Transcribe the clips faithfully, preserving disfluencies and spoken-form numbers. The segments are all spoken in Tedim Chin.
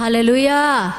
Halleluiah.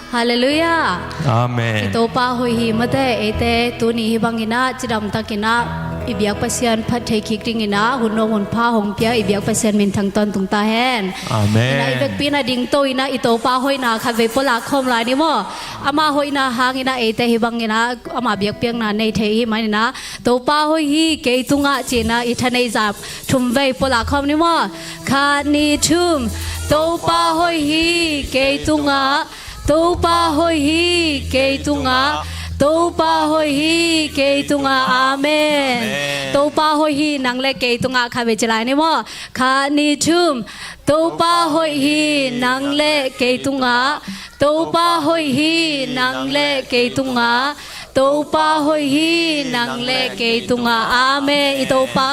Halleluiah. Amen. I Topa hoih hi mate. Eite tuni hih banginah cidamtakinah i biak Pasian phat thei kik dinginah hun nuam hun pha hong pia i biak Pasian minthang tawntung ta hen. Amen. Inah i vekpi inah dingto inah i Topa hoihna khatvei pulak khawm lai ni maw? Ama hoihna hanginah eite hih banginah ama biakpiakna nei thei hih maninah Topa hoih hi kei tungah cinah i thaneihzap thumvei pulak khawm ni maw? Khat, nih, thum. Topa hoih hi kei tungah. Topa hoih hi kei tungah. Topa hoih hi kei tungah. Amen. Amen. Topa hoih hi nang le kei tungah khatvei ci lai ni maw? Khat, nih, thum. Topa hoih hi nang le kei tungah. Topa hoih hi nang le kei tungah. Topa hoih hi nang le kei tungah. Amen. I Topa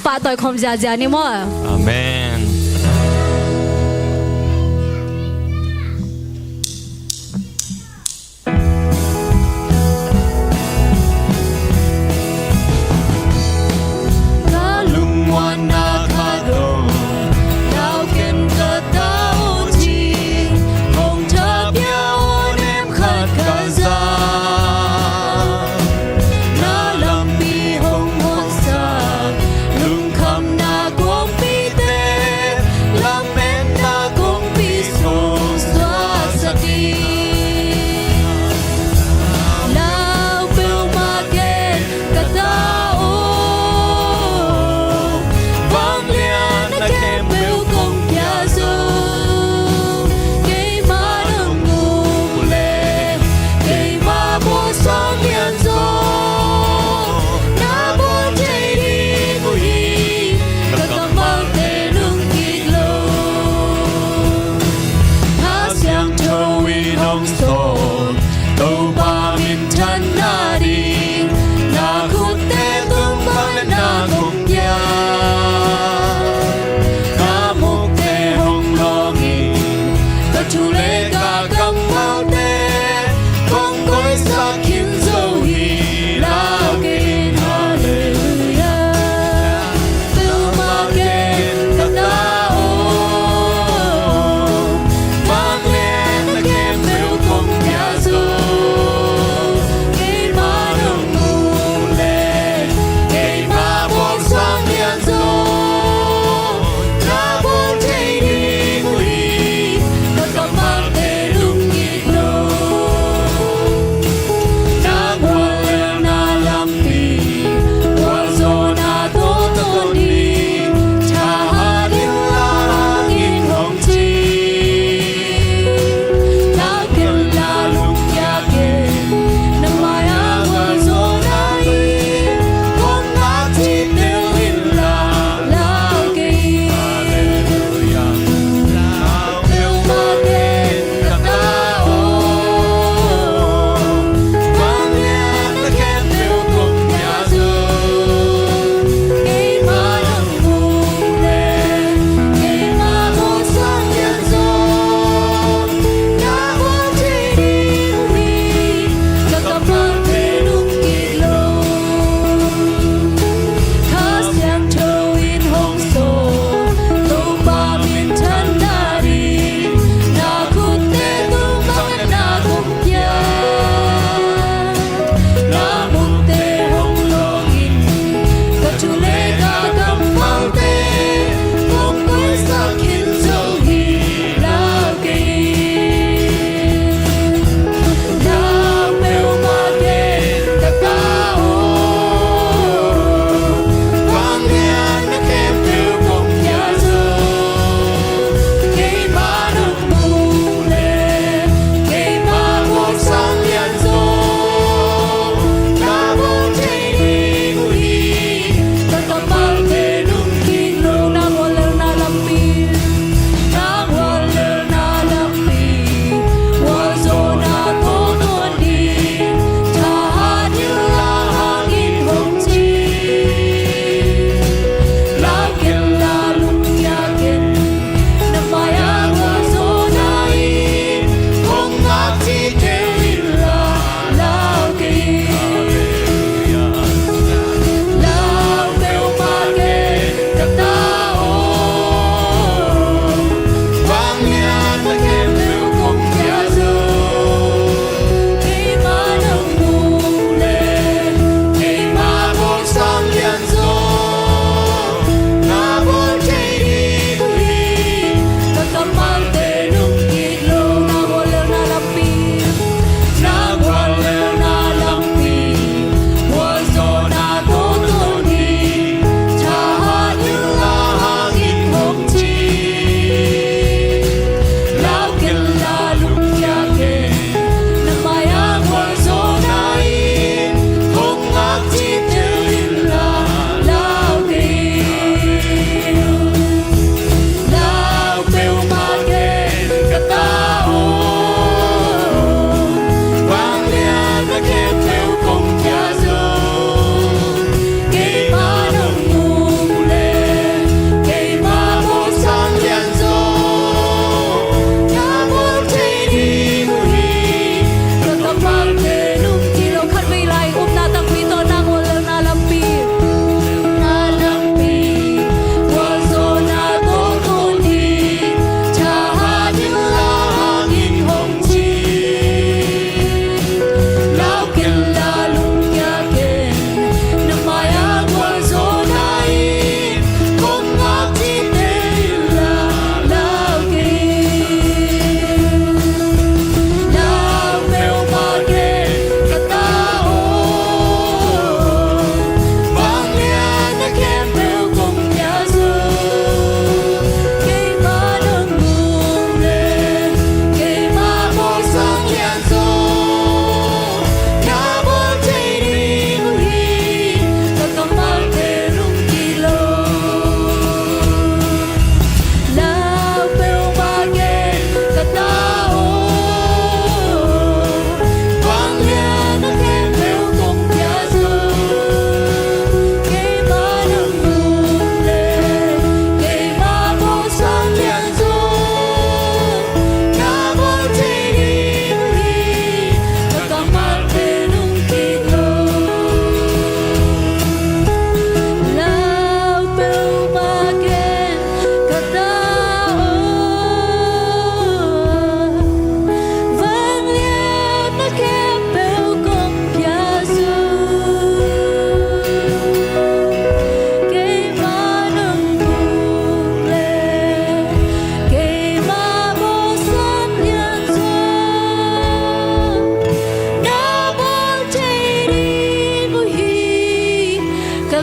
pahtawi khawm ziazia ni maw? Amen. Ka lungmuanna khat om, kau ken ka tau cing, hong thapia hong em khat ka za. Na lampi hong hotsak, lungkhamna kongpite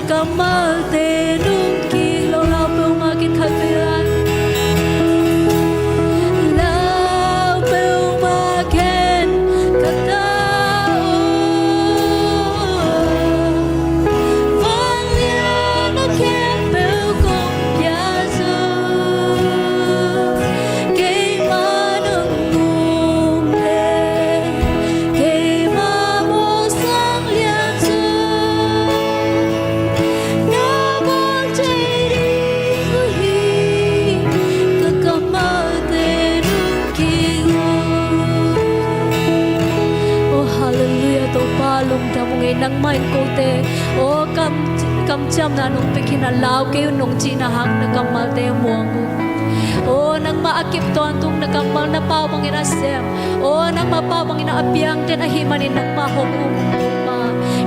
Kammalte nungkik lo, lau peuhmah ken khat vei lai. Lau peuhmah ken khat ta aw. Vanglian a khempeuh kong pia zo. Keimah nong um leh keimah mawhsang lian zo. Na bawl thei ding uh hi, ka kammalte nungkik lo. Oh, halleluiah, Topa lungdam ung ei, nangmah in kote, oh, kam, kamciamna nong pia khin a, lau kei un nong cihna hang na kammalte muang uh. Oh, nangmah a kep tawntung, na kammal na pau bangin a sem. Oh, nangmah pau bangin a piang den ahih manin nangmah hong um ung Topa.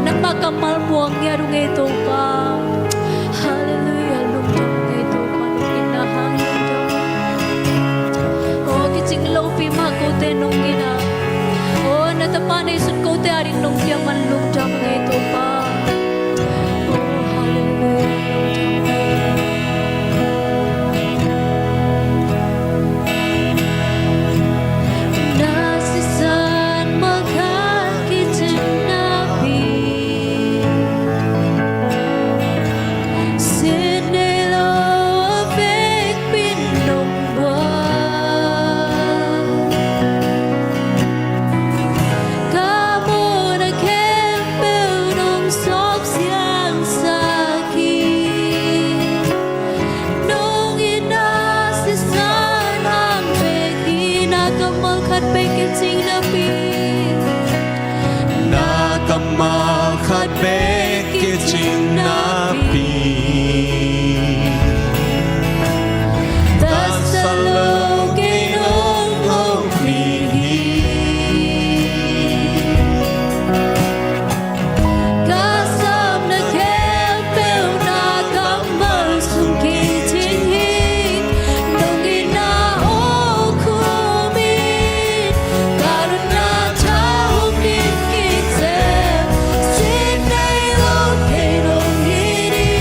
Nangmah kammal muang ngiat ung ei Topa. Halleluiah, lungdam ung ei Topa, nong itna hang lungdam. Oh, kicing lopi mah kote nong it a, oh, na tapa neihsun kote ading nong piak man lungdam ung ei Topa. Oh, halleluiah, lungdam ung ei. Na sisan mah khat kicing napi, sin nei lo a vekpi nong buak. Ka mawhna khempeuh nong sawp siangsak hi. Nong itna sisan hang bek hi, na kammal khat bek kicing napi. Na kammal khat bek kicing napi. Taksa lo kei nong hopih hi. Ka sapna khempeuh na kammal sung kicing hi. Nong itna awkhum in ka lutna tha hong dim kik seh. Sin nei lo kei nong it hi.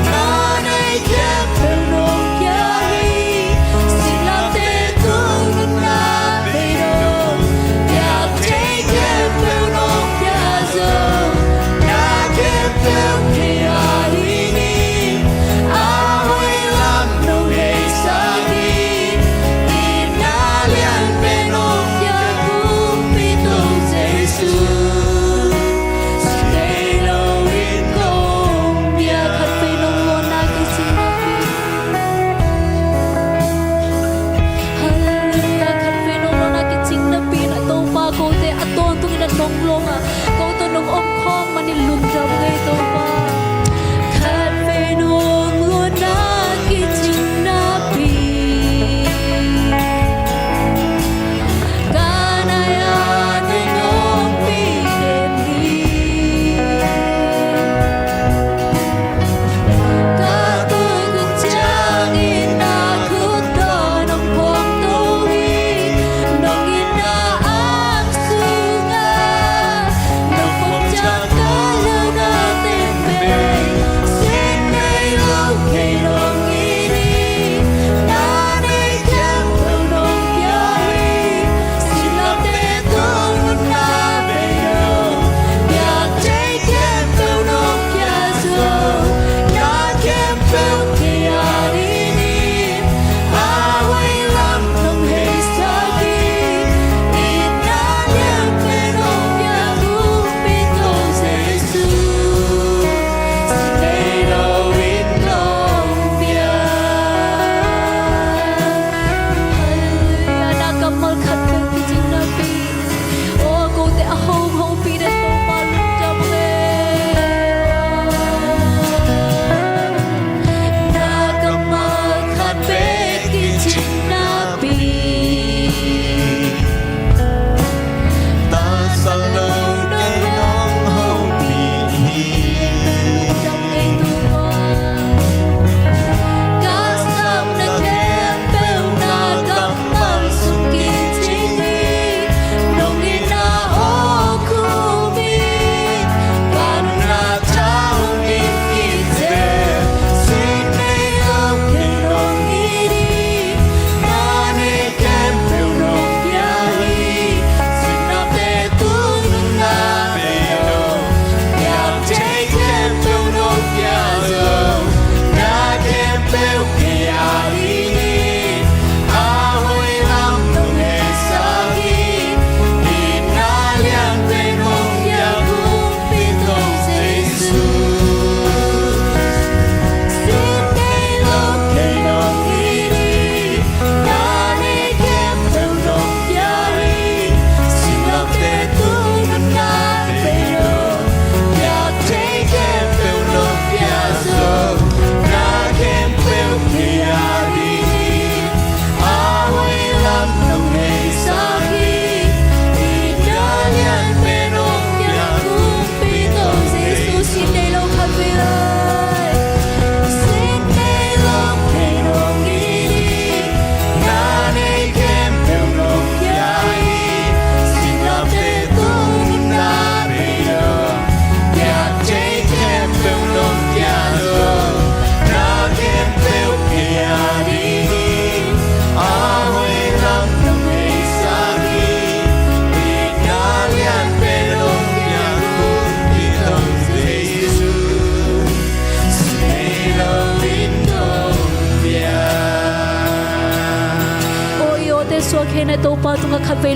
Na neih khempeuh nong pia hi. Singlamteh tung lutna bei nong piak thei khempeuh nong pia zo. Na khempeuh kei a ding hi. A hoih lam nong heisak hi. Itna lian pen nong piak kumpi Topa Jesu. Sin nei lo in kong pia. Khatvei nong lawnna kicing napi. Halleluiah, khatvei nong lawnna kicing napi in a Topa kote a tawntungin a nong lawn a, ko tawh nong om khawm manin lungdam ung ei Topa. Khatvei nong lawnna kicing napi. Ka nai-ah nei nong pi den hi. Ka tawh kong ciangin na khut tawh nong phawk to hi. Nong itna ang sungah nong phawk ciang ka lawnate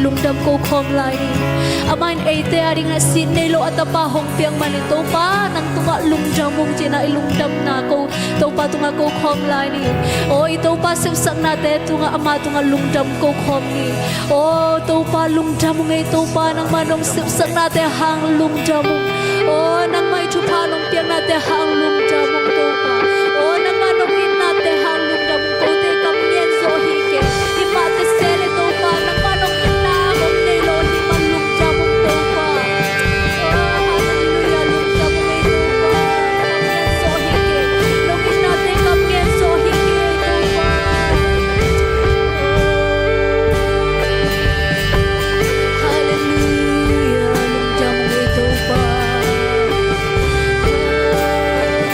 lungdam ko khawm lai ni. Amah in eite adingin a sin nei lo a tapa hong piak manin Topa nang tungah lungdam ung ci-in ah i lungdamna ko Topa tungah ko khawm lai ni. Aw i Topa sepsaknate tungah ama tungah lungdam ko khawm ni. Aw Topa lungdam ung ei Topa nangmah nong sepsaknate hang lungdam ung. Aw nangmah i thupha nong piaknate hang lungdam ung Topa. Aw nangmah nong itnate hang lungdam ung. Kote kam ngen zo hi kei. I mahte se le Topa nangmah nong itna hong nei lo hi man lungdam ung Topa. Aw hallelujah lungdam ung ei Topa. Kam ngen zo hi kei. Nong itnate kam ngen zo hi kei Topa. Hallelujah lungdam ung ei Topa.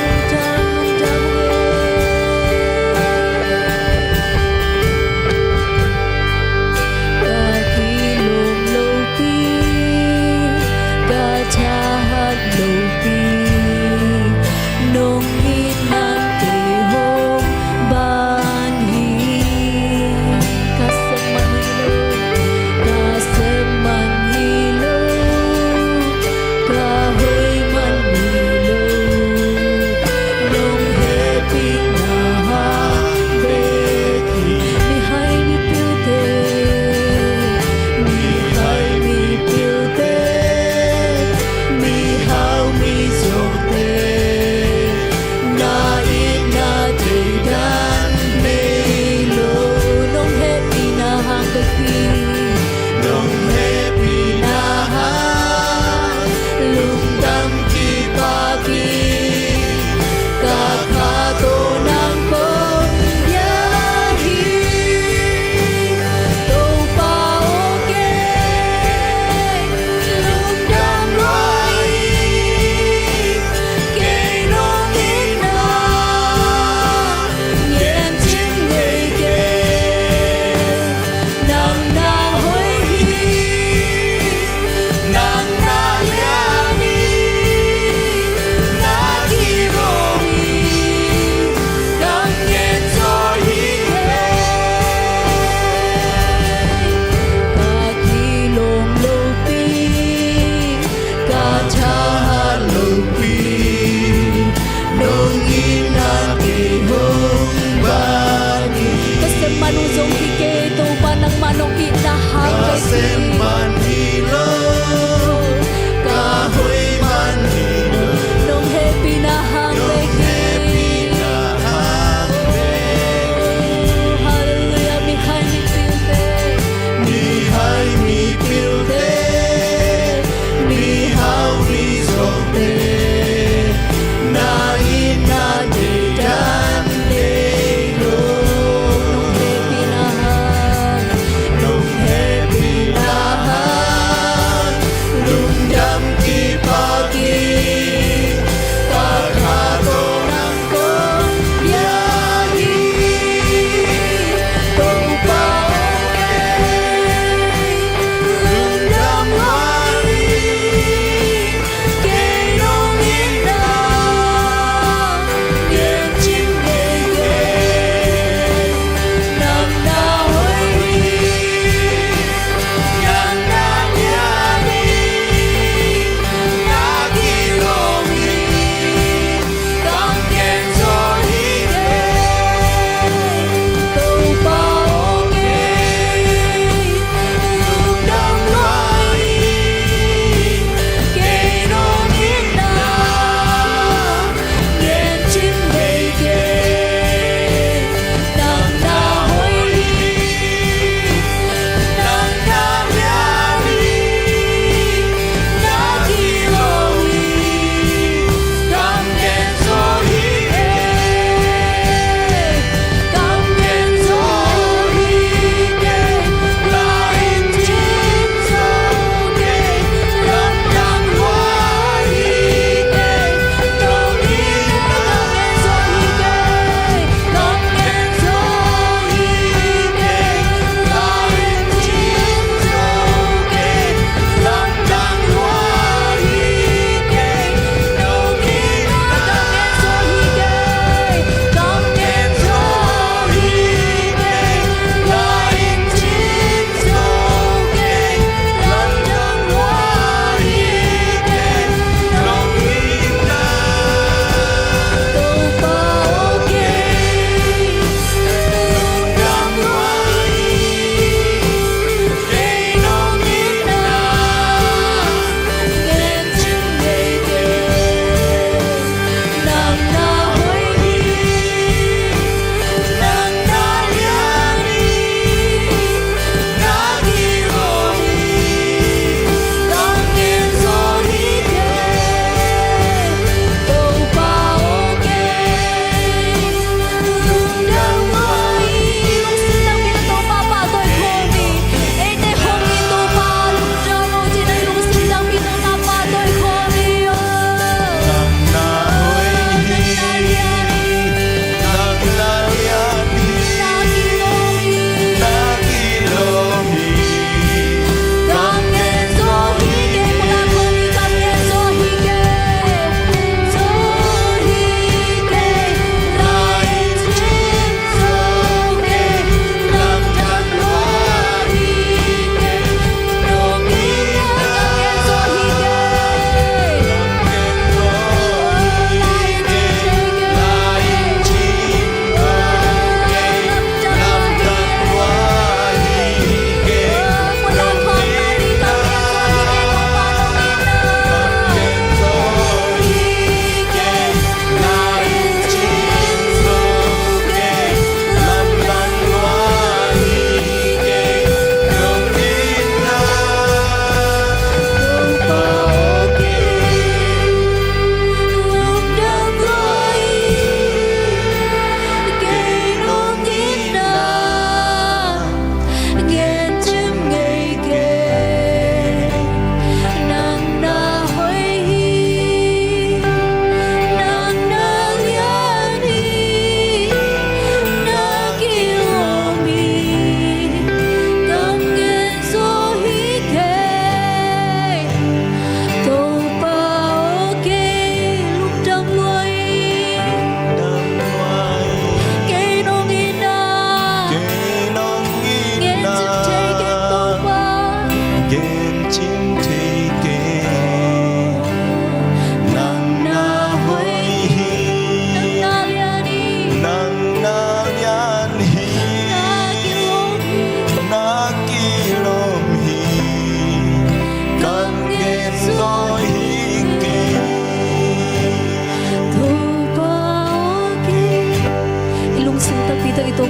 Lungdam lungdam ung ei.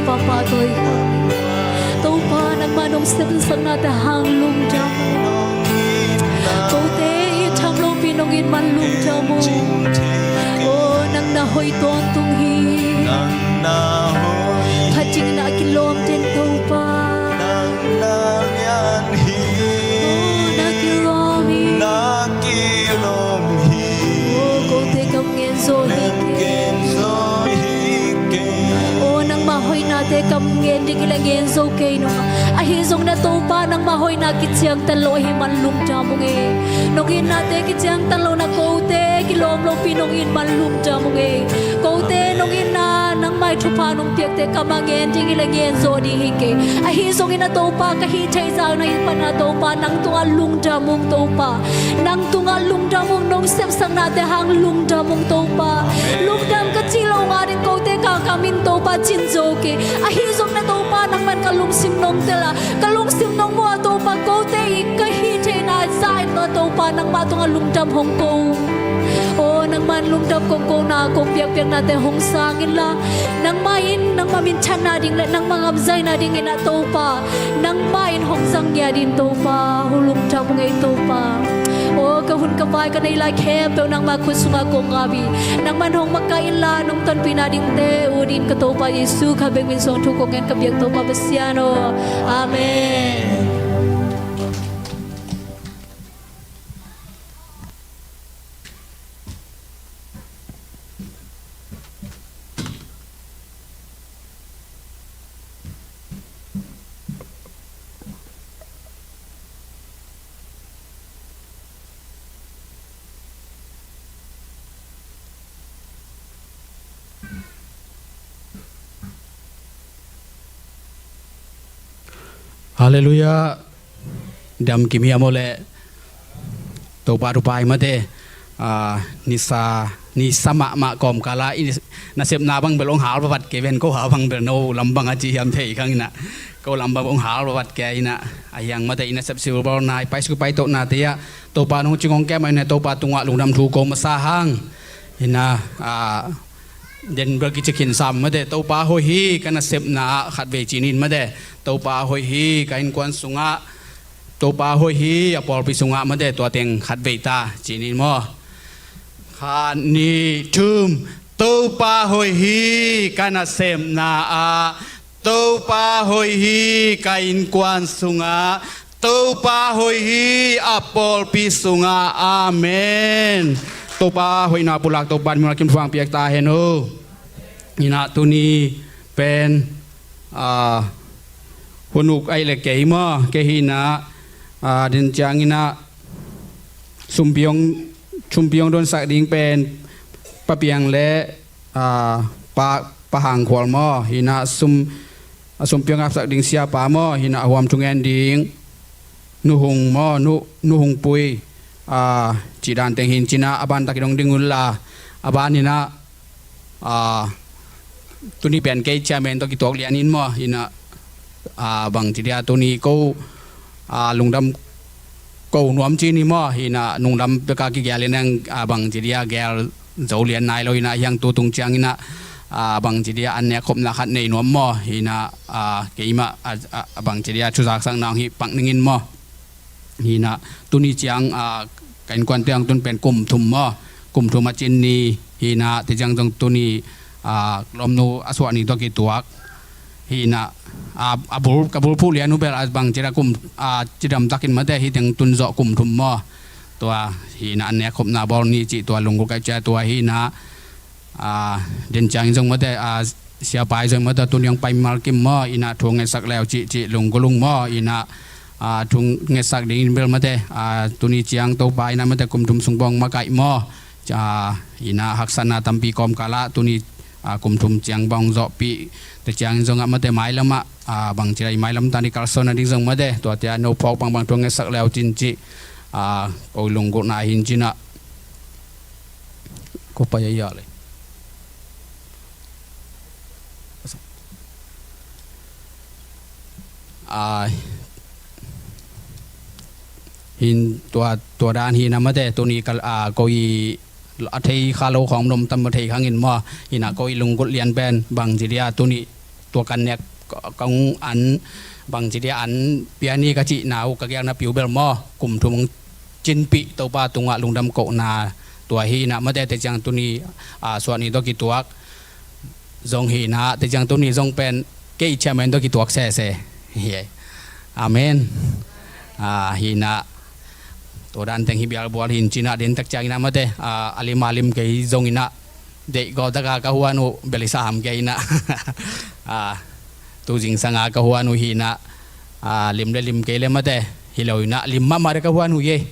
Papa tawh i khawm. Topa nangmah nong sepsaknate hang lungdam. Kote i tham lopi nong it man lungdam ung. Aw nang na hoih tawntung hi. Phat dingin a kilawm den Topa. Aw na kilawm hi. Aw kote kam ngen zo hi kei. Aw nangmah hoihnate kam ngen ding hi leh ngen zo kei nung. Ahi zongin a Topa nangmah hoihna kiciangtan lo ahih man lungdam ung ei. Nong itnate kiciangtan lo na kote kilawm lopi nong it man lungdam ung ei. Kote nong itna nangmah i thupha nong piakte kam a ngen ding hi leh ngen zo ding hi kei. Ahi zongin a Topa ka hih theih zah na hih pan a Topa nang tungah lungdam ung Topa. Nang tungah lungdam ung nong sepsaknate hang lungdam ung Topa. Lungdam ka cih lo nga ding kote kaka min Topa cin zo kei. Ahi zongin a Topa nangman ka lungsim nong tel a ka lungsim nong muh a Topa kote i ka hih theihna zah in a Topa nangmah tungah lungdam hong ko. Aw nangman lungdam kong kona kong piakpiaknate hong sang inla nangmah in nangmah minthanna ding le nangmah ngamzaina dingin a Topa nangmah in hong zang ngiat in Topa hong lungdam ung ei Topa. Aw ka hun ka vai ka neih lai khempeuh nangmah khut sungah kong ngap hi. Nangman hong makaih inla nong tonpihna dingte ut in ka Topa Jesu khat bek min suang thu kong ngen ka biak Topa Pasian aw. Amen. Halleluiah. Dam kim hiam aw leh Topa thupha hi mate. Ah, nisa nisa mahmah kawmkal ah i nasepna bang bel hong hal vavat kei ven ko ha bang bel no lam bang a ci hiam thei khang inah ko lam bang hong hal vavat kei inah a hiang mate i nasep silbawl nai pai suk pai toh nate ah Topa nong cing hong kem a inah Topa tungah lungdam thu ko masa hang inah ah, den bel kici khin sam mate Topa hoih hi ka nasepna ah khatvei ci nin mate Topa hoih hi ka innkuan sungah Topa hoih hi a pawlpi sungah mate tua teng khatvei ta ci nin maw. Khat nih thum. Topa hoih hi ka nasepna ah Topa hoih hi ka innkuan sungah Topa hoih hi a pawlpi sungah. Amen. Topa hoihna pulak Topa in mimal kim thuang piak ta hen aw. Inah tuni pen ah, hun uk aih le kei maw kei hinah ah, din ciang inah sumpi hong sumpi hong donsak ding pen Pa Piang le ah, Pa Pa Hang Khual maw hinah sum a sumpi hong apsak ding siapa maw hinah a huam thungen ding Nu Hung maw Nu Nu Hung Pui ah, cih dan teng hin cinah a ban takin hong ding unla a ban hinah ah, tuni pen kei chairman tawh kituak lian in maw hinah ah, bang ci dia tuni ko ah, lungdam ko nuam ci ni maw hinah nungdam peka kigial in ang ah, bang ci dia gial zo lian nai lo hinah hiang tu tung ciang inah ah, bang ci dia an nek khopna khat nei nuam maw hinah ah, keimah ah, ah, bang ci dia thuzaksak nang hi pak ning in maw. Hinah tuni ciang ah, ka innkuante ang tun pen kum thum maw kum thum a cin ni hinah te ciang zong tuni ah, lawmnu a suah ni tawh kituak hinah ah, a bul ka bulphuh lian uh bel a bang cira kum ah, cidam takin mate hi teng tun zawh kum thum maw tua hinah an nek khopna bawl ni cih tua lunggulh kai cia tua hinah ah, din ciangin zong mate ah, siapa i zong mate tuni hong pai mimal kim maw inah thu ngetsak leu cih cih lunggulung maw inah ah, thu ngetsak dingin bel mate ah, tuni ciang Topa inah mate kum thum sung bawng makaih maw ah, inah haksatna tampi kawmkal ah tuni ah, kum thum ciang bawng zawhpih te ciangin zong ah mate mailam ah ah, bang ci lai mailam tan i kalsuan a ding zong mate tuate ah no phawk bangbang thu ngetsak leu cin cih ah, ko lunggulhna hin cinah ko pai a iah le. Ah, hin tua tua dan hinah mate tuni kal ah, ko i a thei kha lo khawng lom tam thei khangin maw hinah ko i lunggulh lian pen bang ci dia tuni tua kan nek kong an bangci dia an piani ka cihna uh ka giakna piu bel maw, kum thum hong cinpih Topa tungah lungdam kohna tua hi inah, mate, te ciang tuni a suahni tawh kituak zong hi inah, te ciang tuni zong pen kei chairman tawh kituak sese hi. Amen. Hi inah, tua dan teng hi bialbual hi in cinah, den tak ciang inah, mate, a lim a lim kei zong inah, deih gawtaka ka huan uh bel i saham kei inah. Tu zingsanga ka huan uh hi inah, lim le lim kei le, mate, hi lo inah, lim mahmah de ka huan uh hi ei.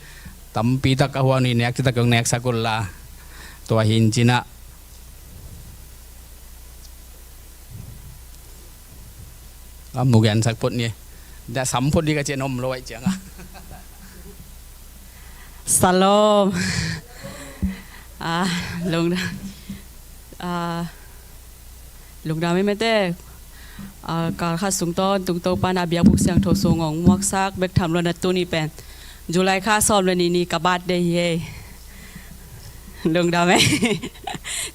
Tampi tak ka huan uh hi, nek citak kong neksak uh la. Tua hi in cinah, a mu gensak phot ni. Dah sam phot di ka cian om lo ai cianga. Salom. Lungdam. Lungdam ei, mate. Kal khat sung tawntung Topa na biakbuk siangtho sung hong muaksak bek tham lo na tuni pen July kha sawm le nih ni ka birthday hi ei. Lungdam ei.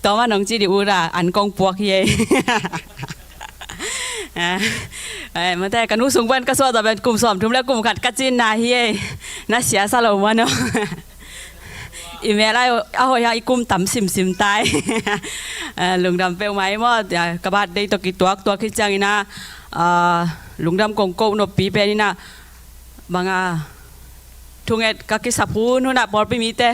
Tua man hong ci di ura an kong puak hi ei. Mate, ka nu sung pen ka suah ta pen kum sawm thum le kum khat ka cinna hi ei. Na sia sa lo man aw. I mel ai a hoih hang i kum tam simsim tai. Lungdam peuhmah ei maw. Ka birthday tawh kituak tua khit ciang inah, lungdam kong koh noppi pen inah, banga thunget ka kisap hun hunah pawlpi mite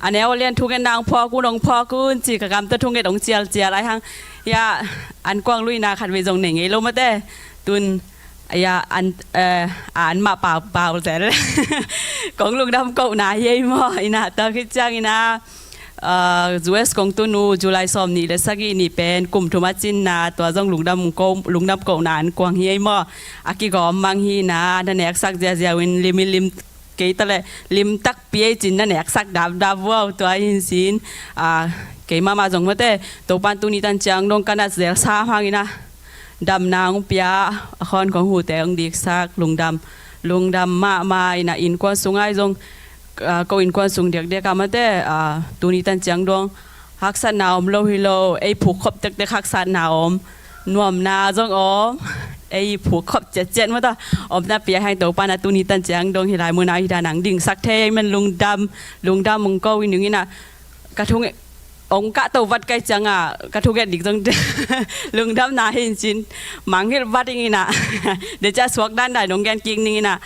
a neu a lian thungetna hong phawk un, hong phawk un ci ka gamta thunget hong cialcial ai hang. Hiah an kuang luina khat vei zong nei ngei lo, mate. Tun hiah an, an mah paupau zel. Kong lungdam kohna hi ei maw. Inah tua khit ciang inah, U S kong tun uh July sawm nih le sagih ni pen kum thum a cinna, tua zong lungdam kohna an kuang hi ei maw. A kigawm mang hi inah, na neksak ziazia uh in, lim in lim kei ta le lim takpi ei cin na neksak dapdap uh aw. Tua hi in sin, kei mahmah zong, mate, Topan tuni tan ciang dong ka nat zel sam hang inah, damna hong pia, a khawn kong hute hong diksak, lungdam, lungdam mahmah inah. Innkuan sung ai zong, ko innkuan sung diakdiak ah, mate, tuni tan ciang dong haksatna om lo hi lo, ei phukkhop tektek haksatna om, nuamna zong om, ei phukkhop ciatciat mata om napi a hang Topan a tuni tan ciang dong hi lai munah hi dan hong dingsak thei ei man. Lungdam, lungdam hong ko i ning inah, ka thunget hong kahto vat kai ciangah ka thunget dik zong lungdamna hi in cin, mangngilh vat ing inah. Decia suak dan dai nong gen kik ning inah.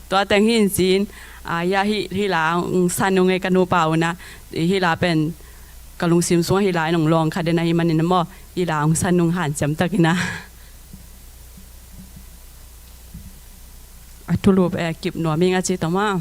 Tua teng hi in cin, hiah hih la hong san ung ei, ka nupa unah, hih la pen ka lungsim sungah hih la in hong lawng kha den ahih manin maw, hih la hong san ung hanciam tak inah. A thulu pen kip nuam ing a ci tawh maw.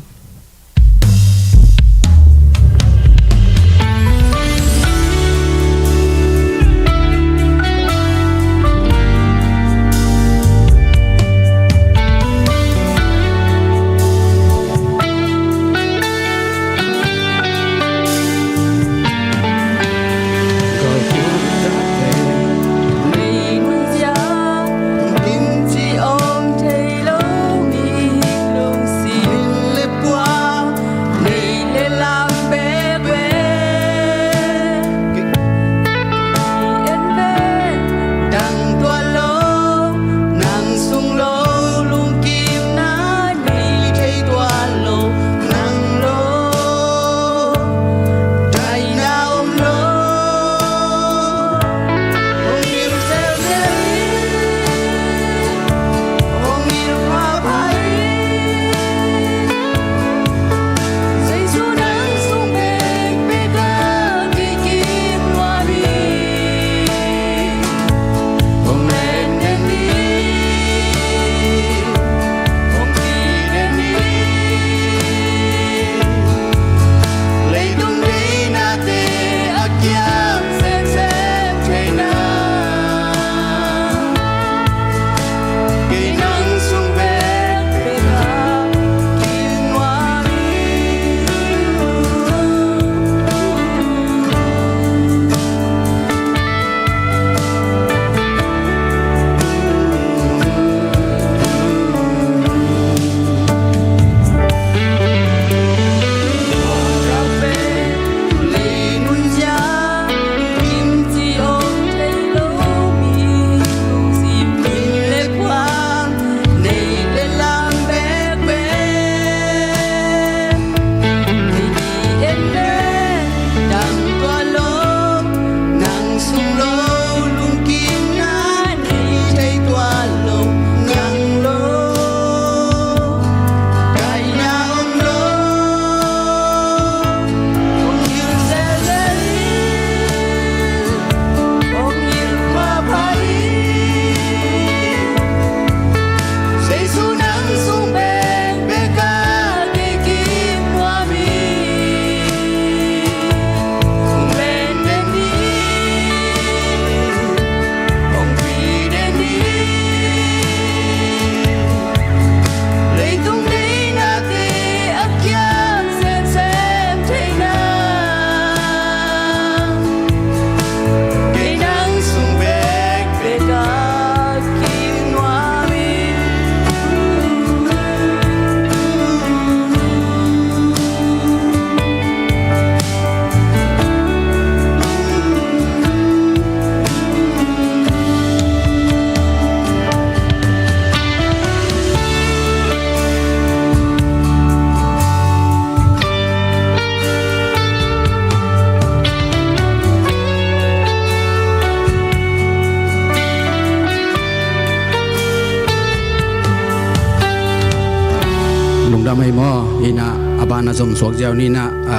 Lam hei maw, ina a bana zong suak ziau nina, a,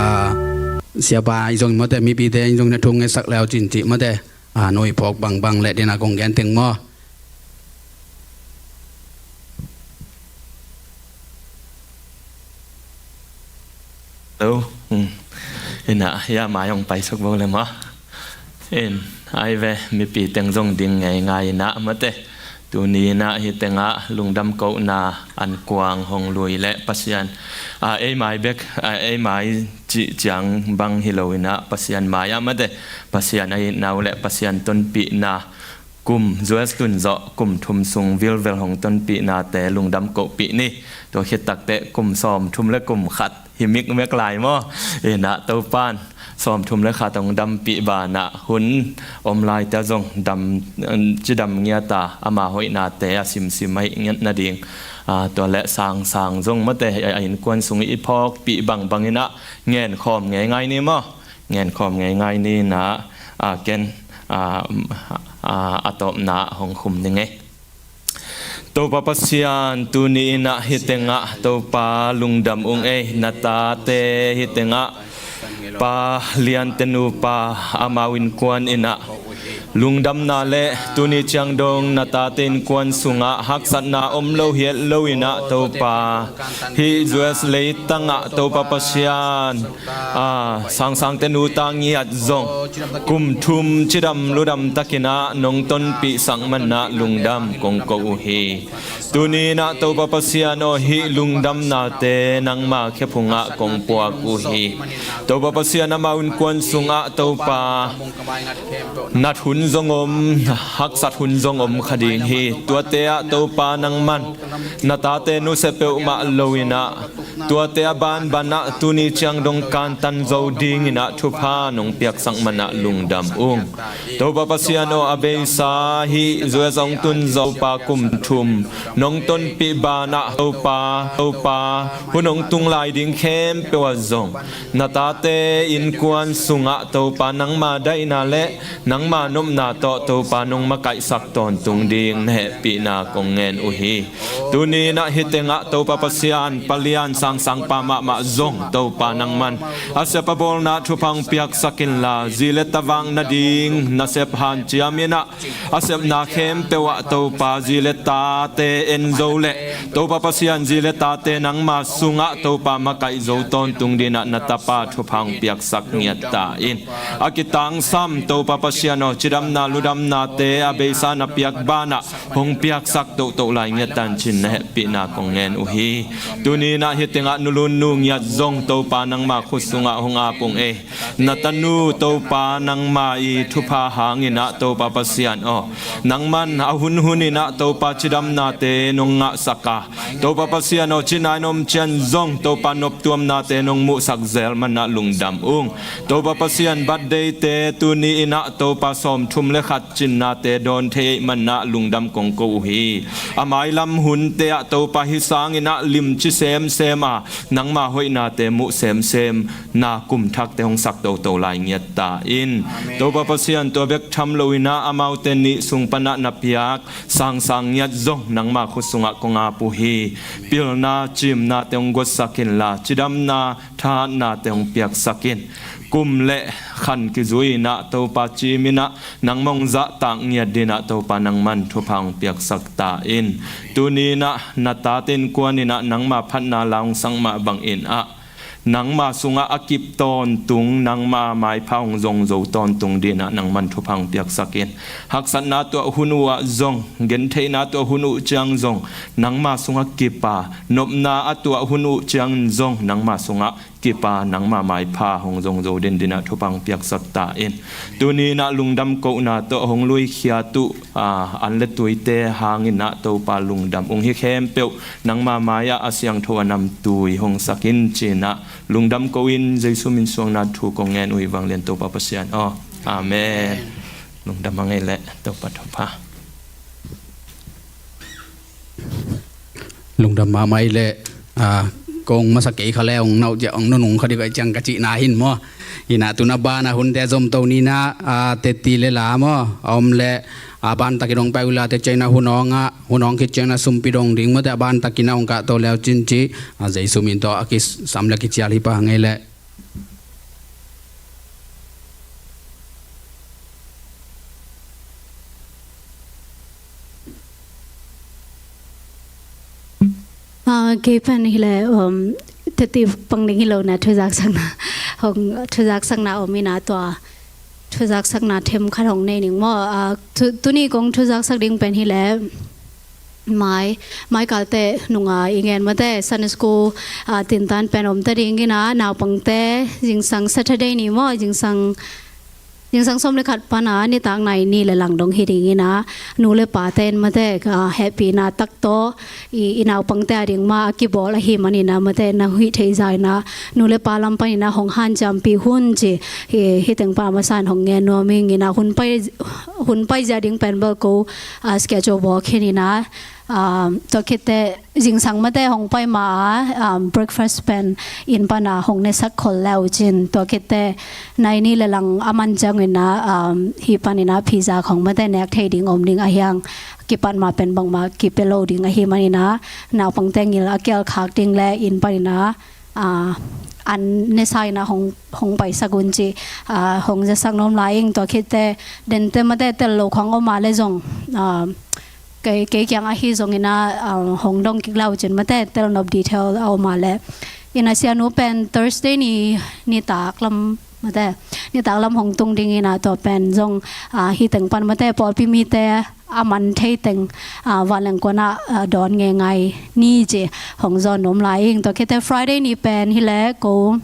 siapa i zong mawte, mipite i zong na thung e sak leu cin cih mawte, a, noi phawk bangbang le dina kong gen teng maw. Lo, hmm. Ina, ya mai hong pai suk bo le maw. In, ai ve, mipi teng zong ding ngei ngai ina mawte. Tuni ina hi tengah lungdam kohna an kuang hong lui le Pasian. A, ei mai bek, a, ei mai cih ciang bang hi lo ina Pasian mai ah mawte. Pasian a itna uh le Pasian tonpihna kum zues tun zawh kum thum sung vilvel hong tonpihnate lungdam kohpih ni. Tua khit takteh kum sawm thum le kum khat hi mikmek lai maw. Ina Topan sawm thum le khat hong dampih banah hun om laite zong dam, cidam ngiata ama hoihnate a simsim ahi ngiat nading. A, tua le sangsang zong mawte a innkuan sung i phawkpih bangbang ina ngen khawm ngei ngai ni maw. Ngen khawm ngei ngai ni ina, a, ken, a, a, a tawpna hong khum ni ngei. Topa Pasian, tuni ina hi tengah Topa lungdam ung ei, na tate hi tengah Pa Liante nupa amau innkuan ina lungdamna le tuni ciang dong na tate innkuan sungah haksatna om lo hiat lo ina Topa hih U S leitangah Topa Pasian, a, sangsangte nuta ngiat zong kum thum cidam ludam takinah nong tonpihsak manah lungdam kong ko uh hi. Tuni inah Topa Pasian aw, hih lungdamnate nangma khephungah kong puak uh hi. Topa Pasian, amau innkuan sungah Topa nat hun zong om, haksat hun zong om kha ding hi. Tuate ah Topa nangman na tate nusia peuhmah lo inah tuate a banbanah tuni ciang dong kantan zo dinginah thupha nong piaksak manah lungdam ung. Topa Pasian aw, a beisa hih U S hong tun zo pa kum thum nong tonpih banah Topa, Topa, hun hong tung lai ding khempeuh ah zong na tate innkuan sungah Topa nangma daihna le nangma nopna tawh Topa nong makaihsak tawntung ding na hehpihna kong ngen uh hi. Tuni inah hih tengah Topa Pasian, palian sangsangpa mahmah zong Topa nangman a sep a bawlna thupha hong piaksak inla, zi le ta vak nading nasep hanciam inah a sepna khempeuh ah Topa zi le tate en zo le Topa Pasian, zi le tate nangma sungah Topa makaih zo tawntung dinah na tapa thupha hong piaksak ngiat ta in. A kitangsam Topa Pasian aw, cidamna ludamnate a beisa na piak banah hong piaksak tohtoh lai ngiat tan cin na hehpihna kong ngen uh hi. Tuni inah hih tengah nulun nu ngiat zong Topa nangma khut sungah hong ap ung ei. Na tanu Topa nangma i thupha hanginah Topa Pasian aw, nangman a hunhun inah Topa cidamnate nong ngahsak a, Topa Pasian aw, cina in om ciang zong Topa noptuamnate nong muhsak zel manah lungdam ung. Topa Pasian, birthday-te tuni inah Topa sawmthum le khat cinnate dawn thei ahih manah lungdam kong ko uh hi. A mailam hunte ah Topa hih sanginah limci semsem a, nangma hoihnate muh semsem na kum thakte hong sak toto lai ngiat ta in. Amen. Topa Pasian, tua bek tham lo inah amaute nih sung panah na piak sangsang ngiat zong nangma khut sungah kong ap uh hi. Pilna cimnate hong guatsak inla, cidamna thahatnate hong piaksak in. Kum le khan kizui inah Topa cim inah nangma hong zahtak ngiat dinah Topa nangman thupha hong piaksak ta in. Tuni inah na tate innkuan inah nangma phatna la hong sak mah bangin ah nangma sungah a kip tawntung, nangma maipha hong zong zo tawntung dinah nangman thupha hong piaksak in. Haksatna tuah hun uh ah zong, gentheihna tuah hun uh ciang zong nangma sungah kip a, nopna a tuah hun uh ciang zong nangma sungah kip a, nangma maipha hong zong zo den dinah thupha hong piaksak ta in. Tuni inah lungdam kohna tawh hong luikhiat uh, a, an le tuite hanginah Topa lungdam ung. Hih khempeuh nangma mai-ah a siangtho a namtui hong sak in cinah lungdam ko in Jesu min suangna thu kong ngen uh hi vanglian Topa Pasian aw. Amen. Lungdam a ngei leh Topa thupha. Lungdam mahmah i leh, a, kong masa kei kha le hong nau ciah hong nunung kha dih koi ciang ka cihna hin maw. Hi na tuna bana hunte zomto nina, a, teti le la maw a om le, a, ban takin hong pai ula te ciangna hun hong a, hun hong khit ciangna sumpi dong ding maw te a ban takin a hong kahto leu cin ci, a, Jesu min tawh a kisam le kicial hi pa ngei le. Ah, kei pen hi le, um, teti pang ding hi lo na thuzaksakna, hong thuzaksakna om ina tua thuzaksakna them khat hong nei ning maw. Ah, tu, tuni kong thuzaksak ding pen hi le, mai, mai kalte nunga i ngen mate Sunday school, ah, tintan pen om ta ding ina naupangte zingsang Saturday ni maw, zingsang zingsang sawm le khat pana nitak nai ni le lang dong hi ding ina nu le pate in mate, ah, hehpihna tak tawh i, i naupangte a ding ma a kibawl ahi man ina mate na huih thei za ina nu le pa lam pan ina hong hanciampi hun ci hi, hi teng pa masa in hong ngen nuam ing ina hun pai, hun pai zia ding pen bel ko, ah, schedule bawl khin ina, ah, tua khitte zingsang mate hong pai ma a, um, breakfast pen inn pana hong nesak khol leu cin tua khitte nai ni le lang a man ciang ina, um, hi pan ina pizza khong mate nek thei ding om ding a hiang kipat ma pen bangma kipia lo ding ahi man ina naupangte ngil a kial khak ding le inn pan ina, ah, an nesa ina hong, hong paisak un ci, ah, hong zasak nuam lai ing tua khitte dente mate tel lo khong om a le zong, ah, kei, kei kiang ahi zong ina, ah, hong dong kik lau cin mate tel nop detail a om a le. Ina sianu pen Thursday ni, nitak lam mate, nitak lam hong tung ding ina tua pen zong, ah, hi teng pan mate pawlpi mite a man thei teng, ah, vanleng kona, ah, dawn ngei ngai ni ci hong zawn nuam lai ing tua khitte Friday ni pen hi le ko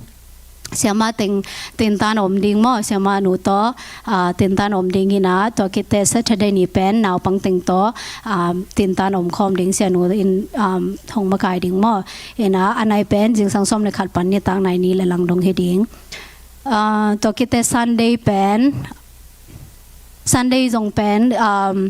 siama teng tintan om ding maw, siama nu tawh, ah, tintan om ding ina tua khitte Saturday ni pen naupang teng tawh, ah, tintan om khawm ding sianu in, ah, hong makai ding maw. Ina a nai pen zingsang sawm le khat pan nitak nai ni le lang dong hi ding. Ah, tua khitte Sunday pen Sunday zong pen, um,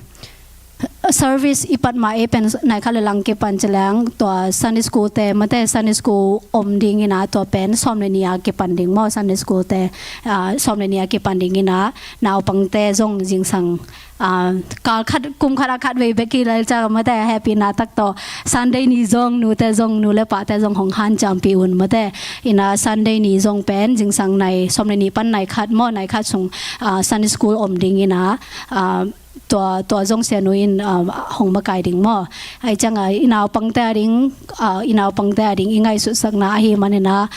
service i pat ma e pen nai khat le lang kipan ci leng tua Sunday school te mate Sunday school om ding ina tua pen sawm le ni a kipan ding maw Sunday school te, ah, sawm le ni a kipan ding ina naupangte zong zingsang, ah, kal khat kum khat a khat vei bek hi le ciang mate hehpihna tak tawh Sunday ni zong nute zong nu le pate zong hong hanciampi un mate ina Sunday ni zong pen zingsang nai sawm le ni pan nai khat maw nai khat sung, ah, Sunday school om ding ina, ah, tua, tua zong sianu in, ah, hong makai ding maw. Ai ciang, ah, i naupangte a ding, ah, i naupangte a ding i ngaihsutsakna ahi man ina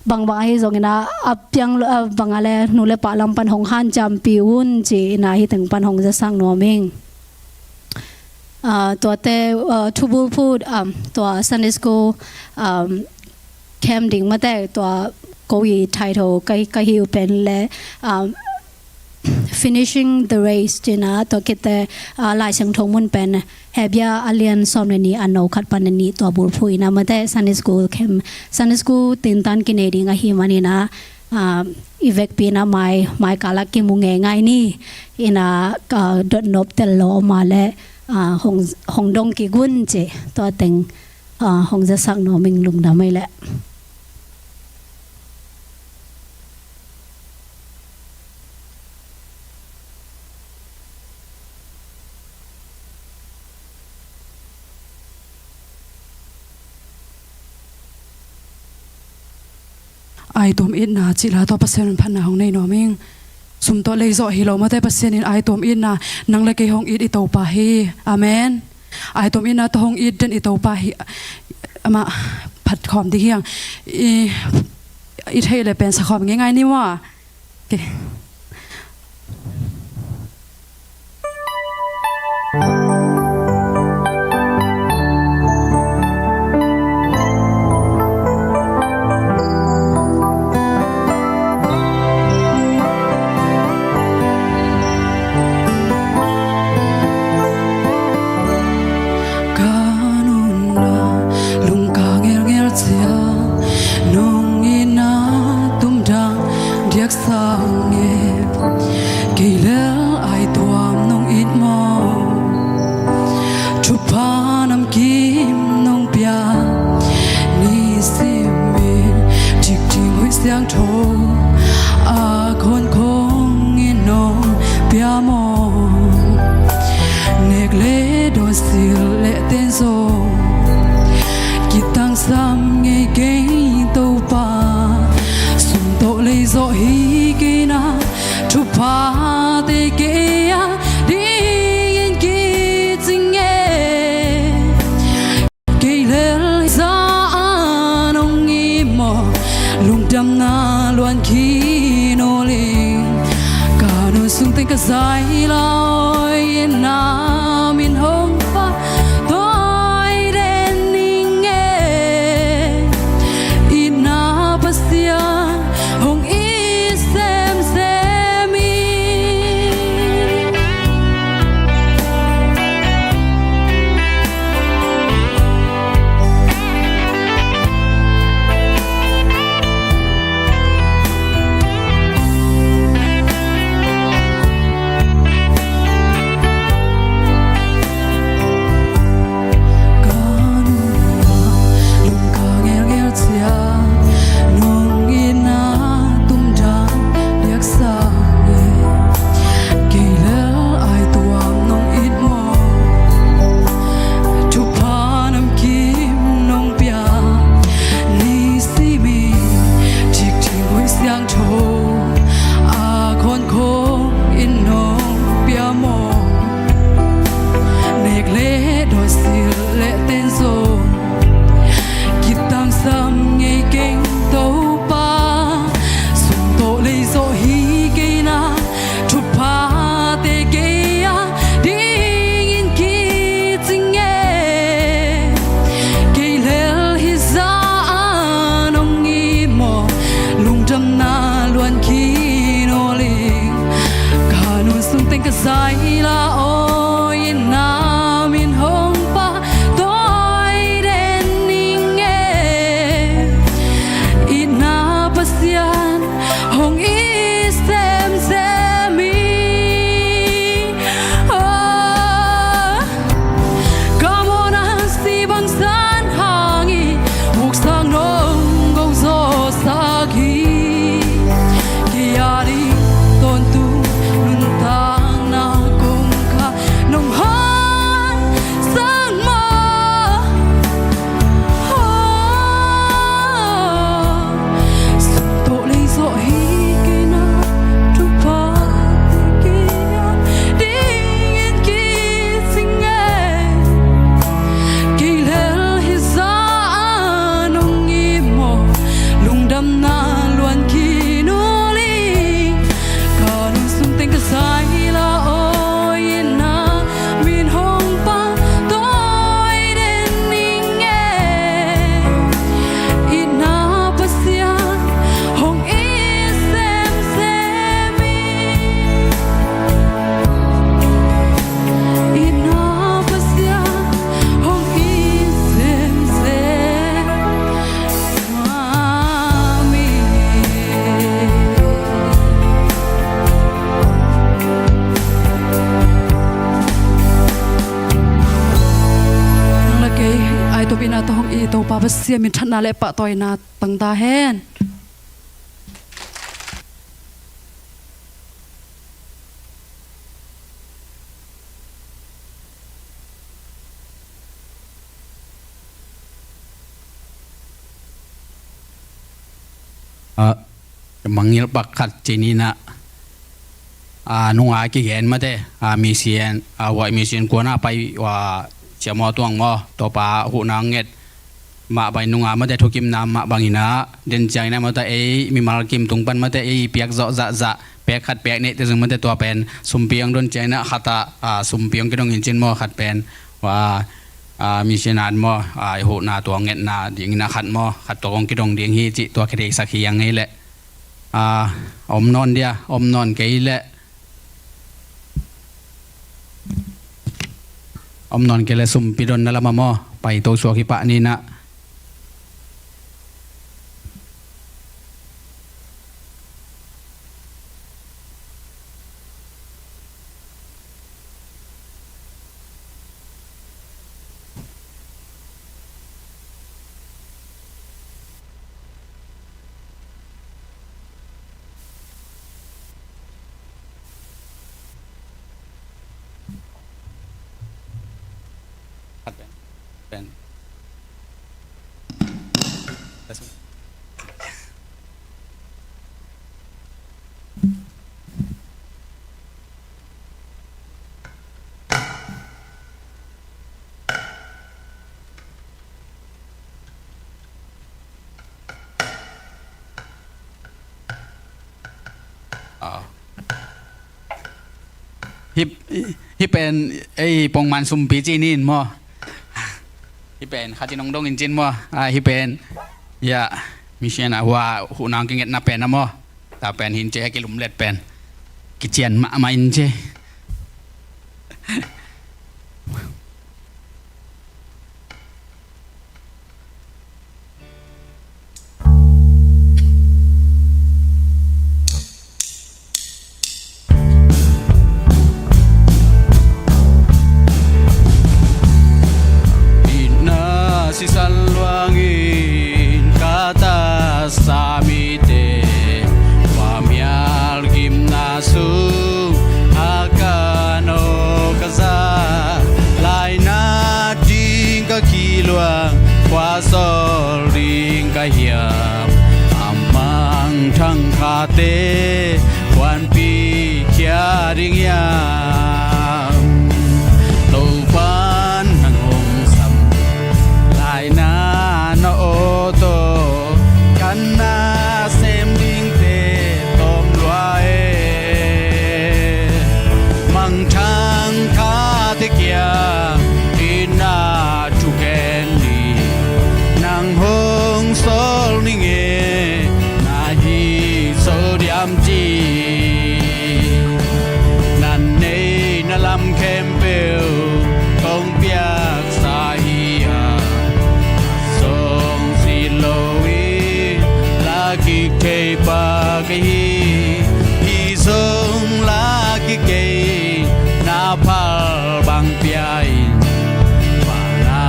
bangbang ahi zong ina a piang lo, ah, bang a le nu le pa lam pan hong hanciampi un ci ina hi teng pan hong zasak nuam ing. Ah, tuate, ah, thubulphu, um, tua Sunday school, um, camp ding mate tua ko i title ka, ka hi uh pen le, um, Finishing the Race ci ina tua khitte, ah, Lai Siangtho mun pen Hebru a lian sawm le ni a no khat pan a ni tua bulphu ina mate Sunday school camp, Sunday school tintan kinei ding ahi man ina, ah, i vekpi ina mai, mai kal a kimu ngei ngai ni ina, ah, dotnop tel lo om a le, ah, hong, hong dong kik un ci tua teng, ah, hong zasak nuam ing lungdam ei le. Ai tuam itna cih la tawh Pasian in phatna hong nei nuam ing. Sum tawh lei zawh hi lo mate Pasian in ai tuam itna nang le kei hong it i Topa hi. Amen. Ai tuam itna tawh hong it den i Topa hi. Amah phat khawm ding hiang. I, i theih le pen sa khawm ngei ngai ni maw. Okay. Ka nunna lungka ngelngel cia nong itna tumdang diak sang e. Kei lel ai tuam nong it maw? Thupha namkim nong pia ni si Pate kei a dingin kicing e. Kei lel hih zah a nong it maw, lungdamna luan khin ul ing. Ka nun sung teng ka zai la aw, itna min hong pha tawi den ning e. Itna Pasian hong it semsem hi. Ka nunna lungka ngelngel ciang nong itna tumdang piaksa nge. Kei lel ai tuam nong it maw, thupha namkim nong pia. Ni simi thikthing Khui Siangtho a khawn khawng in nong pia maw. Nek le dawi, sil le ten zong kitangsam ngei keng Topa. Sum tawh lei zawh hi kei na, thuphate kei a dingin kicing e. Kei lel hih zah a nong it maw, lungdamna luan khin ul ing. Ka nun sung teng ka zai la aw, itna min hong pha tawi den ning e. Itna Pasian hong it semsem hi. Ah, ka mawhna si bang zan hang hi, vuksak nong go zawhsak hi. Kei a ding tawntung nuntakna kong kha nong hawmsak maw. Sum tawh lei zawh hi kei na, thuphate kei a dingin kicing e. Kei lel hih zah a nong it maw, lungdamna luan khin ul ing. Ka nun sung teng ka zai la aw, itna min hong pha tawi den ning e. Itna Pasian hong it semsem hi. Itna Pasian hong it semsem Nang le kei ai tawpina tawh hong it Topa Pasian minthanna le pahtawina tang ta hen. A, mangngilh pak khat ci ni na, a, nunga kigen mate, a, mission, a, huai mission kuana pai, a, ciamaw tuang maw, Topa huhna nget mah bang nunga mate, thukimna mah bangin a, den ciangin a mate, ei mimal kim tung pan mate, ei piak zawh zahzah, pek khat pek neih te zong mate, tua pen sumpi hong don ciangin a khat a, a, sumpi hong kidong in cin maw, khat pen, a, a, mission at maw, a, i huhna tua ngetna dingin a khat maw, khat tua kong kidong ding hi cih tua kideisak hi a ngei leh, a, om nawn dia, om nawn kei leh, om nawn kei leh sumpi donna lam a maw, paito suak hi pah ni na. Pen. Hih, hih pen ei pongman sumpi ci-in maw? Hih pen khat in hong dong in cin maw? A, hih pen, ya, mission a hua huhna hong kingetna pen a maw? Tua pen hi in ci, a kilumlet pen kician mahmah in ci. Itna sisan luangin ka tasa mite, khuamial gimna sung a ka nawh ka za, lainat ding ka kiluang, khua sawl ding ka hiam, a mangthang khate kuanpih khia ding hiam? Topa'n nang hong sam laina na aw tawh, ka nasem dingte tawm lua e. Mangthang khate kiang itna thu gen ding nang hong sawl ning e, na hih zo diam ci. Na neih na lam khempeuh kong piaksa hi a, song sit loin la kik thei pa ka hi. Hih zong la kik kei, na phal bang pia in, pa na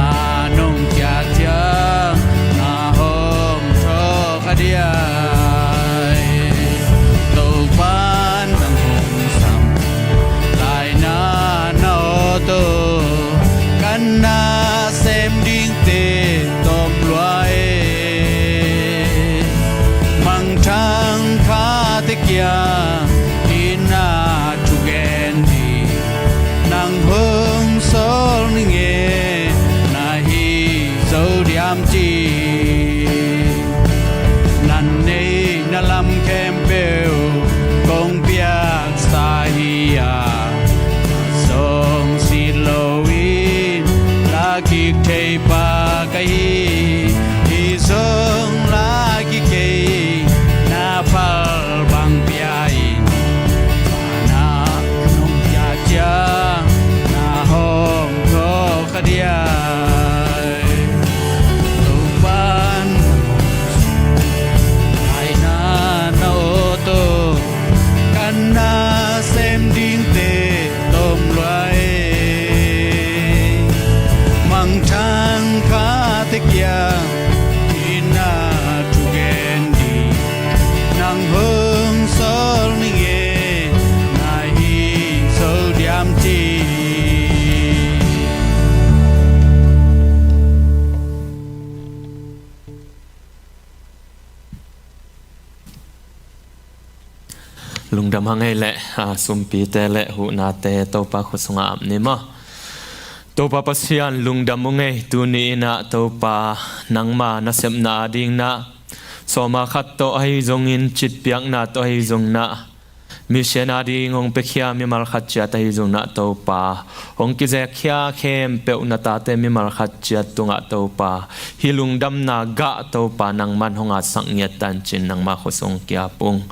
nong ciah ciang na hawm thawh ka diai. Topa'n nang hong sam laina na aw tawh, ka nasem dingte tawm lua e. Mangthang khate kiang itna thu gen ding nang hong sawl ning e, na hih zo diam ci. Na neih na lam khempeuh kong piaksa hi a, song sit loin la kik thei pa ka hi. Hih zong la kik kei, na phal bang pia in, pa na nong ciah ciang na hawm thawh ka diai. Topa'n laina na aw tawh, ka nasem dingte tawm lua e. Mangthang khate kiang itna thu gen ding nang hong sawl ning e, na hih zo diam ci. Lungdam hang ei leh, a, sumpite leh huhnate Topa khut sungah ap ni maw. Topa Pasian lungdam ung ei, tuni in ah Topa nangma nasepna ading in ah sawma khat tawh ahi zongin, citpiakna tawh ahi zongin ah, mission ading hong piakhia mimal khat ciat ahi zongin ah Topa, hong kizekkhia khempeuh na tate mimal khat ciat tungah Topa, hih lungdamna gah Topa nangman hong atsak ngiat ta in ci-in nangma khut sung kiap ung.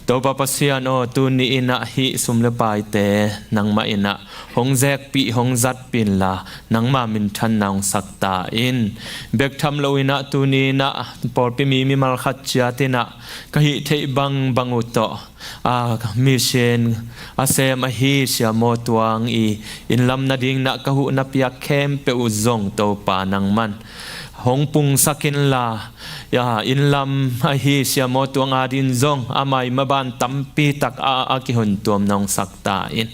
Topa Pasian aw, tuni in ah hih sum le paite nangmah in ah hong zekpih, hong zatpih inla, nangma minthanna hong sak ta in. Bek tham loin ah tuni in ah pawlpi mi mimal khat ciat in ah ka hih theih bangbang uh tawh, a, mission a sem ahi Sia Maw Tuang i inn lam nadingin ah ka huhna piak khempeuh uh zong Topa nangman hong pungsak inla, ya, inn lam ahi Sia Maw Tuang adingin zong amah i maban tampi tak a, a kihontuamna hong sak ta in.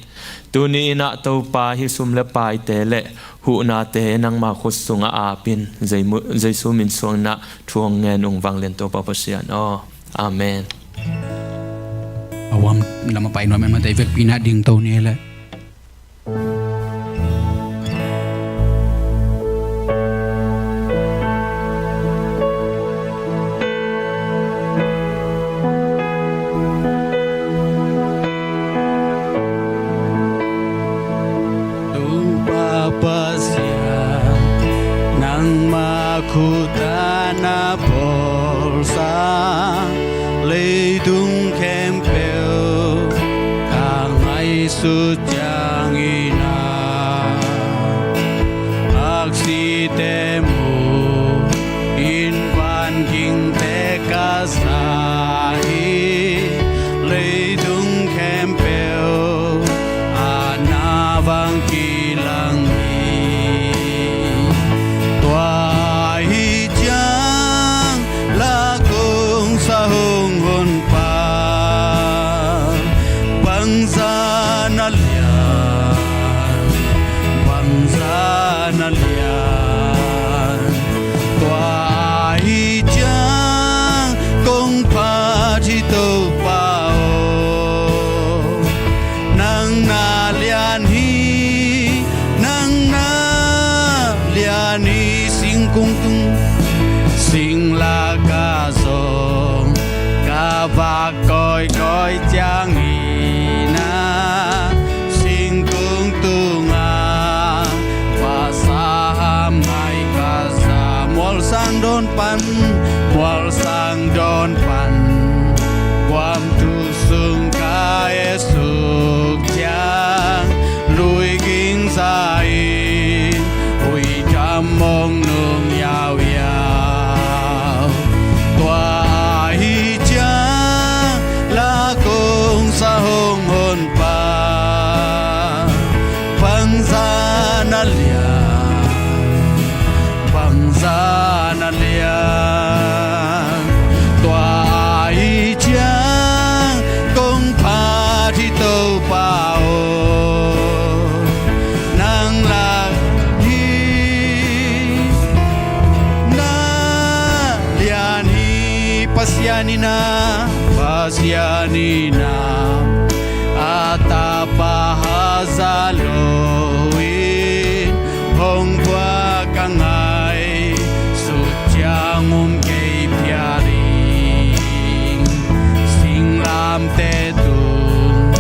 Tuni in ah Topa hih sum le paite leh huhnate nangma khut sungah ap in, Jei-, Jesu min suangin ah thu hong ngen ung, vanglian Topa Pasian aw. Amen. A huam lam a pai nuam mah tei vekpi in ah dingto ni leh. Dawn pan kuamtuh sung ka et suk ciang, lui ging za-in hui dam mong nung yauyau. Tua ahi ciang la kong sa hong honpa, bangza na lian, bangza na lian. Tua ahi ciang kong phat hi Topa aw, nang lak hi, na lian hi. Pasian in ah, Pasian in ah, a tapa hazat lo-in hong thuak a ngai, sut ciang um kei phial ding. Singlamteh tun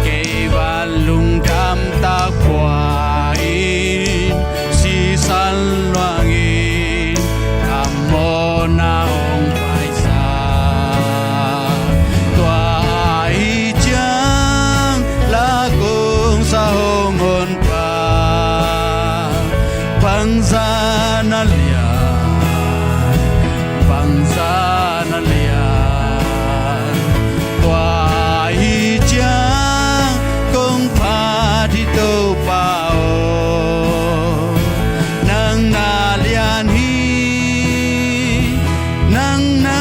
kei van lungdam tak pua-in, sisan luangin a mawhna hong paisa. Tua ahi ciang la kong sa hong honpa, bangza na lian, bangza na lian. Tua ahi ciang kong phat hi Topa aw, nang na lian hi, nang na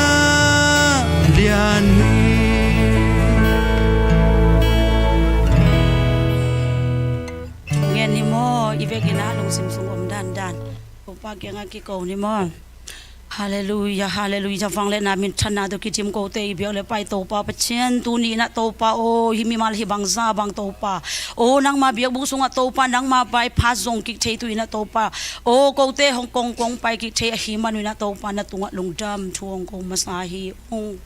lian hi. Ngen ni maw, i vekin ah lungsim sung om dandan Topa kiangah kiko ni maw. Halleluia, halleluia. Vangliatna minthanna tawh kidim kote i biak le pai Topa Pathian, tuni in ah Topa aw, hih mimal hi bangza bang Topa aw, nangma biakbuk sungah Topa nangma pai phat zong kik thei tu in ah Topa aw, kote hong kong kong pai kik thei ahih man un ah Topa na tungah lungdam thu hong ko masa hi ung.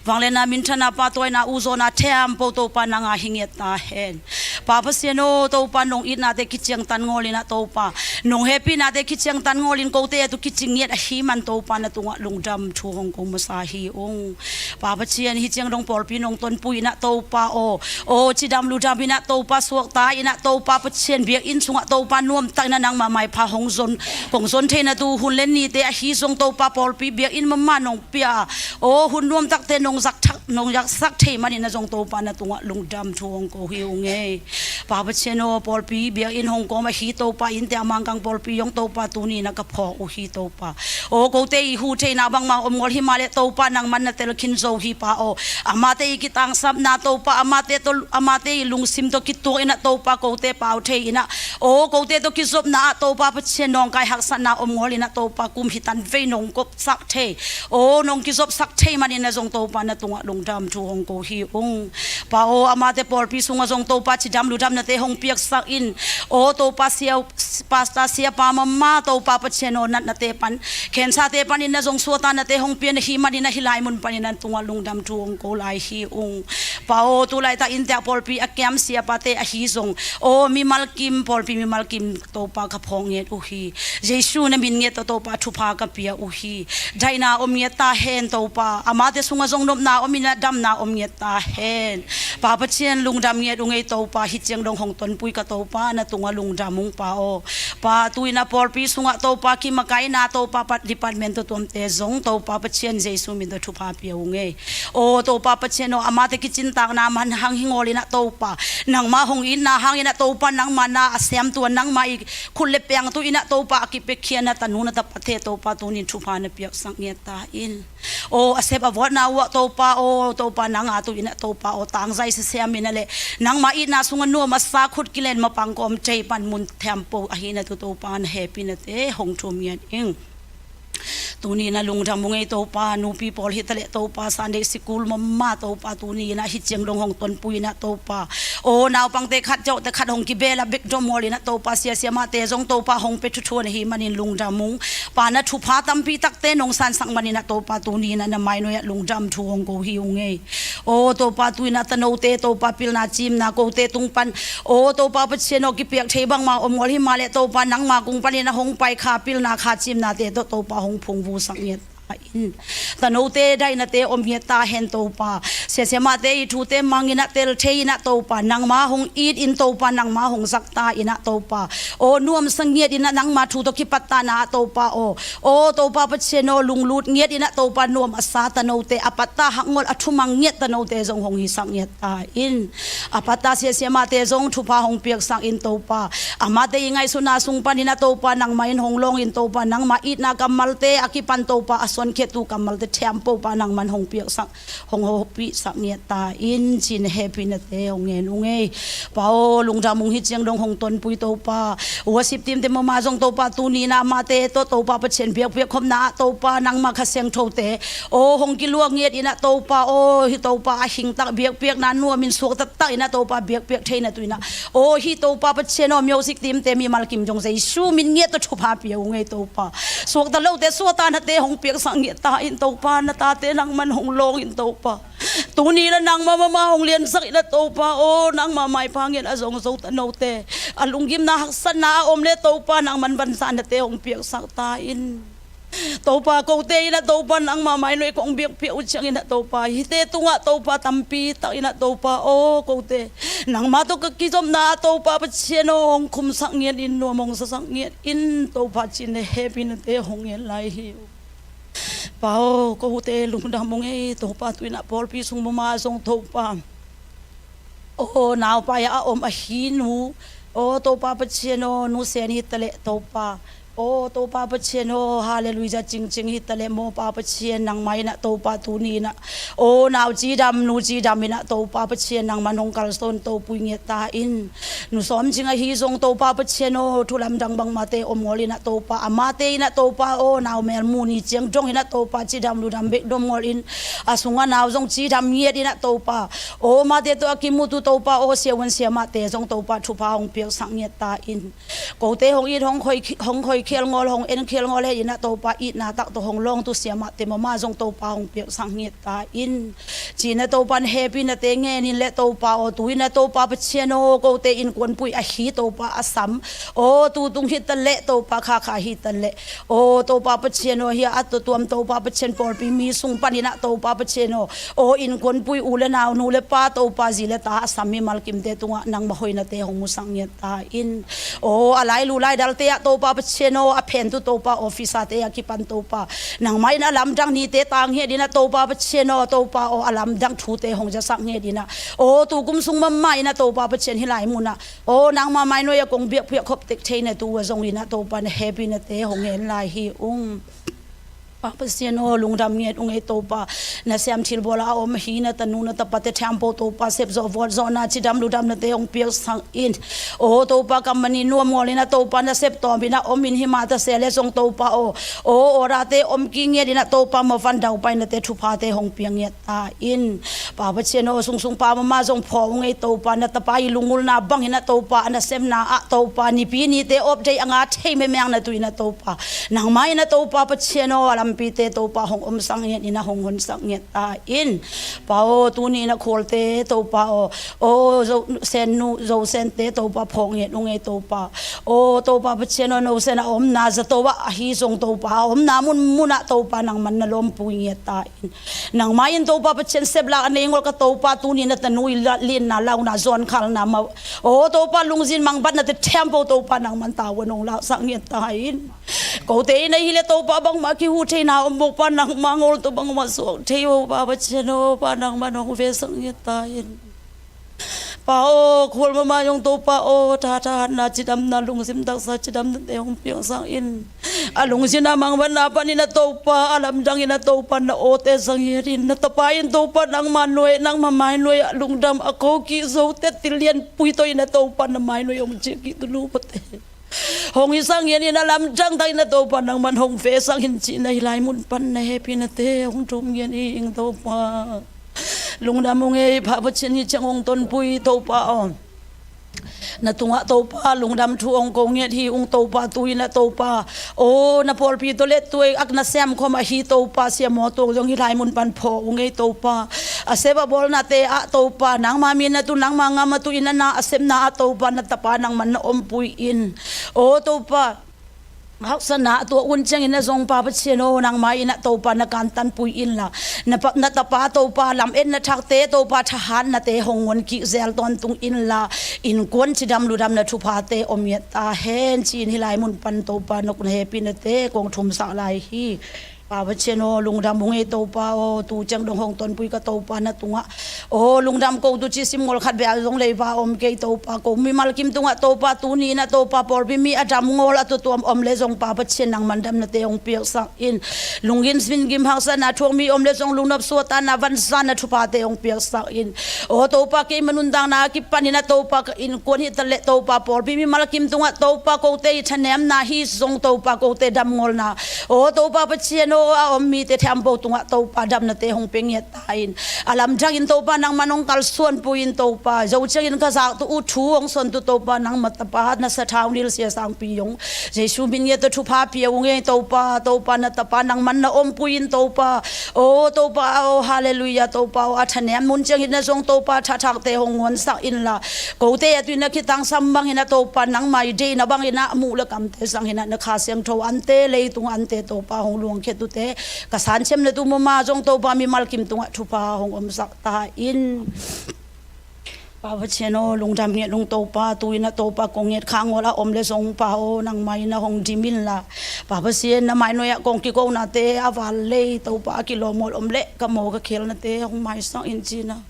Vangliatna minthanna pahtawi-na uh zawhna thempo Topa nang a hi ngiat ta hen. Pa Pasian aw, Topa nong itnate kiciangtan ngawl in ah Topa, nong hehpihnate kiciangtan ngawl in kote a tu kicing ngiat ahih man Topa na tungah lungdam thu hong ko masa hi ung. Pa Pasian, hih ciang dong pawlpi nong tonpui in ah Topa aw, aw cidam ludam in ah Topa, suakta in ah Topa Pasian, biakinn sungah Topa nuamtak in ah nangma maipha hong zon, kong zon theihna tu hun le nite ahi zong Topa pawlpi biakinn mama nong pia aw, hun nuamtakte nong zak thak, nong zaksak thei man in ah zong Topa na tungah lungdam thu hong ko hi ung ei. Pa Pasian aw, pawlpi biakinn hong kawm ahi Topa, innte a Mangkang pawlpi zong Topa tuni in ah ka phawk uh hi Topa aw, kote i huh theihna bangmah om ngawl hi mah leh Topa nangman na tel khin zo hi Pa aw. Amate i kitangsapna Topa, amate tawh, amate i lungsim tawh kituak in ah Topa kote pau thei in ah aw, kote tawh kizopna ah Topa Pasian nawngkai haksatna om ngawl in ah Topa kum hi tan vei nong kop sak thei aw, nong kizopsak thei man in ah zong Topa na tungah lungdam thu hong ko hi ung. Pa aw, amate pawlpi sungah zong Topa cidam ludamnate hong piaksak in aw, Topa sia, pastor siapa mama Topa Pasian aw, natnate pan, cancer-te pan in ah zong suahtaknate hong pia na hih man in ah hih lai mun pan in ah tungah lungdam thu hong ko lai hi ung. Pa aw, tu laitak innte ah pawlpi a kiam siapate ahi zong aw, mimal kim, pawlpi mimal kim Topa ka phawk ngiat uh hi. Jesu na min ngiat tawh Topa thupha ka pia uh hi. Daihna om ngiat ta hen Topa, amate sungah zong nopna om in ah damna om ngiat ta hen. Pa Pasian lungdam ngiat ung ei Topa, hih ciang dong hong tonpui ka Topa na tungah lungdam ung Pa aw. Pa tu in ah pawlpi sungah Topa kimakaina Topa pat department tuamtuamte zong Topa Pasian Jesu min tawh thupha pia ung ei. Aw Topa Pasian aw, amate kicintakna man hang hi ngawl in ah Topa, nangma hong itna hang in ah Topa nangma na a siamtu a nangma i khut le piangtu in ah Topa a kipiakhia na tanu na tapate Topa tuni in thupha na piaksak ngiat ta in. Aw a sep a vuatna uh ah Topa aw, Topa nang a tu in ah Topa aw tangzai sisiam in ah leh nangma itna sungah nuam a sa khut kilen mapang kawm thei panmun thempo ahihna tu Topa na hehpihnate hong thum ngiat ing. Tuni in ah lungdam ung ei Topa, nupi pawl hi taleh Topa Sunday sikul mama Topa tuni in ah hih ciang dong hong tonpui in ah Topa aw, naupangte khat zawhte khat hong kibel a bek dom ngawl in ah Topa sia siamahte zong Topa hong pia thuthuan ahih man in lungdam ung. Pa na thupha tampi takte nong sansak man in ah Topa tuni in ah na mainuai ah lungdam thu hong ko hi ung ei. Aw Topa tu in ah tanote Topa pilna cimna kote tung pan aw Topa Pasian aw kipiak thei bangmah om ngawl hi mah leh Topa nangma kung pan in ah hong pai kha pilna kha cimnate tawh Topa hong phungvuhsak ngiat in. Tanote daihnate om ngiat ta hen Topa. Siasiamate i thute mang in ah tel thei in ah Topa, nangma hong it in Topa, nangma hong zak ta in ah Topa. Aw nuamsa ngiat in ah nangma thu tawh kipat ta na ah Topa aw. Aw Topa Pasian aw, lunglut ngiat in ah Topa, nuam a sa tanote, a patta hakngol a thumang ngiat tanote zong hong hisak ngiat ta in. A patta siasiamate zong thupha hong piaksak in Topa. Amate i ngaihsutna sung panin ah Topa, nangmah in hong lawng in Topa, nangmah itna kammalte a kipan Topa, a suankhiattu kammalte thiampopa nangman hong piaksak, hong hopihsak ngiat ta in, ci-in hehpihnate hong ngen ung ei. Pa aw, lungdam ung, hi ciang dong hong tonpui Topa. Worship team te mama zong Topa, tuni in ah amate tawh Topa Pasian biakpiak khopna ah Topa, nangma Kha Siangthote aw hong kiluak ngiat in ah Topa aw, hi Topa a hingtak biakpiakna nuam in suakta tak in ah Topa biakpiak theina tu in ah aw, hi Topa Pasian aw, music team te mimal kim dong Jesu min ngiat tawh thupha pia ung ei Topa. Suakta lote suahtaknate hong piaksak ngiat ta in Topa, na tate nangman hong lawng in Topa. Tuni in ah nangma mama hong liansak in ah Topa aw, nangma maipha ngiat a zong zo tanote, a lunggimna haksatna a om leh Topa, nangman vanzanate hong piaksak ta in. Topa, kote in ah Topa, nangma mainoi kong biakpiak uh ciangin ah Topa, hihte tungah Topa, tampi tak in ah Topa aw, kote nangma tawh ka kizopna ah Topa Pasian aw, hong khumsak ngiat in, nuam hong zasak ngiat in Topa, ci-in hehpihnate hong ngen lai hi uh. Pa aw, kote lungdam ung ei Topa, tu in ah pawlpi sung mama zong Topa, aw naupai ah a om ahi nu, aw Topa Pasian aw, Nu Sen hi taleh Topa, aw Topa Pasian aw, Halleluijah Cingcing hi taleh, mawpa Pasian, nangmah in ah Topa, tuni in ah aw nau cidam, nu cidam in ah Topa Pasian, nangman hong kalsuan topui ngiat ta in. Nu Sawm Cing ahi zong Topa Pasian aw, thu lamdang bangmahte om ngawl in ah Topa, amate in ah Topa aw, nau mel mu ni ciang dong in ah Topa, cidam ludam bek dong ngawl in, a sungah nau zong cidam ngiat in ah Topa, aw amate tawh a kimutu Topa aw, siavuan siamahte zong Topa, thupha hong piaksak ngiat ta in. Kote hong it, hong khoi, hong khoikhial ngawl, hong enkhial ngawl hi in ah Topa, itna tak tawh hong lawngtu siamahte mama zong Topa, hong piaksak ngiat ta in. Ci-in ah Topa, na hehpihnate ngen in leh Topa aw, tu in ah Topa Pasian aw, kote innkuanpui ahi Topa, a sam aw, tutung hi taleh Topa, khakha hi taleh, aw Topa Pasian aw, hi a tuamtuam Topa Pasian, pawlpi mi sung panin ah Topa Pasian aw, aw innkuanpui, u leh nau, nu leh pa Topa, zi leh ta, a sam mimal kimte tungah nangma hoihnate hong musak ngiat ta in. Aw a lailu laidalte ah Topa Pasian aw, a phentu Topa, officer-te a kipan Topa, nangmah in a lamdang nite tang ngiat in ah Topa Pasian aw, Topa aw, a lamdang thute hong zasak ngiat in ah, aw tukum sung mama in ah Topa Pasian, hih lai munah aw nangma mainoi a kong biakpiak khop tek theina tu ah zong in ah Topa, na hehpihnate hong ngen lai hi ung. Pa Pasian aw, lungdam ngiat ung ei Topa. Na siam thilbawl a om ahi na tanu na tapate thiampo Topa, sepzawh vualzawhna, cidam ludamnate hong piaksak in. Aw Topa, kam mani nuam ngawl in ah Topa, na sep tawm in ah om in, himah ta se leh zong Topa aw, aw order-te om kik ngiat in ah Topa, mavan daupainate thuphate hong piak ngiat ta in. Pa Pasian aw, sungsung pa mama zong phaw ung ei Topa, na tapa i lungulna bangin ah Topa, a nasemna ah Topa, nipi nite off day a nga thei mengmeng na tu in ah Topa, nangmah in ah Topa Pasian aw, a lampite Topa, hong omsak ngiat in ah, hong honsak ngiat ta in. Pa aw, tuni in ah Khualte Topa aw, aw Zo Sen nu, Zo Sente Topa, phawk ngiat ung ei Topa. Aw Topa Pasian aw, Nu Sen a omna zato ah ahi zong Topa, a omna munmun ah Topa, nangman na lawmpui ngiat ta in. Nangmah in Topa Pasian, seplak a nei ngawl ka Topa, tuni in ah tanu i la-, lianna, launa, zuankhalna mah, aw Topa, lungzin mangbatnate thiampo Topa, nangman tavuan hong laksak ngiat ta in. Kote in ah hi leh Topa, bangmah kihu theina om bok Pa, nangma ngawl tawh bangmah suak thei uh Pa Pasian aw, Pa nangman hong vesak ngiat ta in. Pa aw, khual mama zong Topa aw, tha, thahatna, cidamna, lungsim taksa cidamnate hong piaksak in. A lungsim a mangbatna panin ah Topa, a lamdang in ah Topa, na awte zang ngiat in. Na tapa in Topa, nangma nuai, nangma mainuai ah lungdam a ko kik Zote, Tilianpui tawh in ah Topa, na mainuai hong ciah kik tu nu pate hong hisak ngiat in, a lamdang tak in ah Topa, nangman hong vesak in, ci-in ah hih lai mun pan na hehpihnate hong thum ngiat hi ing Topa. Lungdam ung ei Pa Pasian, hi ciang hong tonpui Topa aw. Na tungah Topa, lungdam thu hong ko ngiat hi ung Topa, tu in ah Topa. Aw na pawlpi tawh leh tu-a na sem khawm ahi Topa, Sia Maw Tuang zong hih lai mun pan phaw ung ei Topa. A sep a bawlnate ah Topa, nangma min a tu, nangma ngam a tu in ah, na a sepna ah Topa, na tapa nangman na ompui in. Aw Topa, Haksatna a tuah hun ciangin ah zong Pa Pasian aw, nangmah in ah Topa na kantanpui inla, na pa, na tapa Topa, lam-etna thakte Topa, thahatnate hong ngon kik zel tawntung inla, innkuan cidam ludamna thuphate om ngiat ta hen ci-in hih lai mun pan Topa na hehpihnate kong thumsak lai hi. Pa Pasian aw, lungdam ung ei Topa aw, tu ciang dong hong tonpui ka Topa na tungah aw, lungdam ko tu ci simngol khat bek zong leiva om kei Topa, ko mimal kim tungah Topa, tuni in ah Topa pawlpi mi a damngawl a tutuam om le zong Pa Pasian nangman damnate hong piaksak in. Lungkim singgim haksatna thuak mi om le zong lungnop suahtakna vansanna thuphate hong piaksak in. Aw Topa, keima nuntakna a kipanin ah Topa ka innkuan hi ta leh Topa pawlpi mimal kim tungah Topa kote i thanemna hi zong Topa kote damngawlna aw Topa Pasian aw, a om mite thempo tungah Topa damnate hong pia ngiat ta in. A lamdangin Topa nangman hong kalsuanpui in Topa, zo ciangin ka zaktu uh thu hong sontu Topa nangma tapa na sathau nilsia sangpi hong Jesu min ngiat tawh thupha pia ung ei Topa, Topa na tapa nangman na ompui in Topa. Aw Topa aw, halleluiah Topa aw, a thanem mun ciangin ah zong Topa thathakte hong ngonsak inla, kote a tuin a kitangsam bangin ah Topa nangmah i deihna bangin ah muh le kamte zangin ah na Kha Siangtho ante, leitung ante Topa hong luangkhia tute, ka sanchem le tu mama zong Topa mimal kim tungah thupha hong omsak ta in. Pa Pasian aw, lungdam ngiat ung Topa, tu in ah Topa kong nget kha ngawl a om le zong Pa aw, nangmah in ah hong dim inla, Pa Pasian na mainoi ah kong kikonate a val lei Topa a kilawmmawl om leh ka maw ka khelnate hong maisak in ci-in ah,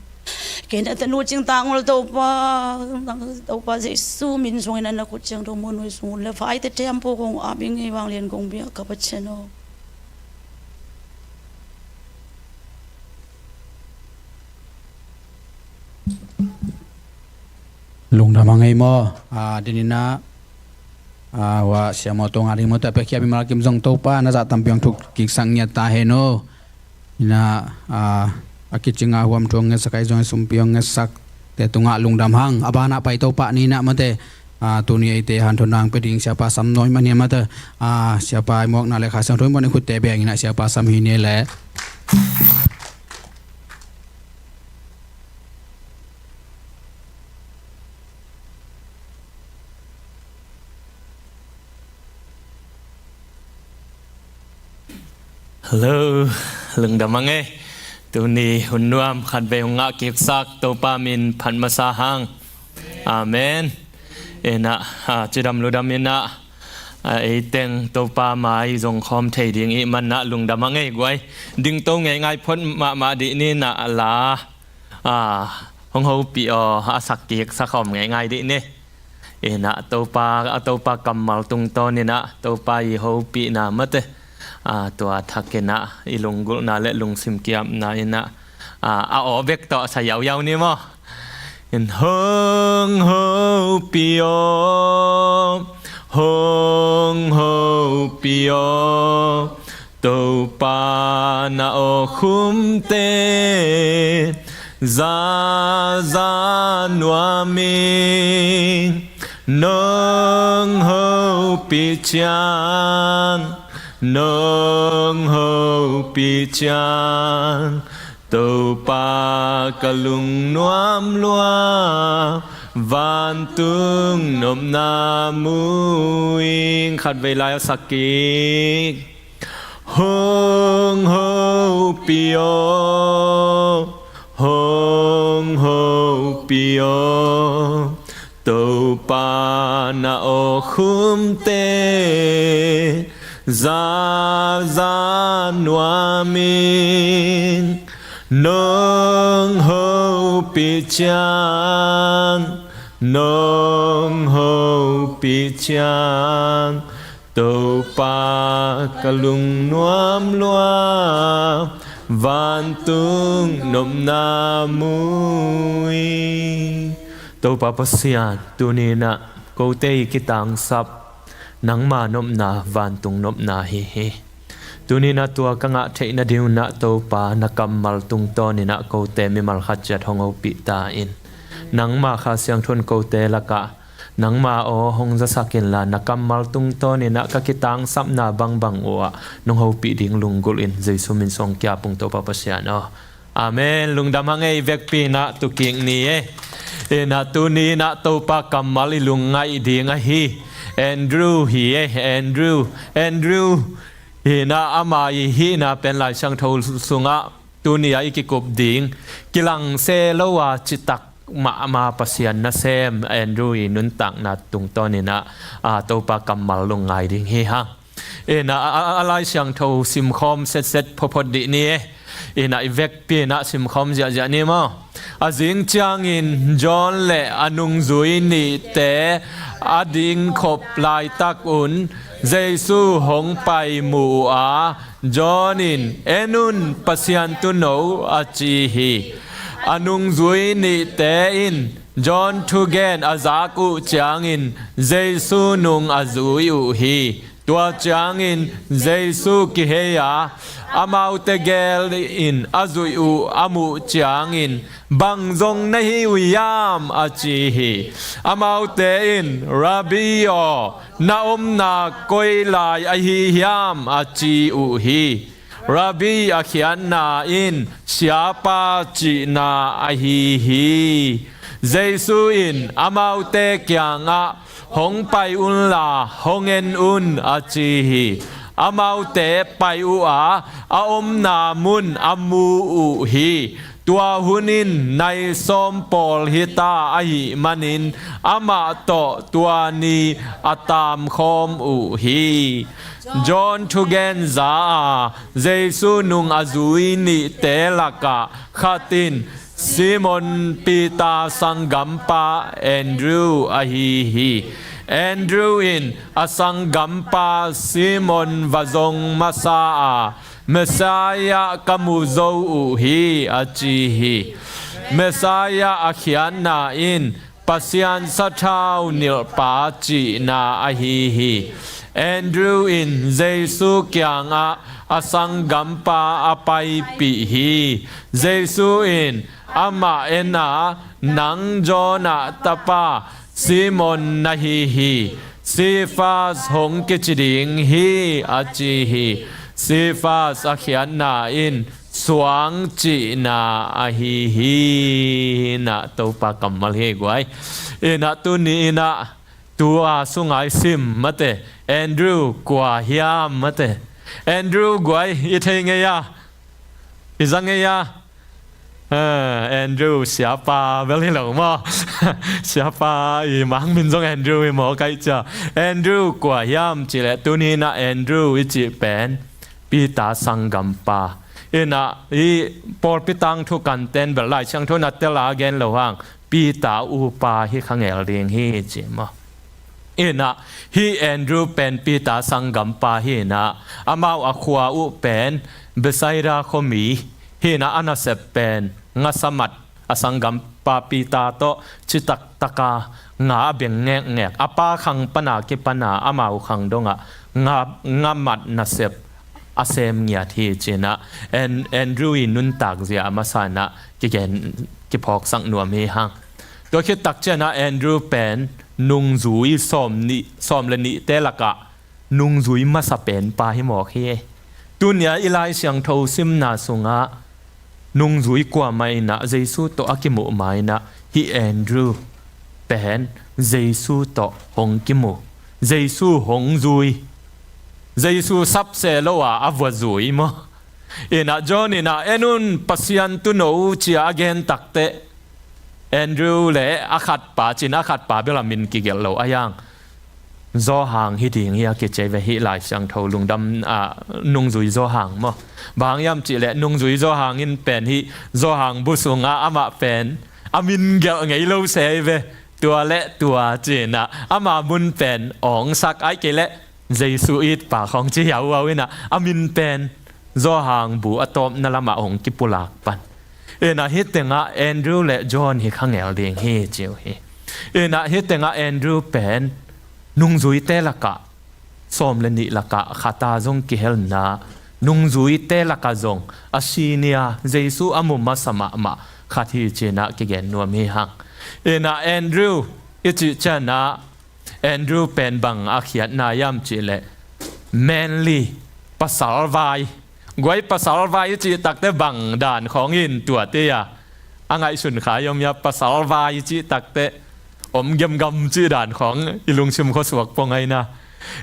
kei na tanu cingtang ol Topa, Topa Jesu min zongin ah na khut ciangtho maw nuai sung un le vaite thempo kong ap ing ei, vanglian kong biak ka Pasian aw. Lungdam hang ei maw. Ah, tuni in ah, ah, hua siamo tungah ding maw, ta pek hiam mimal kim zong Topa na zah tampi hong thuk kiksak ngiat ta hen aw. Ina, ah, a kicing a huam thu hong ngetsak, ahi zong i sumpi hong ngetsakte tungah lungdam hang. A banah pai Topa ni in ah mate, ah, tuni eite hanthawn nang pia ding Siapa Sam Nawi mah hi a mate, ah, Siapa i muakna le Kha Siangtho i muakna i khutte beng in ah Siapa Sam hi ni le. Hello, lungdam hang ei. Tuni hun nuam khat vei hong ngah kiksak Topa min phat masa hang. Amen. Ina, ah, cidam ludam ina, ah, eiteng Topa mai zong khawm thei ding i hih man ah lungdam hang ei guai. Dingto ngeingai phot mahmah dih ni in ah la, ah, hong hopih aw, a sak kik sak a om ngeingai dih ni. Ina Topa, a Topa kammal tungtawn ina Topa i hopihna mate, ah, tua thak ina i lunggulhna le lungsim kiamna ina, ah, a aw bek tawh sa yauyau ni maw. In hong hopih aw, hong hopih aw, Topa na awkhumte zaza nuam ing. Nong hopih ciang, nong hopih ciang, Topa ka lungnuam lua, vantung nopna mu ing. Khat vei lai a sak kik. Hong hopih aw, hong hopih aw, Topa na awkhumte zaza nuam ing. Nong hopih ciang, nong hopih ciang, Topa ka lungnuam lua, vantung nopna mu ing. Topa Pasian, tuni in ah kote i kitangsap nangma nopna, vantung nopna hi hi. Tuni in ah tua ka ngah theih nading un ah Topa na kammal tungtawn in ah kote mimal khat ciat hong hopih ta in. Nangma Kha Siangtho in kote lakah nangma aw hong zasak inla, na kammal tungtawn in ah ka kitangsapna bangbang uh ah nong hopih ding lunggulh in, Jesu min suang kia pung Topa Pasian aw. Amen. Lungdam hang ei, vekpi in ah tu kik ni e. In ah tuni in ah Topa kammal i lungngaih ding ahi. Andrew hi e, Andrew. Andrew hi-in ah ama i hihna pen Lai Siangtho sungah tuni-a i kikup ding kilang se lo a citak mahmah Pasian nasem Andrew i nuntakna tungtawnin ah, a, Topa kammal lungngai ding hi hang. In ah, a, a, a Lai Siangtho simkhawm setset photphot dih ni e. In ah i vekpi-in ah simkhawm ziahziah ni maw? A zing ciangin John le a nungzui nihte a dingkhop laitak un Jesu hong pai mu uh a, John in, "En un, Pasian Tuuno," a ci hi. A nungzui nihte in John thugen a zak uh ciangin Jesu nung a zui uh hi. Tua ciangin Jesu kihei a, amaute gel in a zuih uh a muh ciangin, "Bang zong na hi uh hiam?" a ci hi. Amaute in, "Rabbi aw, na omna koi lai ahi hiam?" a ci uh hi. Rabbi a khiatna in Siapa cihna ahi hi. Jesu in amaute kiangah, "Hong pai unla hong en un," a ci hi. Amaute pai uh a, a omna mun a mu uh hi. Tua hun in nai sawm pawl hita ahih manin amah tawh tua ni a taamkhawm uh hi. John thugen za a Jesu nung a zui nihte lakah khat in Simon Peter sanggampa Andrew ahi hi. Andrew in a sanggampa Simon va zong masa a, "Messiah ka mu zo uh hi," a ci hi. Messiah a khiatna in Pasian sathau nilhpa cihna ahi hi. Andrew in Jesu kiangah a sanggampa a paipih hi. Jesu in amah en a, "Nang Jonah tapa Simon na hi hi. Cephas hong kici ding hi," a ci hi. Cephas a khiatna in suang cihna ahi hi. In ah Topa kammal hi guai. In ah tuni in ah tua sungai sim mate, Andrew kua hiam mate. Andrew guai i thei ngei a, i za ngei a. Ah, Andrew siapa bel hi lo maw? Siapa i mang min zong Andrew hi maw, kai cia. Andrew kua hiam cih leh tuni in ah Andrew i cih pen Peter sanggampa. In ah i pawlpi tangthu kanten bel Lai Siangtho in a tel a gen lo hang Peter upa hi kha ngel ding hi ci maw? In ah hih Andrew pen Peter sanggampa hi in ah, amau a khua uh pen Bethsaida khuami hi in ah, a nasep pen ngasa mat a sanggampa Peter tawh citak taka nga a beng ngekngek, a pa khang pana kipana amau khang dongah nga, nga mat nasep a sem ngiat hi ci in ah An-, Andrew i nuntak zia a masa in ah kigen, kiphawksak nuam hi hang. Tua khit tak ciangin ah Andrew pen nungzui sawm nih, sawm le nihte lakah nungzui masa penpa hi mawk hi. Tuni-a i Lai Siangtho simna sungah nungzui kuamah in ah Jesu tawh a kimuh ma in ah hih Andrew pen Jesu tawh hong kimu, Jesu hong zui, Jesu sapseh lo a a vua zui maw? In ah John in ah, "En un, Pasian Tuuno," ci-a a gen takteh Andrew le a khatpa ci in, a khatpa bel a min kigelh lo a hiang. Johan hi ding hi a kici ve hih Lai Siangtho lungdam, ah, nungzui Johan maw? Bang hang hiam cih leh nungzui Johan in pen hih Johan bu sungah amah pen a min gelh ngei lo se hi ve. Tua le tua ci in ah ama mun pen awngsak, ahih kei leh Jesu itpa khawng ci hiauhiau in ah a min pen Johan bu a tawpna lamah hong kipulak pan. In ah hih tengah Andrew le John hi kha ngel ding hi ci uh hi. In ah hih tengah Andrew pen nungzuite lakah, sawm le nih lakah khat a zong kihel in ah, nungzuite lakah zong a senior, Jesu a mu masa mahmah khat hi ci in ah kigen nuam hi hang. In ah Andrew i cih ciangin ah Andrew pen bang a khiatna hiam cih leh manly, pasal vai. Guai, pasal vai i cih takteh bang dan khawng in tuate a, a ngaihsun kha i om hia? Pasal vai i cih takteh om gemgam cih dan khawng i lungsim khuasuak pong ahi na.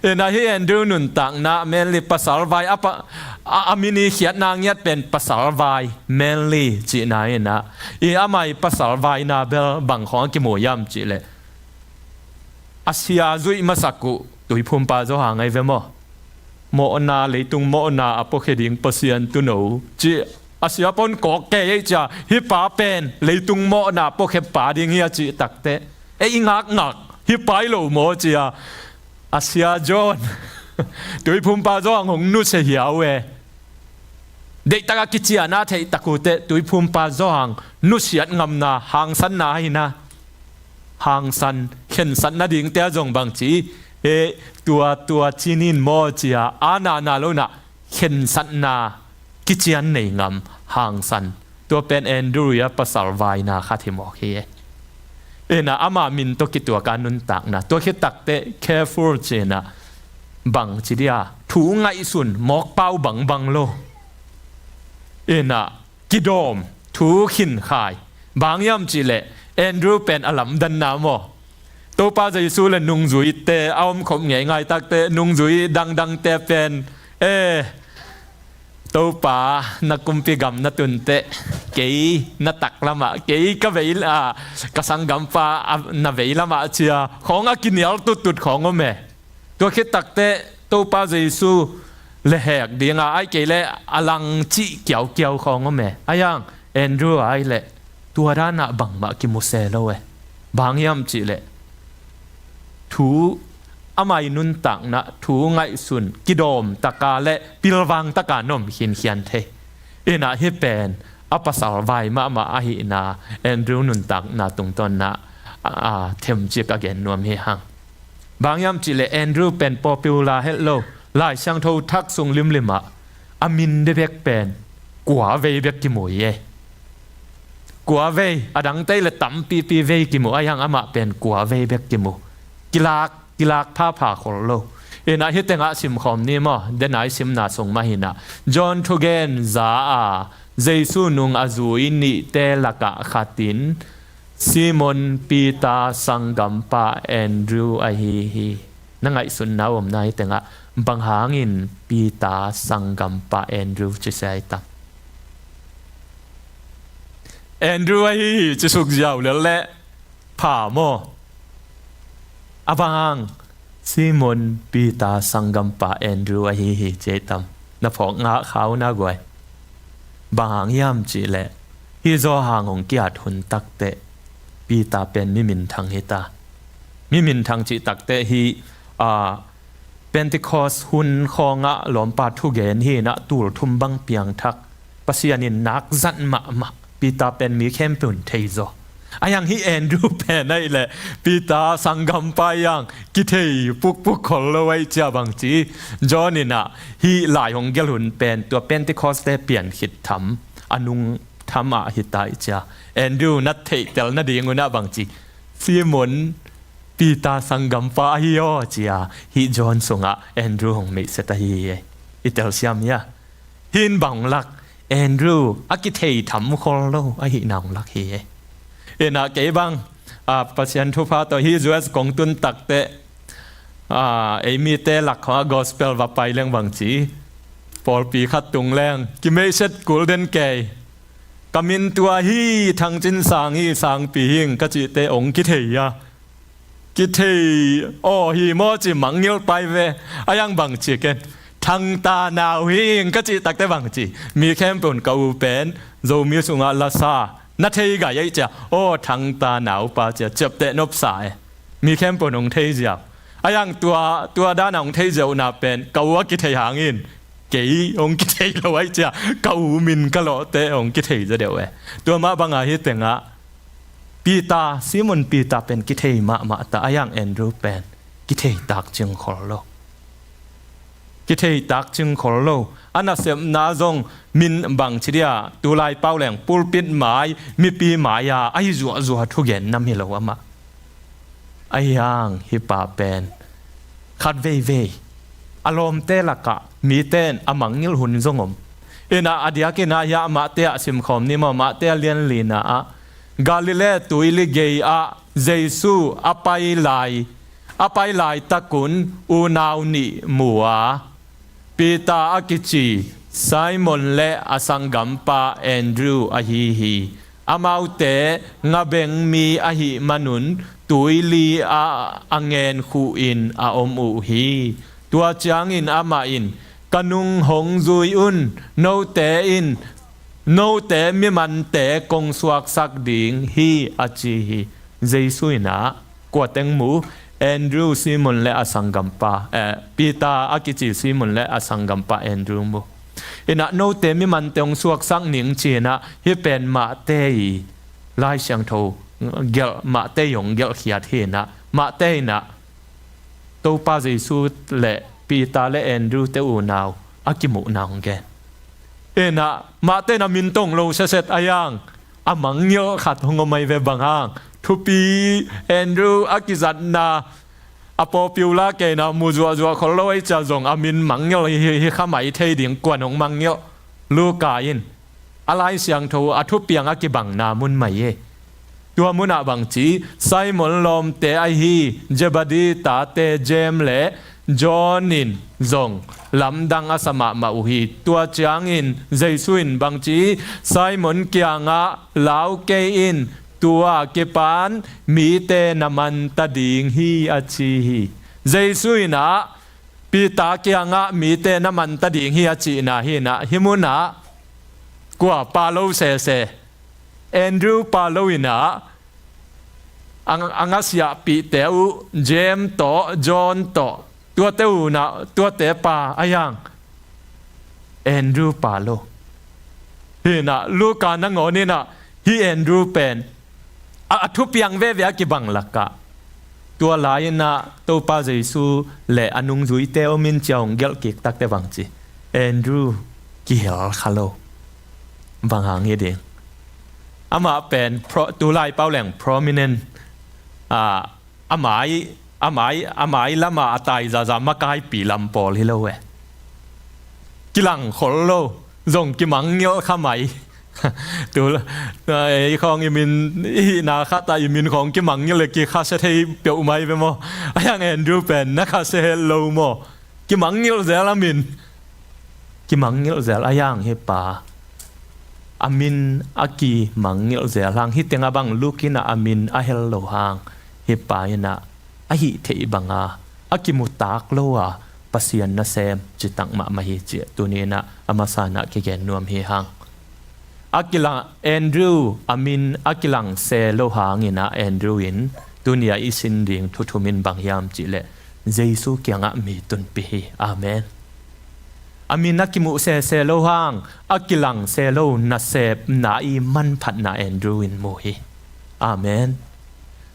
Ina hi Andrew nuntakna manli pasal vai a, pa, a, a min i khiatna ngiat pen pasal vai manli cihna ina. I amah i pasal vaina bel bang khawng a kimu hiam cih leh, a sia zuih masak uh Tuiphumpa Johan ahi ve maw? Mawhna, leitung mawhna a puakhia ding Pasian tuuno cih a sia pon kawk kei ei cia, hih pa pen leitung mawhna puakhia pa ding hi a cih takteh, ei i ngakngak, hih pa hi lo maw cia, a sia John, Tuiphumpa Johan hong nusia hiau e. Deihtak a kician a theihtak uh teh Tuiphumpa Johan nusiat ngamna, hangsanna ahi na. Hangsan, khensat nadingte a zong bang ci, e, tua, tua cinin maw cia, a nana lo na, khensatna, kician nei ngam, hangsan. Tua pen Andrew i a pasal vaina khat hi mawk hi e. Ina ama min tawh kituak a nuntakna, tua khit takteh careful cina, bang ci dia, thu ngaihsun, mawkpau bangbang lo. Ina kidawm, thu khinkhai. Bang hiam cih leh Andrew pen a lamdanna maw? Topa Jesu le nungzuite a omkhop ngeingai takteh, nungzui dangdangte pen, e, Topa, na kumpi gam na tunteh, kei na taklamah, kei ka vei, a, ka sanggampa a, na veilamah cia khawng a kinial tuttut khawng om e. Tua khit takteh Topa Jesu le hek dinga, ai kei le a lang cih kiaukiau khawng om e. Ai ang Andrew ai le tua danah bangmah kimu se lo e. Bang hiam cih leh thu, amah i nuntakna, thu ngaihsun, kidawm taka le pilvang taka na om khinkhian thei. Ina hih pen a pasal vai mahmah ahihna Andrew nuntakna tungtawna, a, a, themcik a gen nuam hi hang. Bang hiam cih leh Andrew pen popular het lo, Lai Siangtho thak sung limlimah a min de bek pen kua vei bek kimu hi e. Kua vei, a dangte le tampipi vei kimu, ai ang amah pen kua vei bek kimu. Kilak, kilak phapha khol lo. Ina hih tengah simkhawm ni maw, denai simna sung mah hina. John thugen za a, Jesu nung a zui nihte lakah khatin, Simon Peter sanggampa Andrew ahi hi. Na ngaihsutna om na hi tengah, bang hangin Peter sanggampa Andrew ci sia i tam? Andrew ahi hi ci suk ziau lel leh pha maw? A bang hang Simon Peter sanggampa Andrew ahi hi ci i tam? Na phawk ngah kha uh na guai. Bang hang hiam cih leh, hih Johan hong ki-at hun takteh Peter pen mi minthang hi ta. Mi minthang cih takteh hih, a, Pentecost hun khawngah lawmpa thugen hi inah tul thum bang piangthak. Pasian in nak zat mahmah. Peter pen mi khempeuh in thei zaw. A yang hih Andrew pen ahih leh Peter sanggampa yang kithei pukpuk khol lo ahih cia bang ci. John inah hih lai hong gelh hun pen tua Pentecost te pian khit tham, a nung tham ah hi ta ahih cia. Andrew na theihtel nading unah bang ci. Simon Peter sanggampa ahi aw cia hih John sungah Andrew hong meihset ahi hi. I telsiam hia? Hih in bang hong lak? Andrew a kithei tham khol lo ahihna hong lak hi. Inah kei bang, a, Pasian thupha tawh hih U S kong tun takteh, a, ei mite lak khawngah gospel va pai leng bang ci. Pawlpi khat tung leng kimeihset kul den kei. Ka min tua hi, Thang Cin Sang hi, Sangpi hing ka cihte hong kithei a. Kithei aw hi maw ci mangngilh pai ve. A yang bang ci ken, Thang ta nau hing ka cih takteh bang ci. Mi khempeuh in ka u pen Zomi sungah lasa na thei gai ahih cia, aw Thang ta naupa cia ciapteh nopsa e. Mi khempeuh in hong thei ziau. A yang tua, tua dana hong thei ziau na pen ka u a kithei hangin kei hong kithei lo ahih cia ka u min ka lawhte hong kithei zaw deuh e. Tua mah banga hih tengah Peter, Simon Peter pen kithei mahmah ta, a yang Andrew pen kithei takcing khol lo. Kithei takcing khol lo. A nasepna zong min bang ci dia, tulai pau leng pulpit mai, mipi mai-a a hi zuahzuah thugen nam hi lo amah. A hi hang hih pa pen khat veivei a lawmte lakah mite in a mangngilh hun zong om. Inah a diakin ah hiah Matthai ah simkhawm ni maw, Matthai a lianlina ah Galilee tuili gei-ah Jesu a pai lai, a pai laitakun unau nih mu a, Peter a kici Simon le a sanggampa Andrew ahi hi. Amaute ngabeng mi ahih manun tuili ah a ngenkhuh in a om uh hi. Tua ciangin amah in, "Ka nung hong zui un, note in, note mimante kong suaksak ding hi," a ci hi. Jesu in ah kua teng mu? Andrew, Simon le a sanggampa, eh, Peter a kici Simon le a sanggampa Andrew mu. In ah, "Note mimante hong suaksak ning," ci-in ah, hih pen Mate i Lai Siangtho gelh, Mate i hong gelhkhiat hi in ah, Mate in ah Topa Jesu le Peter le Andrew te unau a kimuhna hong gen. In ah, Mate in ah min tong lo seset a, hiang a mangngilh khat hong om ahi ve. Bang hang? Thupi, Andrew a kizatna, a popular kei in ah mu zuahzuah khol lo ahih ciang zong a min mangngilh hi, hi, hi kha mai thei ding, kuan hong mangngilh. Luka in a Lai Siangtho a thupiang a kibangna mun mah hi. Tua munah bangci, Simon lawmte ahi Zebedee tate James le John in zong lamdang a sa mahmah uh hi. Tua ciangin Jesu in bangci, Simon kiangah, "Lau kei in, tua kipan mite na manta ding hi," a ci hi. Jesu in ah Peter kiangah mite na manta ding hi a cihna hi in ah, hih munah kua pha lo sese? Andrew pha lo in ah, a, a ngasiahpihte uh James tawh, John tawh, tuate unau, tuate pha a, hiang Andrew pha lo. Hi in ah, Luka nangawn in ah hih Andrew pen a, a thupiang veve a kibang lakah, tua lai-in ah Topa Jesu le a nungzuite om in ci-a hong gelh kik takteh bangci, Andrew kihel kha lo. Bang hang hi ding? Amah pen pro-, tulai pau leng prominent, ah, a mai, a mai, a mai lamah a tai zaza makaipi lam pawl hi lo e. Kilang khol lo, zong kimangngilh kha mai. Tu, ei khawng i min, i hihna khat ah i min khawng kimangngilh le kikhasia thei peuhmah hi ve maw? A hiang Andrew pen na khasia het lo maw? Kimangngilh zel a min. Kimangngilh zel a, hiang hih pa a min a kimangngilh zel hang, hih tengah bang Luka in ah a min a hel lo hang, hih pa in ah a hih theih banga a kimutak lo a Pasian nasem citak mahmah hi cih tuni in ah a masa in ah kigen nuam hi hang. A kilang, Andrew a min a kilang se lo hangin ah Andrew in tuni a i sin ding thu thum in bang hiam cih leh Jesu kiangah mi tunpih hi. Amen. A min a kimuh sese lo hang, a kilang se lo nasepna i manphatna Andrew in mu hi. Amen.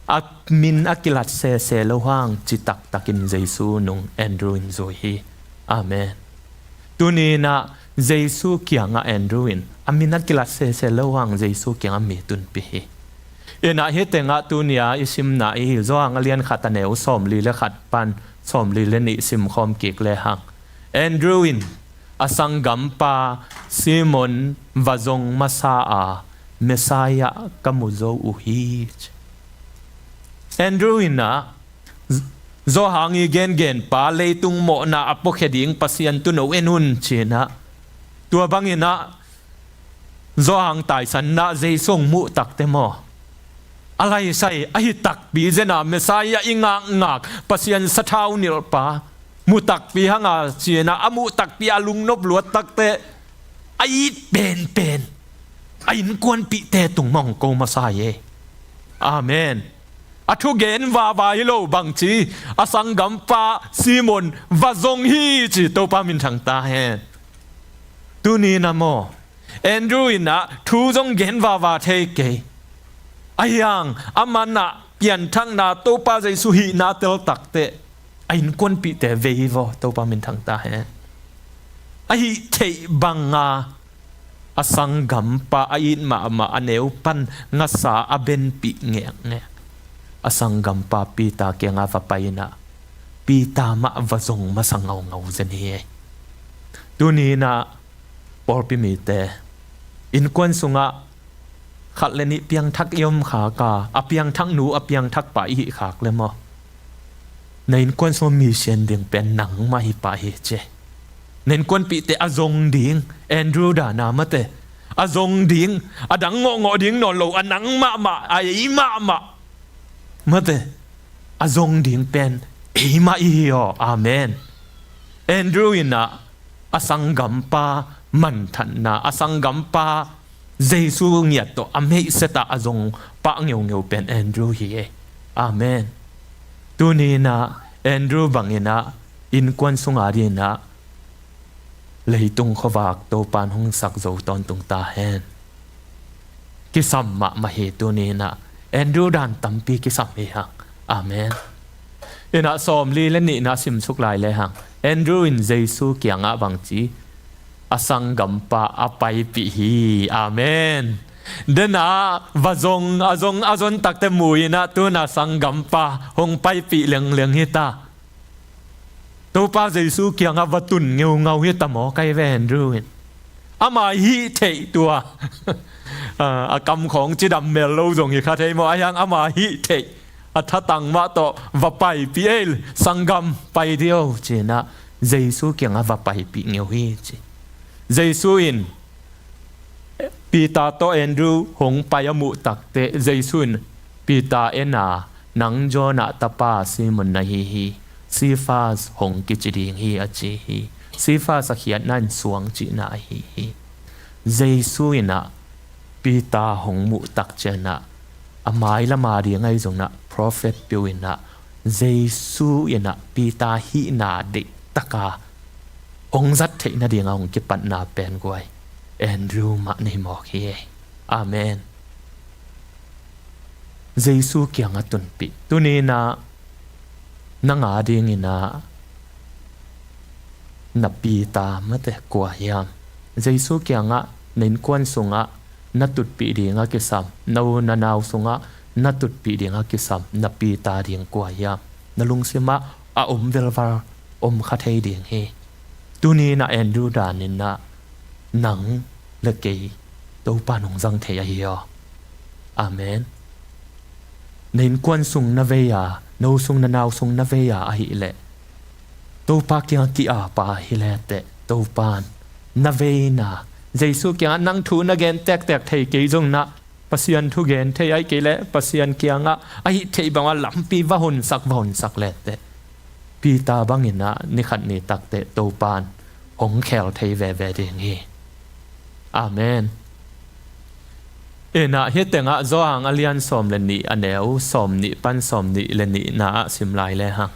A min a kilat sese lo hang, citak takin Jesu nung Andrew in zui hi. Amen. Tuni in ah Jesu kiangah Andrew in a min a kilat sese lo hang Jesu kiangah mi tunpih hi. In ah hih tengah tuni a i simna i hi Johan a lian khat a neu sawmli le khat pan sawmli le nih simkhawm kik le hang, Andrew in a sanggampa Simon va zong masa a, "Messiah ka mu zo uh hi," ci. Andrew in ah, Johan i gengenpa, leitung mawhna a puakhia ding Pasian tuuno en un ci-in ah, tua bangin ah Johan taisanna Jesu hong muh takteh maw, a laisai ahi takpi zen a, Messiah i ngakngak Pasian sathau nilhpa mu takpi hang a ci-in ah, a muh takpi a lungnop luat takteh a it penpen a innkuanpihte tung mah hong ko masa hi. Amen. A thugen vava hi lo, bangci, a sanggampa Simon va zong hi ci, Topa minthang ta hen. Tuni in ah maw, Andrew in ah thu zong gen vava thei kei. A hiang, a man ah pianthakna, Topa Jesu hihna tel takteh a innkuanpihte vei vaw, Topa minthang ta hen. A hih theih banga a sanggampa a it mahmah, a neu pan ngasa a benpih ngekngek a sanggampa Peter kiangah va pai in ah, Peter mah va zong masa ngaungau zen hi. Tuni in ah pawlpi mite, innkuan sungah Khat le nih piangthak i om khak a, a piangthak nu, a piangthak pa i hih khak le maw, na innkuan sungah mission ding pen nangmah hi pah hi ci. Na innkuanpihte a zong ding, Andrew dan a mate, a zong ding, a dang ngawhngawh ding nawn lo, a nang mahmah, a ei mahmah mate, a zong ding pen eimah i hi aw. Amen. Andrew in ah a sanggampa manthatna, a sanggampa Jesu ngiat tawh a meihset ah a zong pah ngeungeu pen Andrew hi ei. Amen. Tuni in ah Andrew bangin ah innkuan sung a dingin ah leitung khuavak Topan hong sak zo tawntung ta hen. Kisam mahmah hi. Tuni in ah Andrew dan tampi kisam hi hang. Amen. In ah sawmli le nihna simsuk lai le hang, Andrew in Jesu kiangah bangci, a sanggampa a paipih hi. Amen. Denah va zong, a zong, a zon takte mu in ah tun a sanggampa hong paipih lengleng hi ta. Topa Jesu kiangah va tun ngeungau hi ta maw, kai ve Andrew in. Ama hih theih tua a kam khawng cidam mel lo zong hi kha thei maw, ahi hang ama hih theih a thatang mah tawh va paipih ei, sanggam pai dih o ci-in ah Jesu kiangah va paipih ngeu hi ci. Jesu in Peter tawh Andrew hong pai a muh takteh Jesu in Peter en a, nang Jonah tapa Simon na hi hi. Cephas hong kici ding hi a ci hi. Cephas a khiatna in suang cihna ahi hi. Jesu in ah Peter hong muh tak ciangin ah a mailam a ding ahi zongin ah prophet peuh in ah Jesu in ah Peter hihna deihtak a hong zat theih nading a hong kipatna pen guai Andrew mah na hi mawk hi. Amen. Jesu kiangah tunpih. Tuni in ah nang a dingin ah na Peter mate kua hiam? Jesu kiangah na innkuan sungah na tutpih ding a kisam, na u na nau sungah na tutpih ding a kisam na Peter ding kua hiam? Na lungsimah a om velval om kha thei ding hi. Tuni in ah Andrew dan in ah nang le kei Topa in hong zang thei ahi aw. Amen. Na innkuan sung na vei a, na u sung na nau sung na vei a ahih leh Topa kiangah ki-ap a hi leteh Topa in na veina, Jesu kiangah nang thu na gen tektek thei kei zongin ah Pasian thu gen thei ahih kei leh Pasian kiangah a hih theih bangah lampi va honsak, va honsak leteh Peter bangin ah ni khat ni takteh Topa in hong khel thei veve ding hi. Amen. In ah hih tengah Johan a lian sawm le nih a neu sawm nih pan sawm nih le nihna ah sim lai le hang,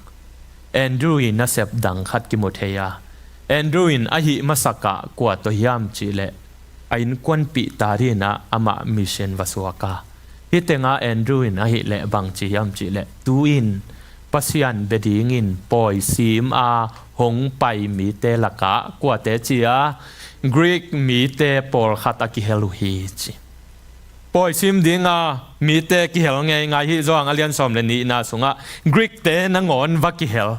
Andrew i nasep dang khat kimu thei a, Andrew in a hih masak ah kua tawh hiam cih leh a innkuanpih ta dingin ah amah mission va suak a. Hih tengah Andrew in ahih leh bangci hiam cih leh tu-in Pasian bia dingin pawi sim a hong pai mite lakah kuate ci a, Greek mite pawlkhat a kihel uh hi ci. Pawi sim ding a mite kihel ngeingai hi. Johan a lian sawm le nihna sungah Greek-te nangawn va kihel.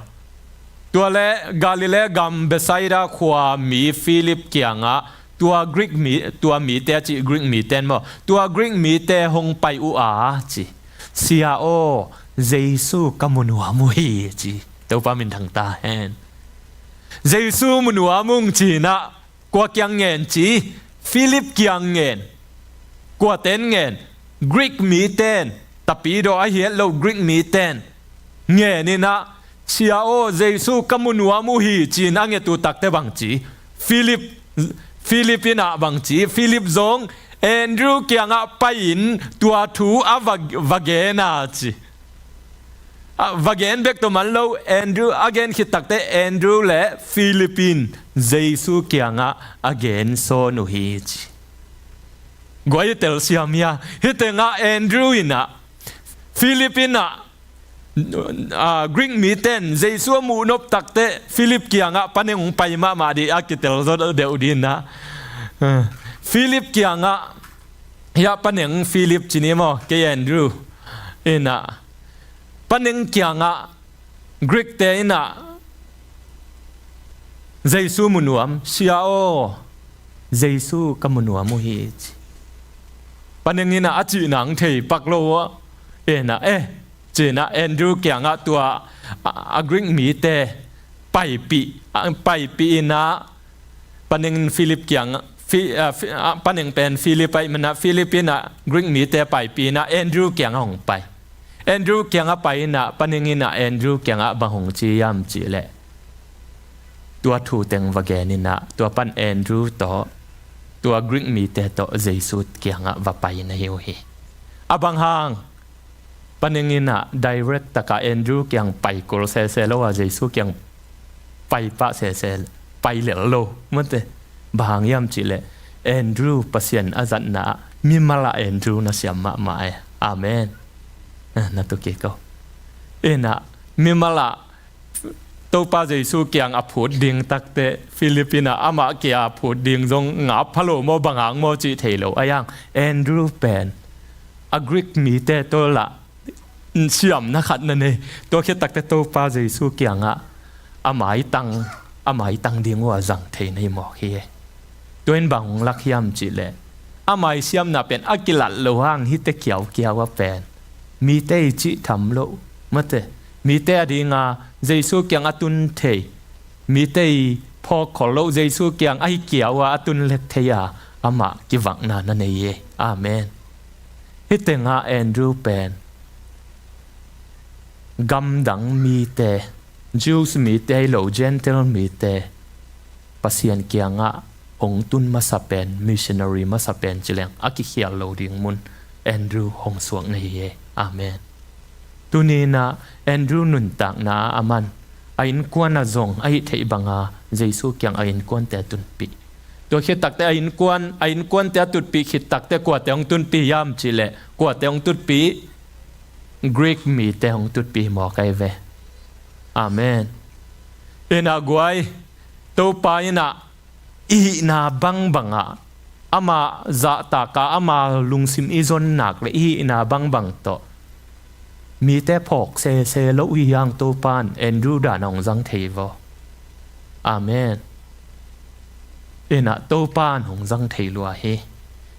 Tua le Galilee gam Bethsaida khua mi Philip kiangah tua Greek mi, tua mite a ci, Greek mite in maw, tua Greek mite hong pai uh a ci, Sia aw, Jesu ka mu nuam uh hi ci. Topa min thang ta hen. Jesu mu nuam ung ci-in ah kua kiang ngen ci? Philip kiang ngen. Kuaten ngen? Greek miten, Tapidaw a hi het lo Greek miten ngen in ah, Sia aw, Jesu ka mu nuam uh hi ci-in a nget uh takteh bangci? Philip, Philip in ah bangci? Philip zong Andrew kiangah pai-in tua thu a va, va gen a ci. A va gen bek tawh man lo, Andrew a gen khit takteh Andrew le Philip in Jesu kiangah a gen sawn uh hi ci. Guai, i telsiam hia? Hih tengah Andrew in ah, Philip in ah, a, Greek miten Jesu a muh nop takteh Philip kiangah paneng hong pai mahmah ding a kitel zaw deuh ding in ah, a, Philip kiangah, hiah paneng Philip ci ni maw, kei Andrew in ah, paneng kiangah Greek-te in ah Jesu mu nuam, Sia aw, Jesu ka mu nuam uh hi ci. Paning in ah a cih nang thei pak lo ah, en ah, eh, ci-in ah Andrew kiangah tua a, a Greek mite paipih, a, paipih in ah, paning in Philip kiangah, Phi-, a, Phi-, a, paning pen Philip ahih manin ah Philip in ah Greek mite paipih in ah Andrew kiangah hong pai. Andrew kiangah pai in ah paning in ah Andrew kiangah bang hong ci hiam cih leh, tua thu teng va gen in ah tua pan Andrew tawh, tua Greek mite tawh Jesu kiangah va pai na hi uh hi. A bang hang, paning in ah direct takah Andrew kiang pai kul sese lo a, Jesu kiang pai pah sese, pai lel lo, mate. Bang hang hiam cih leh Andrew Pasian a zatna ah mimal ah Andrew na siam mahmah e. Amen. Eh, na tu kik o. In ah mimal ah Topa Jesu kiang a phut ding takteh Philip in ah amah kia a phut ding zong ngap pha lo maw, bang hang maw cih thei lo. A hang Andrew pen a Greek mite tawh lah siamna khat na nei. Tua khit takteh Topa Jesu kiangah a maitang, a maitang ding uh a zang thei na hi mawk hi. Tua in bang hong lak hiam cih leh, a maisiamna pen a kilat lo hang hihte kiaukiau a pen mite i cih tham loh, mate, mite a dinga Jesu kiang a tun thei, mite i phawk khol loh, Jesu kiang a hi kiau a a tun let thei a, amah kivakna na nei hi. Amen. Hih tengah Andrew pen gamdang mite, Jews mite hi lo, Gentile mite, Pasian kiangah hong tun masa pen, missionary masa pen ci leng a kikhial lo ding mun Andrew hong suak na hi hi. Amen. Tuni in ah Andrew nuntakna ah a man, a innkuan ah zong a hih theih banga Jesu kiang a innkuante a tunpih. Tua khit takteh a innkuan, a innkuante a tunpih khit takteh kuate hong tunpih hiam cih leh, kuate hong tunpih, Greek mite hong tunpih mawk ahi ve. Amen. In ah guai, Topa in ah i hihna bangbang ah, ama zahtak a, ama lungsim i zon nak leh i hihna bangbang tawh mite phawk sese lo uh hi hang, Topa in Andrew dan a hong zang thei vaw. Amen. In ah Topa in hong zang thei lua hi.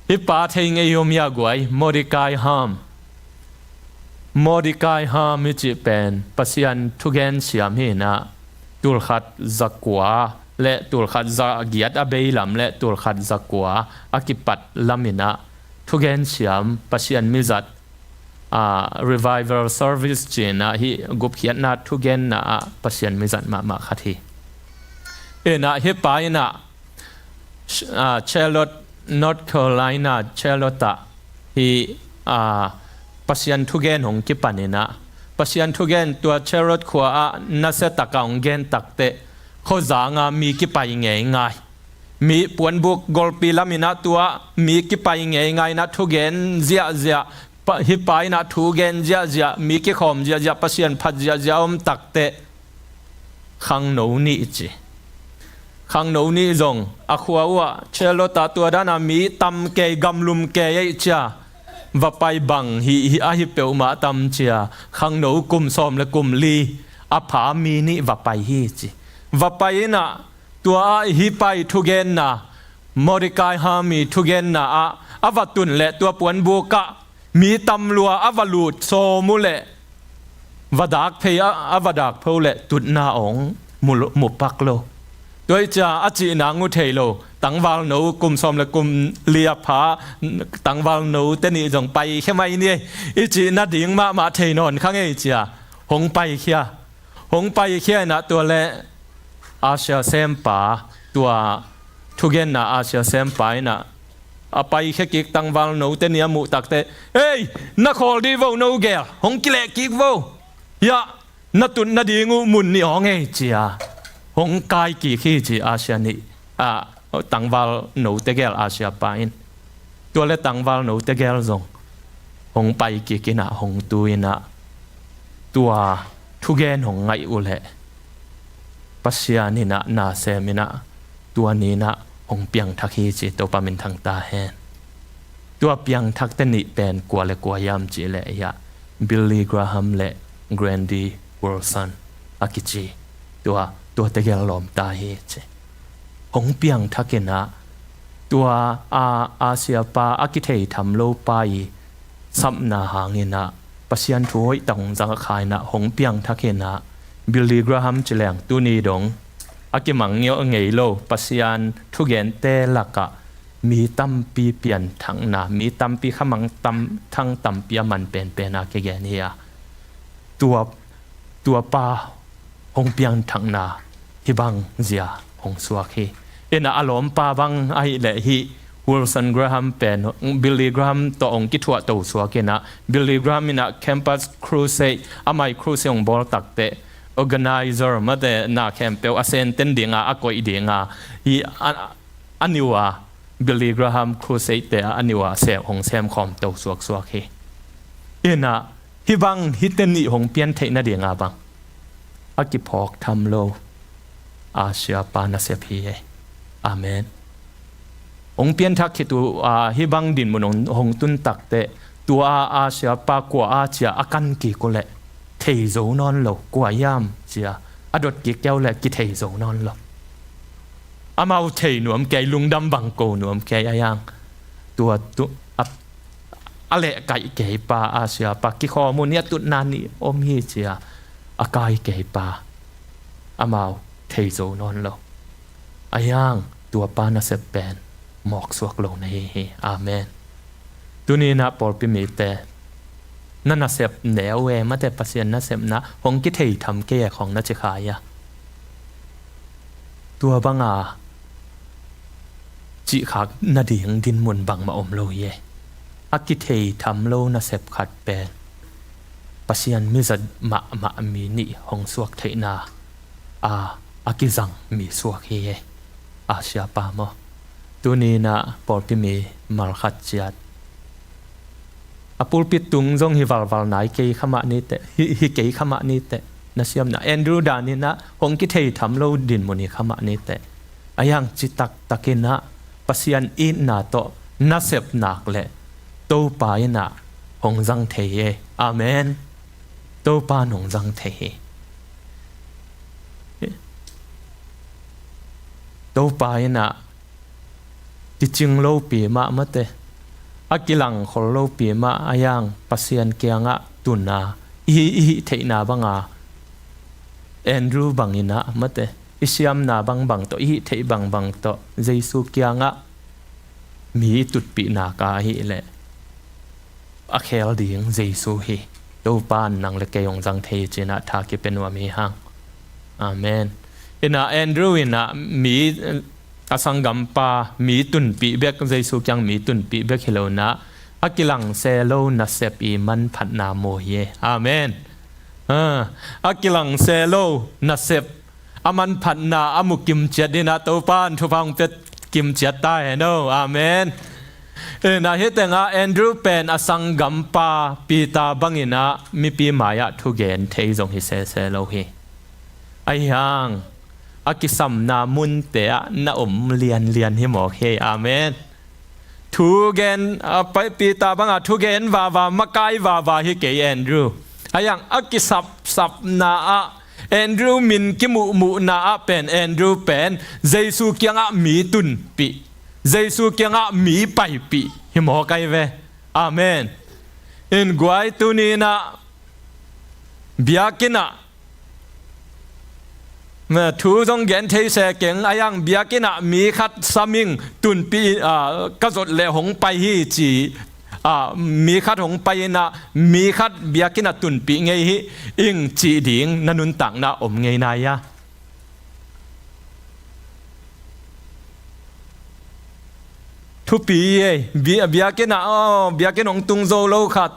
Hih pa thei ngei om hia guai, Mordecai Ham. Mordecai Ham i cih pen Pasian thugen siam hi in ah, tulkhat zakua le tulkhat zagiat a bei lam le tulkhat zakua a kipat lam in ah thugen siam, Pasian mizat, ah, revival service ci in ah hih gupkhiatna thugenna ah Pasian mizat mahmah khat hi. In ah hih pa in ah, ah, Charlotte, North Carolina, Charlotte ah hih, ah, Pasian thugen hong kipan in ah, Pasian thugen tua Charlotte khua ah nasia tak a hong gen takteh, khuazang ah mi kipai ngeingai, mi puanbuk golpi lam in ah tua mi kipai ngeingai in ah thugen ziahziah, pa, hih pa in ah thugen ziahziah, mi kikhawm ziahziah, Pasian phat ziahziah a om takteh, khangno nih ci. Khangno nih zong a khua uh ah, Charlotte ah tua dan a mi tam kei, gamlum kei ahih ciang, va pai bang hi, hi, a hi peuhmah tam ci a, khangno kum sawm le kum li a pha mi nih va pai hi ci. Va pai in ah, tua ah hih pa i thugenna, Mordecai Ham i thugenna ah a va tun leh tua puanbuk ah mi tam lua a va lut sawm uh leh, va dak phei a, a va dak pho leh tutna hong mu, mu pak lo. Tua hi ciang a cih nang uh thei lo, tangvalno kum sawm le kum li a pha, tangvalno te nih zong paikhia mai ni, i cih nading mahmah thei nawn kha ngei ci a, hong paikhia. Hong paikhia in ah tua leh Asia sempa, tua thugenna Asia sempa in ah a paikhia kik tangvalno te nih a muh takteh, "Ei, na khawl dih vo, no gel, hong kileh kik vo. Hiah na tut nading uh mun nih hong ei," ci a, hong kai kik hi ci Asia nih, ah, tangvalno tegel Asia pa in. Tua leh tangvalno tegel zong hong pai kik in ah, hong tu in ah, tua thugen hong ngaih uh leh Pasian in ah na sem in ah, tua ni in ah hong piangthak hi ci, Topa minthang ta hen. Tua piangthakte nih pen kua le kua hiam cih leh, hiah, Billy Graham le Grandi Wilson a kici. Tua, tua tegel lawmta hi ci. Hong piangthak in ah, Tua a, a siapa a kithei tham lo pa i sapna hangin ah Pasian thu hoih tak hong zang kha in ah hong piangthak in ah Billy Graham ci leng tuni dong a kimang ngei lo Pasian thugente lakah mi tampi pianthakna, mi tampi khamang tam, thang tampi a man penpen a kigen hi a. Tua, tua pa hong piangthakna hih bang zia hong suak hi. Ina a lawmpa bang ahih leh hih Wilson Graham pen Billy Graham tawh hong kithuahto suak in ah Billy Graham in ah Campus Crusade, amah i crusade hong bawl takteh organizer mate na khempeuh a senten dinga a koih dinga hi a, a niu a Billy Graham Crusade te a niu a sem, hong semkhawm to suaksuak hi. Ina hih bang hihte nih hong pian theih nadinga bang a kiphawk tham lo a siapa nasep hi e. Amen. Hong pianthak khit uh a hih bang dinmun hong, hong tun takteh tua a, a siapa kua a cia a kan kik uh leh thei zo nawn lo, kua hiam cia a dot kik keu leh kithei zo nawn lo. Amau thei nuam kei, lungdam bang ko nuam kei a hiang. Tua tu a, a lehkaih kei pa a siapa kikhawm uh ni a tutna ni om hi cia a kai kei pa amau thei zo nawn lo. A hiang tua pa nasep pen mawksuak lo na hi hi. Amen. Tuni in ah pawlpi mite na nasep neu e mate Pasian nasepna hong kithei tham kei e khong na ci kha ia. Tua banga cihkhak nading dinmun bangmah om lo hi e. A kithei tham lo nasep khat pen Pasian mizat mahmah mi nih hong suak theihna a, a kizang mi suak hi e. A siapa maw? Tuni in ah pawlpi mi malkhat ciat a pulpit tung zong hi valval nai kei kha mah ni teh, hi, hi kei kha mah ni teh. Na siamna Andrew dan in ah hong kithei tham lo dinmun hi kha mah ni teh. A hiang citak takin ah Pasian itna tawh nasep nak leh Topa in ah hong zang thei e. Amen. Topa in hong zang thei hi. Topa in ah kicing lopi mah mate, a kilangkhol lopi mah a hiang Pasian kiangah tuna i hih, i hih theihna banga Andrew bangin ah mate, i siamna bangbang tawh, i hih theih bangbang tawh Jesu kiangah mi i tutpih nak a ahih leh a khel ding Jesu hi. Topa in nang le kei hong zang thei hi ci-in ah tha kipia nuam hi hang. Amen. In ah Andrew in ah mi, a sanggampa mi tunpih bek, Jesu kiang mi tunpih bek hi lo in ah a kilangse lo nasep i manphatna mu hi e. Amen. Ah, a kilangse lo nasep a manphatna a mu kimciat in ah Topa in thupha hong pia kimciat ta hen aw. Amen. In ah hih tengah Andrew pen a sanggampa Peter bangin ah mipi mai-ah thugen thei zong hi sese lo hi. Ahi hang a kisamna munte ah na om lianlian hi mawk hi. Amen. Thugen, a, pai Peter banga thugen vava, makai vava hi kei Andrew. A hiang a kisapsapna ah Andrew min kimuhmuhna ah pen Andrew pen Jesu kiangah mi tunpih, Jesu kiangah mi paipih hi mawk ai ve. Amen. In guai tuni in ah biakinn ah thu zong gen thei se keng, a hiang biakinn ah mi khat sam ing, tunpih, ah, ka zot leh hong pai hi ci, ah, mi khat hong pai in ah mi khat biakinn ah tunpih ngei hi ing cih ding na nuntakna om ngei nai a. Thupi ei, bia-, biakinn ah, aw, biakinn hong tung zo lo khat,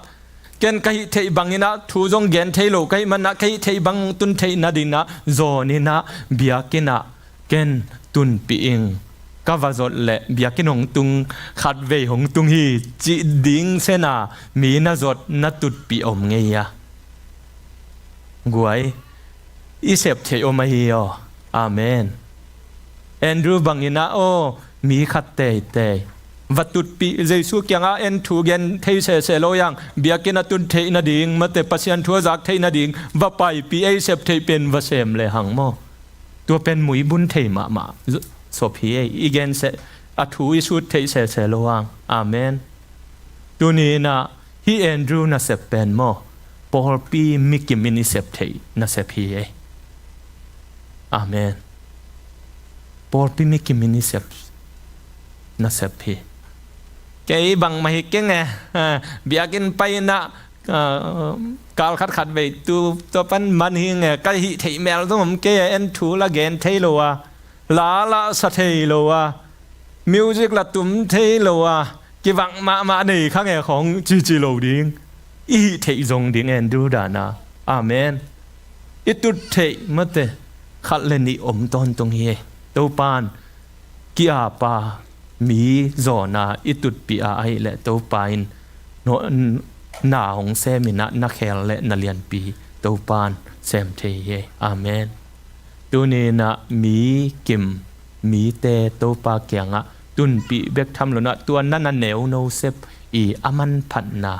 ken ka hih theih bangin ah thu zong gen thei lo ka hih man ah ka hih theih bang tun theih nading ah zawn in ah biakinn ah ken tunpih ing, ka va zot leh biakinn hong tung, khatvei hong tung hi cih ding sen a mi na zot na tutpih om ngei a. Guai, i sep theih om ahi aw. Amen. Andrew bangin ah aw, mi khat teitei va tutpih, Jesu kiangah en, thu gen thei sese lo hiang, biakinn ah tun theih nading, mate Pasian thu a zak theih nading va paipih, ei sep theih pen va sem lehang maw? Tua pen muibun thei mahmah sop hi ei. I gen seh, a thu i sut theih sese lo hang. Amen. Tuni inah hih Andrew nasep pen maw, pawlpi mikim in i sep theih nasep hi ei. Amen. Pawlpi mikim in i sep nasep hi. Kei bangmah hi keng e, biakinn pai inah kal khatkhat vei tu tua pan man hi nge, ka hih theih mel zong om kei a, en thu la gen thei lo a, la la sa thei lo a, music la tum thei lo a, kivak mahmah nei kha nge khawng cici lo ding. I hih theih zong ding Andrew dana. Amen. I tut theih mate khat le nih om tawntung hi. Topan ki-apa mi zawna i tutpih a ahih leh Topa in na hong sem inah na khel le na lianpi Topan sem thei hi. Amen. Tuni inah mi kim mite Topa kiangah tunpih bek tham lo inah tua na na neuno sep i a manphatna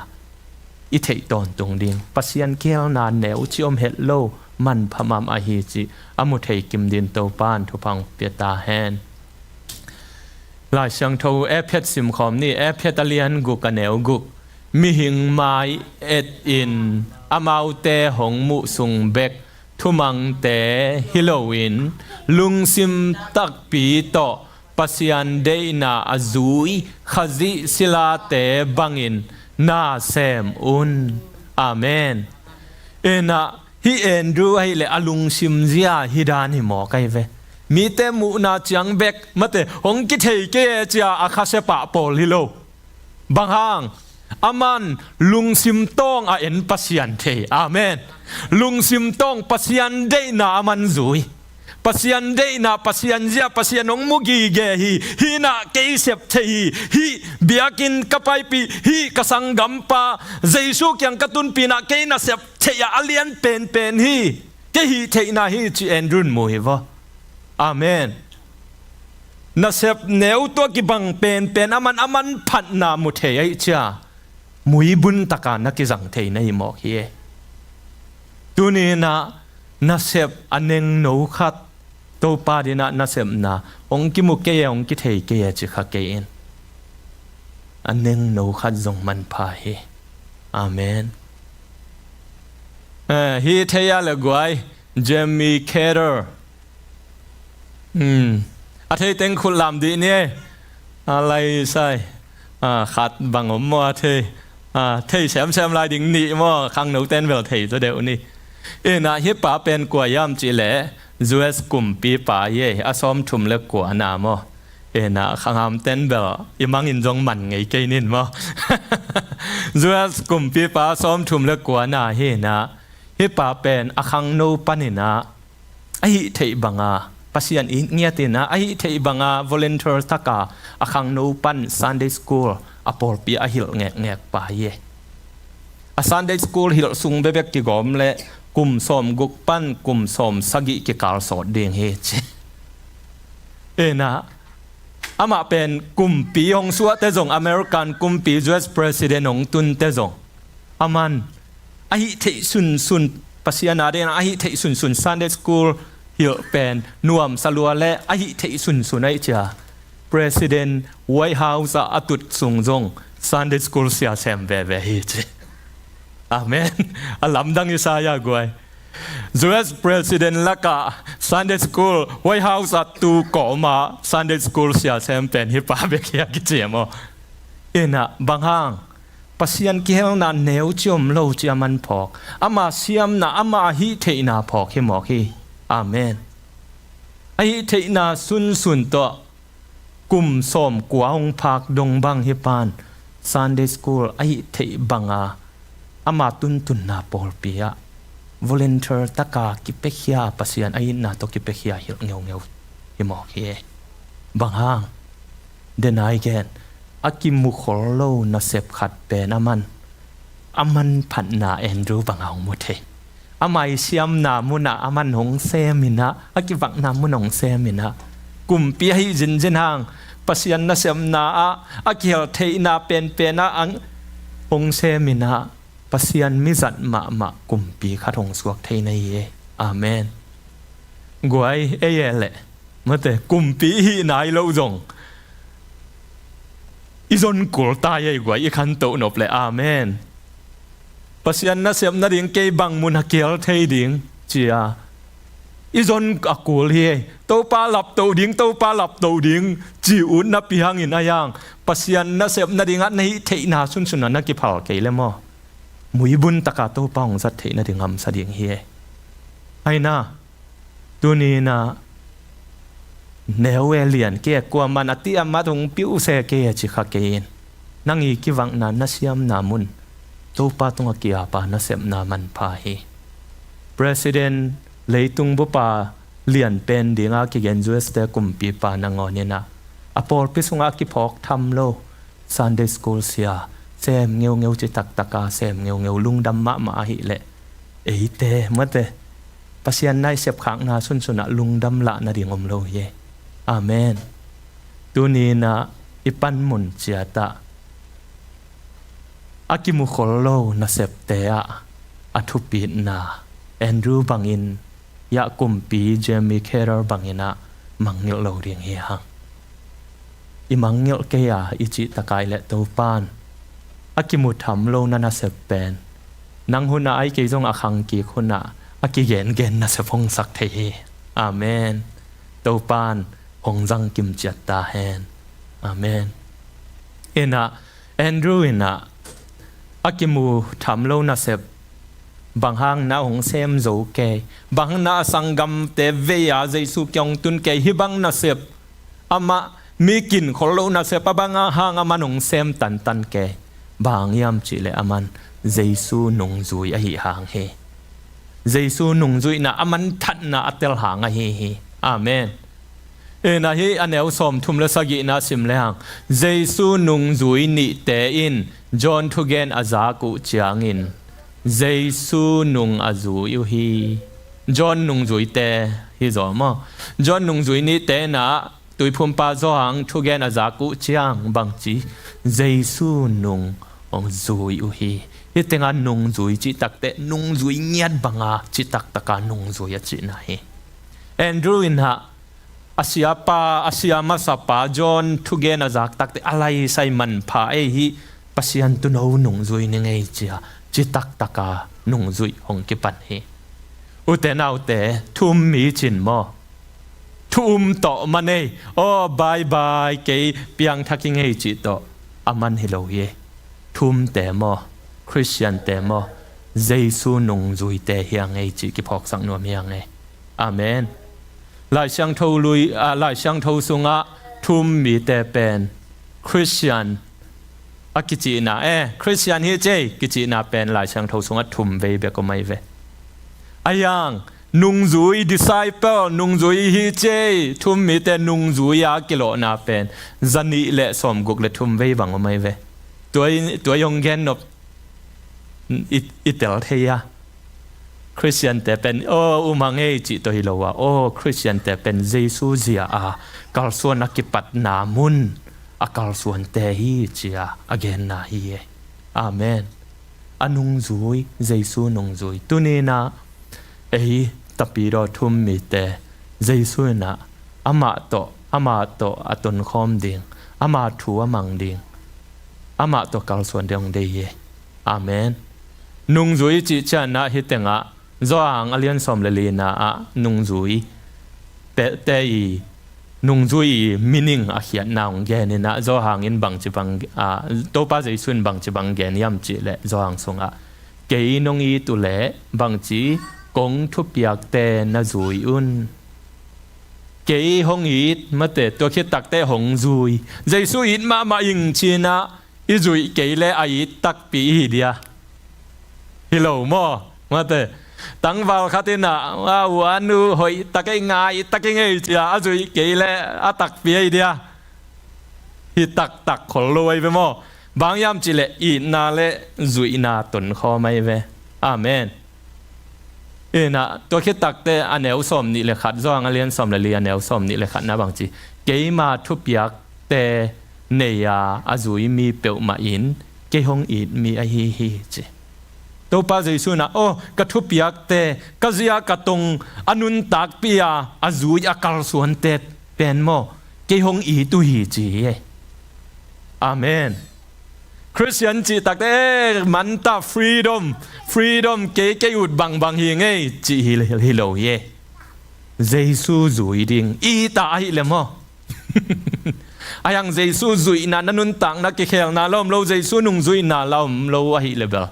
i theih tawntung ding. Pasian kihelna neu ci om het lo, manpha mahmah hi cih a mu thei kim din Topan thupha hong pia ta hen. Lai Siangtho Efet simkhawm ni. Efet a lian guk a neu guk. Mihing mai et in amaute hong muh sung bek thumangte hi loin lungsim takpi tawh Pasian deihna a zui Khazih silate bangin na sem un. Amen. Inah hih Andrew ahih leh a lungsim zia hi dan hi mawk ahi ve. Mite muhna ciang bek mate hong kithei kei e cia a khase pah pawl hi lo. Bang hang? Aman lungsim tawng a en Pasian thei. Amen. Lungsim tawng Pasian deihna aman zui. Pasian deihna, Pasian zia, Pasian hong mu gige hi. Hih inah kei sep thei hi. Hih biakinn ka paipih, hih ka sanggampa Jesu kiang ka tunpih inah kei na sep thei a a lian penpen hi. Kei hih theihna hi ci Andrew in mu hi vaw. Amen. Nasep neu tua kibang penpen aman a manphatna mu thei ahi cia, mui buntaka na kizang thei na hi mawk hi e. Tuni inah nasep a nengno khat Topa dinah nasepna hong kimu kei e, hong kithei kei e ci kha kei in. A nengno khat zong manpha hi. Amen. Eh, hi thei a le guai, Jimmy Carter. Hmm. A thei teng khut lam dih ni. A lai sai. A khat bang om maw a thei. A thei semsem lai ding nih maw. Khangno ten bel thei zaw deuh ni. Inah hih pa pen kua hiam cih leh U S kumpipa hi ei. A sawmthum le kuana maw. Inah khangham ten bel i mangin zong man ngei kei nin maw. U S kumpipa sawmthum le kuana hi inah. Hih pa pen a khangno paninah a hih theih banga Pasian it ngiatin ah a hih theih banga volunteer taka a khangno pan Sunday school a pawlpi a hilh ngekngek pa hi. A Sunday school hilh sung bekbek kigawm le kum sawm guk pan kum sawm sagih kikal sawt ding hi ci. Inah amah pen kumpi hong suahte zong, American kumpi U S president hong tunte zong, aman a hih theih sunsun, Pasian a dena a hih theih sunsun Sunday school hilh pen nuamsa lua le a hih theih sunsun ahi cia President White House ah a tut sung zong Sunday school sia sem veve hi ci. Amen. A lamdang i sa ya guai. U S president lakah Sunday school, White House ah tu kawma Sunday school sia sem pen hih pa bek hi a kici maw. Inah bang hang? Pasian kihelna neu ci om lo ci a man phawk. Ama siamna, ama a hih theihna phawk hi mawk hi. Amen. A hih theihna sunsun tawh kum sawm kua hong phak dong bang hih pan Sunday school a hih theih banga ama tuntunna pawlpi ah volunteer taka kipiakhia, Pasian a itna tawh kipiakhia hilh ngeungeu hi mawk hi. Bang hang? Denai gen, a kimukhol lo nasep khat pen aman a manphatna Andrew banga hong mu thei. Ama i siamna munah aman hong seminah, a kivakna munah hong seminah, kumpi ahi zinzin hang Pasian nasemna ah a kihel theihna penpenah ang hong seminah Pasian mizat mahmah kumpi khat hong suak thei na hi e. Amen. Guai ei e leh mate kumpi i hih nai loh zong i zon kul ta ei guai, i khantoh nop le. Amen. Pasian nasep nading kei bang mun a kial thei ding cia i zon a kul hi ei. Topa laptoh ding, Topa laptoh ding ci ut napi hangin a yang Pasian nasep nadingah na hih theihna sunsunah na kiphal kei le maw? Muibun taka Topa hong zat theih nading hamsa ding hi ei. Aina, tuninah neu e lian kei e, kuaman a ti a mat hong piuh se kei e ci kha kei in. Nang i kivakna na siamna mun Topa tungah ki-apa nasepna manpha hi. President, leitung bupa lian pen dinga kigen U S te kumpipa nangawninah a pawlpi sungah a kiphawk tham lo Sunday school sia, sem ngeungeu, ci taktaka sem ngeungeu, lungdam mahmah ahileh eite mate Pasian nasep khakna sunsunah lungdam lah nading om lo hi. Amen. Tuninah i panmun ciatah a kimukhol lo nasepte ah a thupitna Andrew bangin, yah kumpi Jimmy Carroll banginah mangngilh lo ding hi hang. I mangngilh kei a i cih takai le Topan a kimu tham lo na nasep pen nang hunah ai kei zong a khangkik hunah a kigengen nasep hong sak thei hi. Amen. Topan hong zangkim ciat ta hen. Amen. Inah Andrew inah a kimu tham lo nasep, bang hang na hong sem zo kei, bang hang na a sanggamte vei a Jesu kiang tun kei, hih bang nasep amah mi kinkhol lo nasep a bang hang aman hong sem tantan kei, bang hiam cihleh aman Jesu nungzui ahi hang hi. Jesu nungzuihna aman thatna a tel hang ahi hi. Amen. Inah hih a neu sawmthum le sagihna sim le hang, Jesu nungzui nihte in John thugen a zak uh ciangin Jesu nung a zui uh hi. John nungzuite hi zaw maw? John nungzui nihte inah tuiphumpa Johan thugen a zak uh ciang bangci Jesu nung hong zui uh hi. Hih tengah nungzui cih takteh nungzui ngiat banga cih taktaka nungzui a cihna hi. Andrew inah a siapa, a sia masapa John thugen a zak takteh a laisai manpha ei hi. Pasian tuuno nungzui ni ngei cia cih taktaka nungzuih hong kipan hi. Ute naute, thu-um mi cin maw? Thu-um tawh man ei. Aw, bye bye, kei piangthak hi ngei cih tawh a man hi lo hi. Thu-umte maw, Khristiante maw, Jesu nungzuite hi a ngei cih kiphawksak nuam hi a ngei. Amen. Lai Siangtho lui, ah, Lai Siangtho sungah thu-um mite pen Khristian a kicihna, eh, Khristian hi cei kicihna pen Lai Siangtho sungah thum vei bek om ai ve. A yang nungzui, disciple, nungzui hi cei thu-um mite nungzui a kilawhna pen zanih le sawmguk le thum vei bang om ai ve. Tua i, tua i hong gen nop i, i tel thei a. Khristiante pen aw, um a ngei cih tawh hi lo a, aw, Khristiante pen Jesu zia a kalsuan a kipatna mun a kalsuante hi cia a genna hi e. Amen. A nungzui, Jesu nungzui. Tuninah ei tapidaw thu-um mite Jesu inah amah tawh, amah tawh a tonkhawm ding, ama thu a mang ding, amah tawh kalsuan ding hong dei hi. Amen. Nungzui cih cianah hih tengah Johan a lian sawm le lina ah nungzui te, te i nungzui i meaning a khiatna hong geninah Johan in bangci bang, ah, Topa Jesu in bangci bang gen hiam cihleh Johan sungah kei nong it uhleh bangci kong thupiakte na zui un. Kei hong it mate, tua khit takteh hong zui. Jesu it mahmah ing cinah i zuih kei le a it takpi i hi dia? Hi lo maw? Mate, tangval khat inah a u a nu hoih tak ei, ngai tak ei ngei cia a zuih kei le a takpi ei dia? Hi taktak khol lo ai ve maw? Bang hiam cihleh itna le zuihna tonkhawm ai ve. Amen. Inah tua khit takteh a neu sawm nih le khat, Johan a lian sawm le li a neu sawm nih le khatna bangci, keima thupiakte nei a a zui mi peuhmah in kei hong it mi ahi hi ci. Topa Jesu inah aw, ka thupiakte, ka zia ka tong a nuntakpih a a zui a kalsuante pen maw kei hong it uh hi ci hi. Amen. Khristian cih takte, eh, manta freedom, freedom kei kei ut bangbang hi ngei cih hi, hi lo hi. Jesu zui ding i ta ahih leh maw? Ahi hang Jesu zuihna na nuntakna kikhelna la om lo, Jesu nungzuihna la om lo ahih leh bel,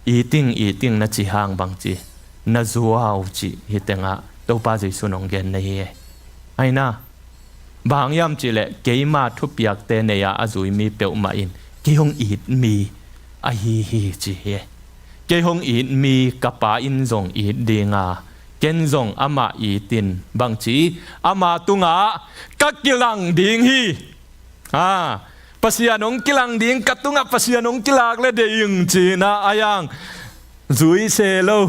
iting iting na ci hang bangci na zuau cih hih tengah Topa Jesu nong gen na hi. Aina, bang hang hiam cih leh keima thupiakte nei-a a zui mi peuhmah in kei hong it mi ahi hi ci hi. Kei hong it mi ka Pa in zong it ding a, ken zong amah itin bangci ama tungah ka kilang ding hi. Ha, Pasian hong kilang ding, ka tungah Pasian hong kilak leh deih ing ci-in ah, ahi hang zui se lo.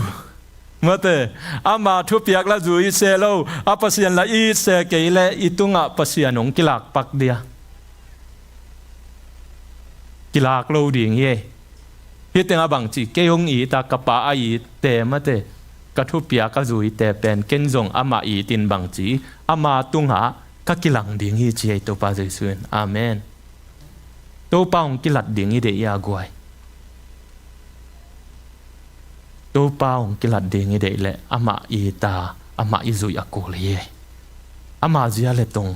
Mate, ama thupiak la zui se lo, a Pasian la it se kei leh i tungah Pasian hong kilak pak dia. Kilak lo ding hi. Hih tengah bangci, kei hong it a ka Pa a itte mate, ka thupiak a zuite pen ken zong amah itin bangci, ama tungah ka kilang ding hi ci hi Topa Jesu in. Amen. Topa hong kilat ding i deih a guai. Topa hong kilat ding i deih leh amah i ta, amah i zuih a kul hi. Ama zia le tong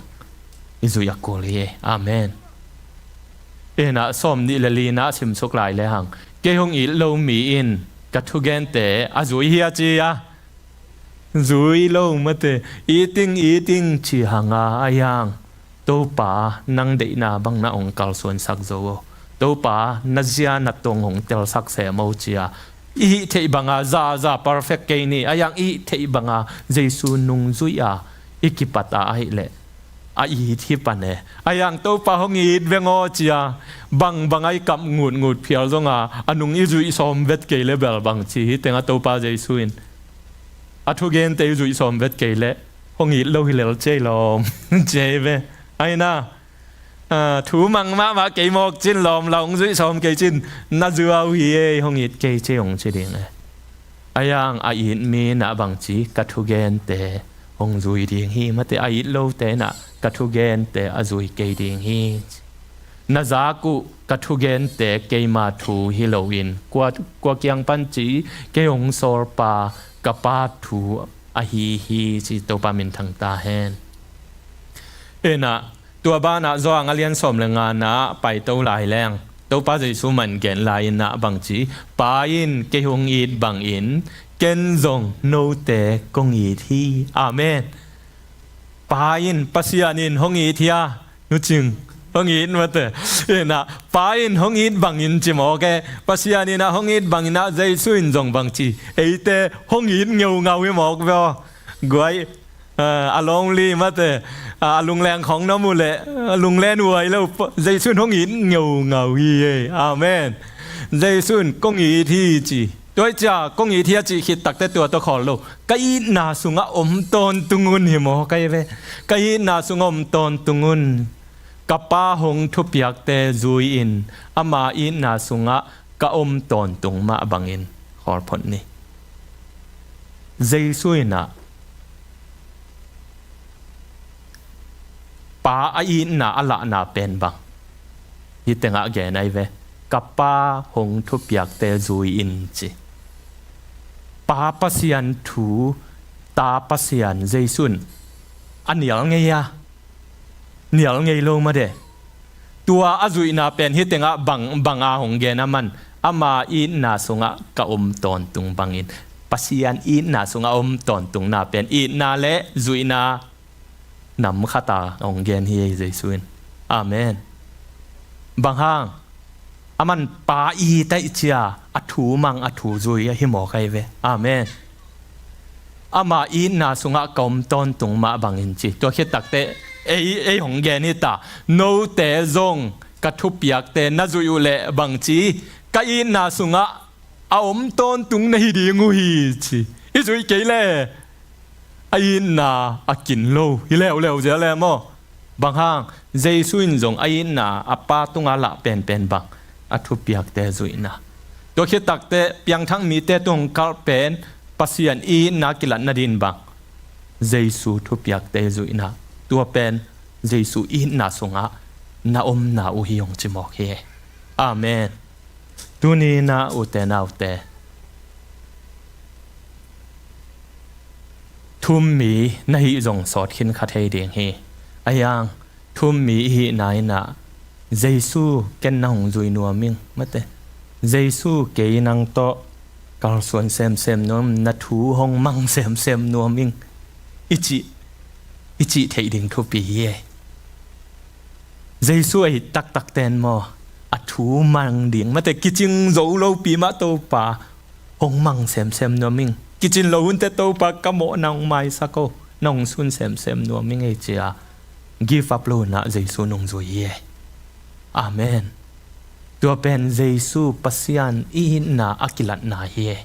i zuih a kul hi. Amen. Ina sawm nih le lina a simsuk lai le hang, kei hong it lo mi in ka thugente a zui hi a ci a. Zui lo mate, iting iting ci hang a, ahi hang Topa nang deihna bang na hong kalsuansak zo aw. Topa na zia na tong hong telsak sem aw ci a. I hih theih banga zaza perfect kei ni, ahi hang i hih theih banga Jesu nungzuih a i kipat a ahih leh a it hi pan e. Ahi hang Topa hong it veng aw ci a, bangbang a i kap ngutngut phial zong a, a nung i zuih sawm vet kei leh bel bangci hih tengah Topa Jesu in a thugente i zuih sawm vet kei leh hong it lo hi lel cei lawm. Cei ve. Aina, a, thu mang mahmah kei mawk cin lawm la hong zuih sawm kei cin na zuau hi ei, hong it kei cei hong ci ding e. Ahi hang a it mi na bangci ka thugente hong zui ding hi mate, a it lote na ka thugente a zui kei ding hi. Na zak uh ka thugente keima thu hi loin kua, kua kiang pan ci, kei hong sawlpa ka Pa thu ahi hi ci. Topa minthang ta hen. Ina, tua banah Johan a lian sawm le ngana paito lai leng Topa Jesu man gen lai-in ah bangci, Pa in kei hong it bangin ken zong note kong it hi. Amen. Pa in, Pasian in hong it hi a, nucing, hong it mate. Ina, Pa in hong it bangin ci mawk e. Pasian in ah hong it bangin ah Jesu in zong bangci, eite hong it ngeungau hi mawk ve aw. Guai, a, a lonely mate, a, a lungleng khong na mu leh, a, lunglen uai lo, Jesu in hong it ngeungau hi e. Amen. Jesu in kong it hi ci. Tua hi cia, kong it hi a cih khit takte tua tawh khawl lo. Ka itna sungah om tawntung un hi maw, ka hi ve. Ka itna sungah om tawntung un. Ka Pa hong thupiakte zui-in ama itna sungah ka om tawntung mah bangin khawl phot ni. Jesu in ah Pa a itna a lahna pen bang? Hih tengah gen ahi ve. Ka Pa hong thupiakte zui-in ci. Pa Pasian thu, Ta Pasian Jesu in a nial ngei a, nial ngei lo mah de. Tua a zuihna pen hih tengah bang, bang a hong gen a man, ama itna sungah ka om tawntung bangin, Pasian itna sungah om tawntungna pen itna le zuihna nam khat a hong gen hi ei Jesu in. Amen. Bang hang? A man Pa it ahih cia a thu mang a thu zui ahi mawk ahi ve. Amen. Ama itna sungah ka om tawntung mah bangin ci. Tua khit takte ei, ei hong gen hi ta. Note zong ka thupiakte na zuih uh leh bangci, ka itna sungah a om tawntung na hi ding uh hi ci. I zuih kei leh a itna a kin lo hi leuleu zel e maw? Bang hang? Jesu in zong a itna a Pa tunga lah penpen bang? A thupiakte zuihna. Tua khit takte piangthak mite tung kalh pen Pasian itna kilat nadin bang? Jesu thupiakte zuihna. Tua pen Jesu itna sungah na omna uh hi hong ci mawk hi. Amen. Tuni-in ah ute naute, thu-um mi na hih zong sawt khin kha thei ding hi. Ahi hang thu-um mi i hihna in ah Jesu ken na hong zui nuam ing, mate. Jesu kei nang tawh kalsuan semsem nuam, na thu hong mang semsem nuam ing i cih, i cih theih ding thupi hi. Jesu ahi taktak ten maw, a thu mang ding, mate, kicing zo lopi mah Topa hong mang semsem nuam ing. Kicin lo hun teh Topa ka mawhna hong maisak o, na hong sun semsem nuam ing ei ci-a give up lo-in ah Jesu nungzui hi. Amen. Tua pen Jesu Pasian i itna a kilatna hi.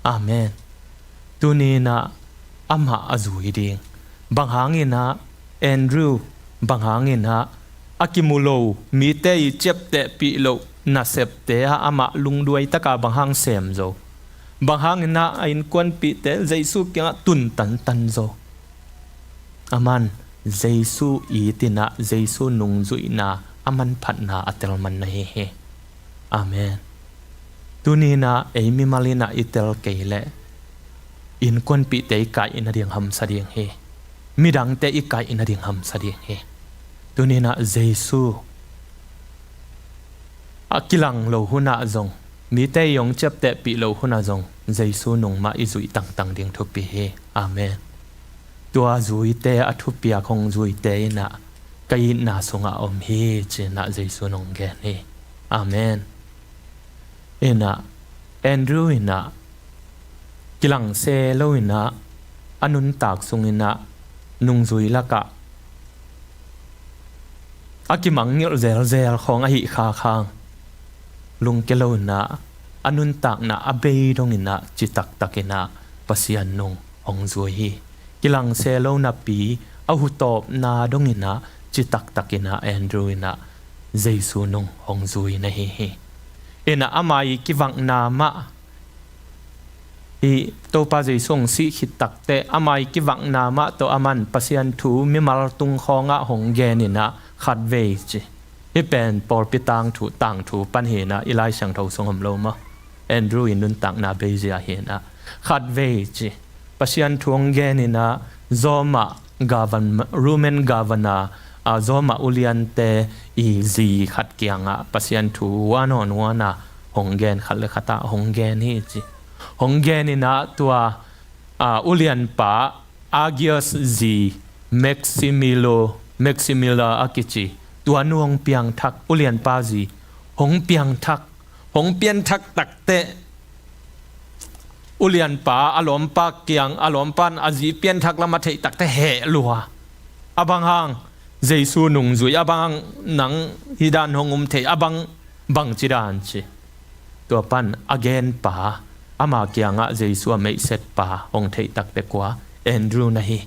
Amen. Tuni-in ah amah a zui ding. Bang hangin ah Andrew, bang hangin ah a kimu lo, mite i ciaptehpih loh nasepte ah amah lungduai taka bang hang sem zo? Bang hangin ah a innkuanpihte Jesu kiangah tun tantan zo? Aman Jesu it-in ah Jesu nungzuihna a manphatna a tel man na hi hi. Amen. Tuni-in ah ei mimal in ah i tel kei leh innkuanpihte i kaih nading hamsa ding hi. Midangte i kaih nading hamsa ding hi. Tuni-in ah Jesu a kilang lo hun ah zong, mite i hong ciaptehpih lo hun ah zong Jesu nung mah i zuih tangtang ding thupi hi. Amen. Tua zuite, a thupiak hong zuite in ah ka itna sungah om hi ci-in ah Jesu nung gen hi. Amen. In ah Andrew in ah kilang se lo-in ah a nuntak sungin ah nungzui lakah a kimangngilh zelzel khawng ahih khak hang lungkia lo-in ah a nuntakna a bei dongin ah citaktakin ah Pasian nung hong zui hi. Kilang se lo napi a hutawpna dongin ah citaktakin ah Andrew in ah Jesu nung hong zui na hi hi. In ah ama i kivakna mah, i Topa Jesu hong sih khit takteh ama i kivakna mah tawh aman Pasian thu mimal tung khawngah hong gen in ah khatvei ci. Hih pen pawlpi tangthu, tangthu pan hi-in ah i Lai Siangtho sung om lo maw? Andrew i nuntakna beizia hi-in ah khatvei ci, Pasian thu hong gen in ah Roma govern-, Roman governor, a, Roma uliante i zi khat kiangah Pasian thu one on one a hong gen, khat le khat ah hong gen hi ci. Hong gen in ah tua, a, ulianpa Agius zi Maximilo, Maximila a kici, tua nu hong piangthak, ulianpa zi hong piangthak, hong pianthak takteh ulianpa a lawmpa kiang, a lawmpa in a zi pianthak lam a theih takteh heh lua. A bang hang Jesu nungzui, a bang hang nang hih dan hong um thei, a bang bangci dan ci. Tua pan a genpa, ama kiangah Jesu a meihsetpa hong theih takteh kua? Andrew na hi.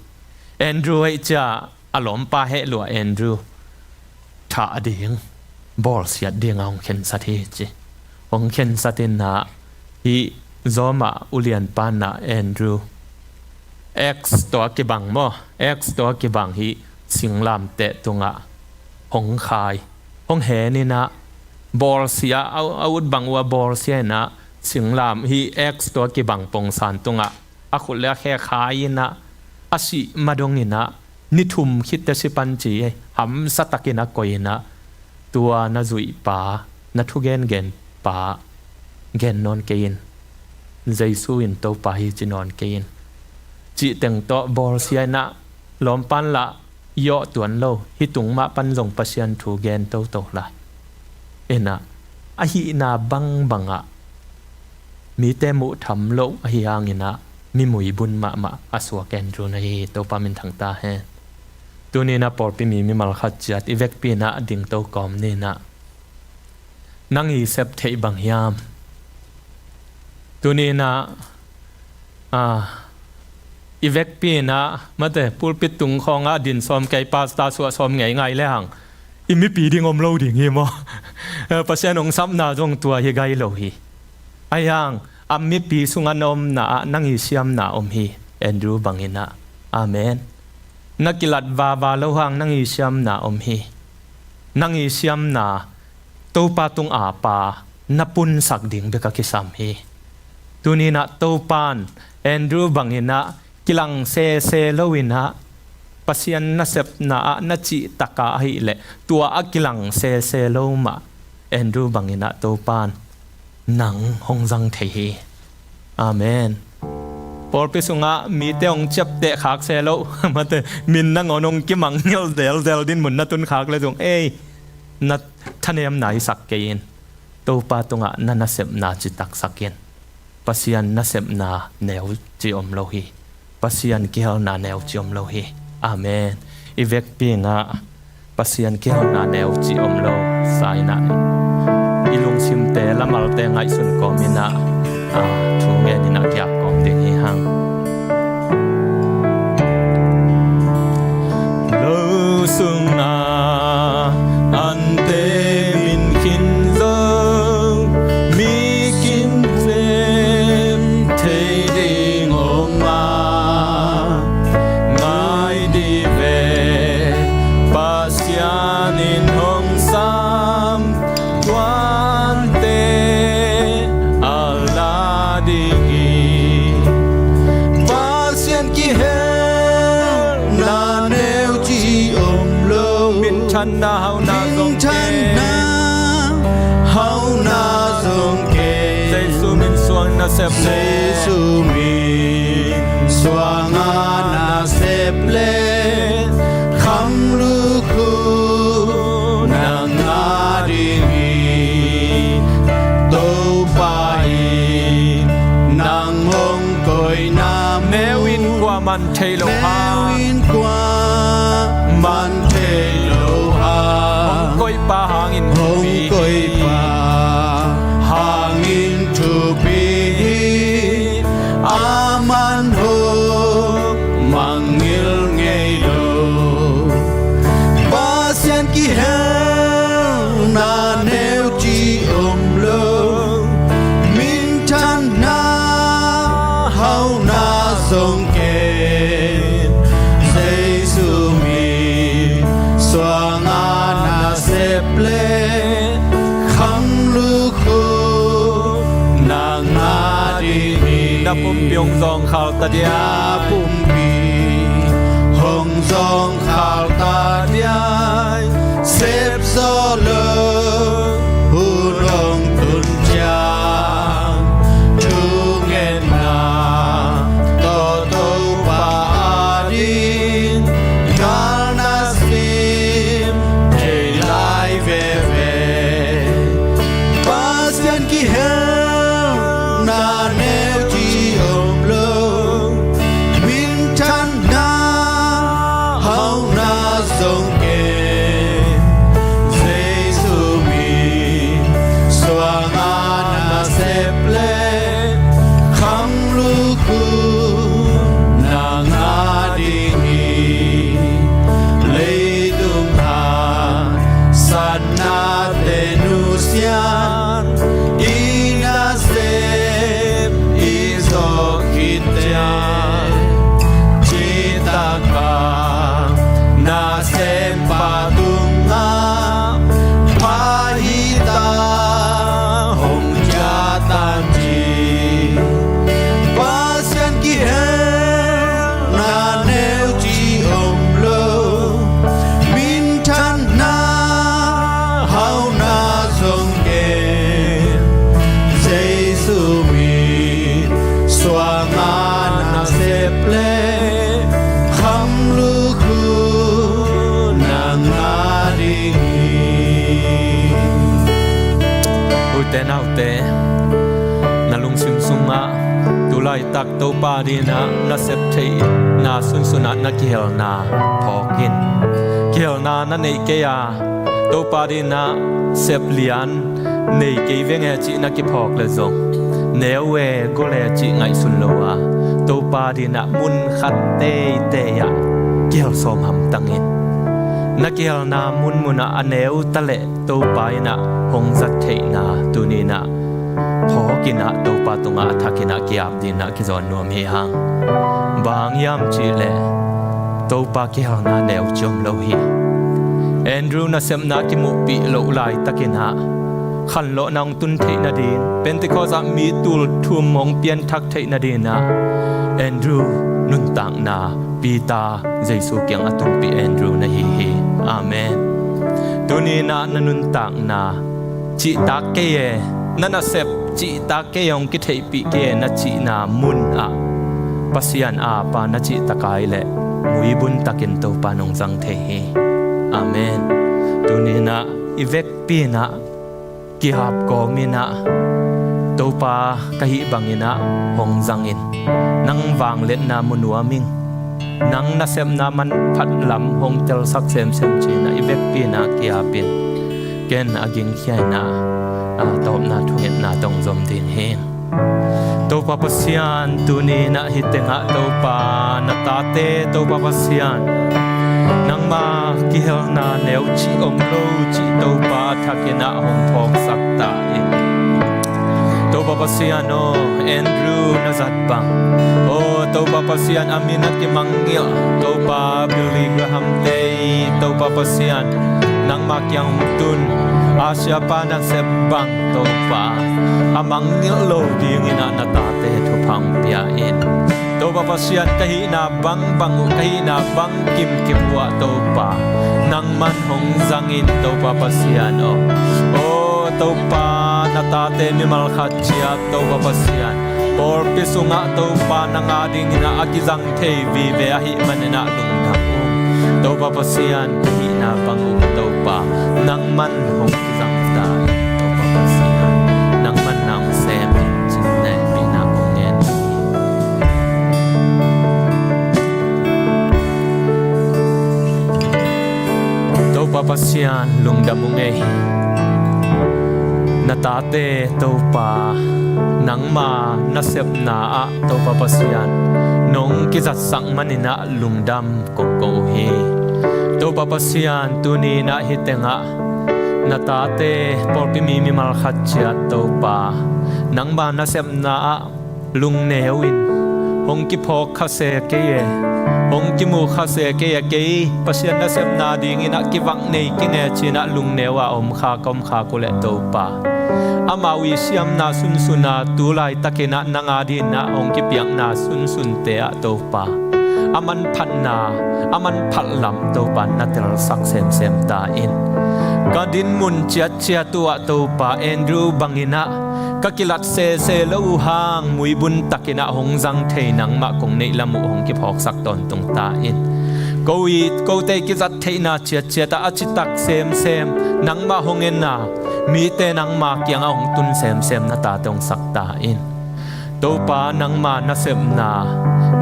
Andrew hei cia a lawmpa heh lua Andrew thah ding, bawlsiat dingah hong khensat hi ci. Hong khensat in ah hih Roma ulianpa in ah Andrew X tawh a kibang maw? X tawh a kibang hih singlamteh tungah hong khai, hong hen in ah bawlsia, a, a ut bang uh a bawlsia in ah singlam hih X tawh a kibang pongsan tungah a khut le a khe khai in ah a sih ma dongin ah ni thum khit teh si pan ci, hamsa takin a koih in ah tua na zuihpa, na thugengenpa gen nawn kei in, Jesu in Topa hi ci nawn kei in, cih teng tawh bawlsia in ah lawmpa in lah i awh tuan lo, hih tung mah pan zong Pasian thu gen toto lai. In ah a hihna bangbangah mite muh tham loh ahi hangin ah mi muibun mahmah a suak Andrew na hi hi. Topa minthang ta hen. Tuni in ah pawlpi mi mimal khat ciat i vekpi in ah dingto kawm ni in ah, nang i sep theih bang hiam? Tuni in ah, a, i vekpi in ah, mate, pulpit tung khawngah din sawm kei, pastor suah sawm ngeingai le hang i mipi ding om lo ding hi maw? Pasian hong sapna zong tua hi gai lo hi. Ahi hang a mipi sungah na omna ah nang i siamna om hi, Andrew bangin ah. Amen. Na kilat vava lo hang nang i siamna om hi. nang i siamna Topa tung a pa na punsak ding bek a kisam hi. Tuni-in ah Topa'n Andrew bangin ah kilang sese lo-in ah Pasian nasepna ah na cih tak a ahih leh tua a kilang sese lo mah Andrew bangin ah Topa'n nang hong zang thei hi. Amen. Pawlpi sungah mite hong ciapteh khak se lo, mate, min nangawn hong kimangngilh zelzel din mun na tun khak le zong, ei, na thanemna i sak kei in. Topa tungah na nasepna citaksak in. Pasian nasepna neu ci om lo hi. Pasian kihelna neu ci om lo hi. Amen. I vekpi-in ah Pasian kihelna neu ci om lo sa-in ah i lungsimte, lamalte ngaihsun kawmin ah, ah, thu ngenin ah kiap kawm ding hi hang. Lo sungah ante min khin zo, mi khin zem thei ding om a, ngai dih ve, Pasian in hong sam tuante a la ding hi. Pasian kihelna neu ci om lo. Minthanna hauhna zong kei. Minthanna hauhna zong kei. Jesu min suang nasep le. Jesu min suang a nasep le. Kham lukhu nang a ding hi. Topa in nang hong koihna mun. Neu in kua man thei lo hang. Neu in kua man thei lo hang. Hong koihpa hangin thupi. Hong koihpa hangin thupi hi. A man hong mangngilh ngei lo. Pasian kihelna neu ci om lo. Minthanna hauhna zong kei. Jesu min suang a nasep le. Kham lukhu nang a ding hi. Na pumpi hong zawngkhal ta diai. Na pumpi hong zawngkhal ta diai. Sep zawh lo hun hong tun ciang, thungetna tawh Topa a ding gal na sim thei lai veve. Pasian kihelna neu ci om lo. Minthanna hauhna zong kei. Jesu min suang a nasep le. Kham lukhu nang a ding hi. Leitung haksatnate nusiat i nasep i zawh khit ciang, citak a nasempa tungah pha hi ta, hong ciah tan ci. Pasian kihelna neu ci om lo. Minthanna hauhna zong kei. Jesu min suang a nasep le. Kham lukhu nang a ding hi. Ute naute, na lungsim sungah tu laitak Topa adingin ah na sep theihna sunsun ah na kihelna phawk in. Kihelna na neih kei a, Topa adingin ah sep lian nei kei veng e cih na kiphawk leh zong, neu e gol e cih ngaihsun lo a, Topa adingin ah mun khat teitei ah kihel sawm hamtang in. Na kihelna munmun ah a neu ta leh Topa in ah hong zat theihna tuni in ah phawk in ah Topa tungah a thak in ah ki-ap dingin ah kizawn nuam hi hang. Bang hang hiam cih leh Topa kihelna neu ci om lo hi. Andrew nasepna kimuhpih loh laitakin ah khanlawhna hong tun theih nading, Pentecost ah mi tul thum hong pianthak theih nadingin ah Andrew nuntakna Peter Jesu kiang a tunpih Andrew na hi hi. Amen. Tuni-in ah na nuntakna cihtak kei e, na nasep cihtak kei e, hong kitheihpih kei e na cihna munah Pasian ap a na cihtak a hih leh muibun takin Topa in hong zang thei hi. Amen. Tuni-in ah i vekpi-in ah kihap kawmin ah Topa ka hih bangin ah hong zangin, nang vangliatna mu nuam ing, nang nasepna manphat lam hong telsak semsem ci-in ah i vekpi-in ah kihapin, ken a gingkhia-in ah a tawpna thungetna tawh zom ding hi. Topa Pasian, tuni-in ah hih tengah Topa na tate Topa Pasian, nangma kihelna neucih om lo cih Topa a thakin ah hong phawksak ta in. Topa Pasian aw, Andrew na zat bang, aw Topa Pasian, a min a kimangngilh Topa Billy Graham te Topa Pasian, nangma kiang hong tun, a siapa nasep bang Topa, a mangngilh lo dingin ah na tate thupha hong pia in. Topa Pasian, ka hihna bangbang uh, ka hihna bang kimkim uh ah Topa, nangman hong zangin Topa Pasian aw. Aw Topa, na tate mimal khat ciat Topa Pasian, pawlpi sungah Topa nang a dingin ah a kizang thei vive ahih manin ah lungdam ung. Topa Pasian, ka hihna bang uh Topa, nangman hong kizang ta in Topa Pasian, nangman na hong sem in cih na hehpihna kong ngen hi. Topa Pasian, lungdam ung ei. Na tate Topa, nangma nasepna ah Topa Pasian, nong kizatsak manin ah lungdam kong ko uh hi. Topa Pasian, tuni-in ah hih tengah na tate pawlpi mi mimal khat ciat Topa, nangma nasepna ah lungneu in, hong kiphawk kha se kei e, hong kimu kha se kei e, kei Pasian nasepna dingin ah kivak nei keng e ci-in ah lungneu a om kha ka om kha uh leh Topa, amau i siamna sunsun a tu laitakin ah nang a dingin ah hong kipiakna sunsunte ah Topa, a manphatna, a manphat lam Topa na telsak semsem ta in. Ka dinmun ciatciat uh ah Topa, Andrew bangin ah ka kilat sese lo uh hang muibun takin ah hong zang thei nangmah kong neih lam uh hong kiphawksak tawntung ta in. Ko i, kote i kizat theihna ciatciat ah a citak semsem nangmah hong en a, mite nangma kiangah hong tun semsem na tate hong sak ta in. Topa, nangma nasepna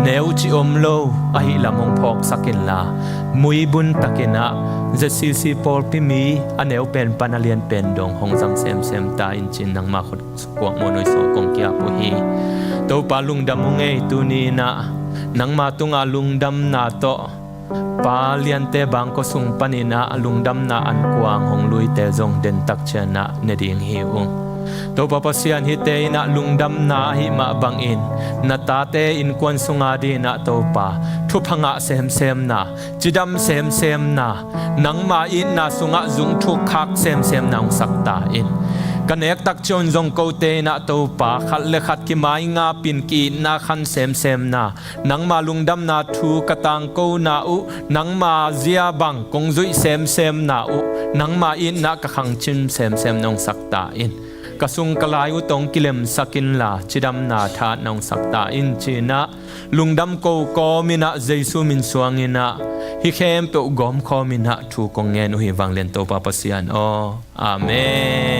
neucih om lo ahih lam hong phawksak inla, muibun takin ah Z C C pawlpi mi a neu pen pan a lian pen dong hong zang semsem ta in ci-in nangma khut kuakmuan uh i sung kong ki-ap uh hi. Topa, lungdam ung ei. Tuni-in ah nangma tungah lungdamna tawh pa liante bangkua sung panin ah lungdamna ankuang hong luite zong dentak ciangin ah ne ding hi ung. Topa Pasian, hihte in ah lungdamna ahih mah bangin na tate innkuan sung a dingin ah Topa, thupha ngah semsemna, cidam semsemna, nangma itna sungah zungthuk khak semsemna hong sak ta in. Ka nektak ciangin zong kote in ah Topa, khat le khat kimai ngapin ki-itna khan semsemna, nangma lungdamna thu ka tangkona uh nangma zia bang kong zuih semsemna uh nangma itna ka khangcim semsemna hong sak ta in. Ka sung ka lai uh tawh hong kilemsak inla, cidamna thahatna hong sak ta in ci-in ah lungdam ko kawmin ah Jesu min suangin ah hih khempeuh gawmkhawmin ah thu kong ngen uh hi. Vanglian Topa Pasian aw. Amen.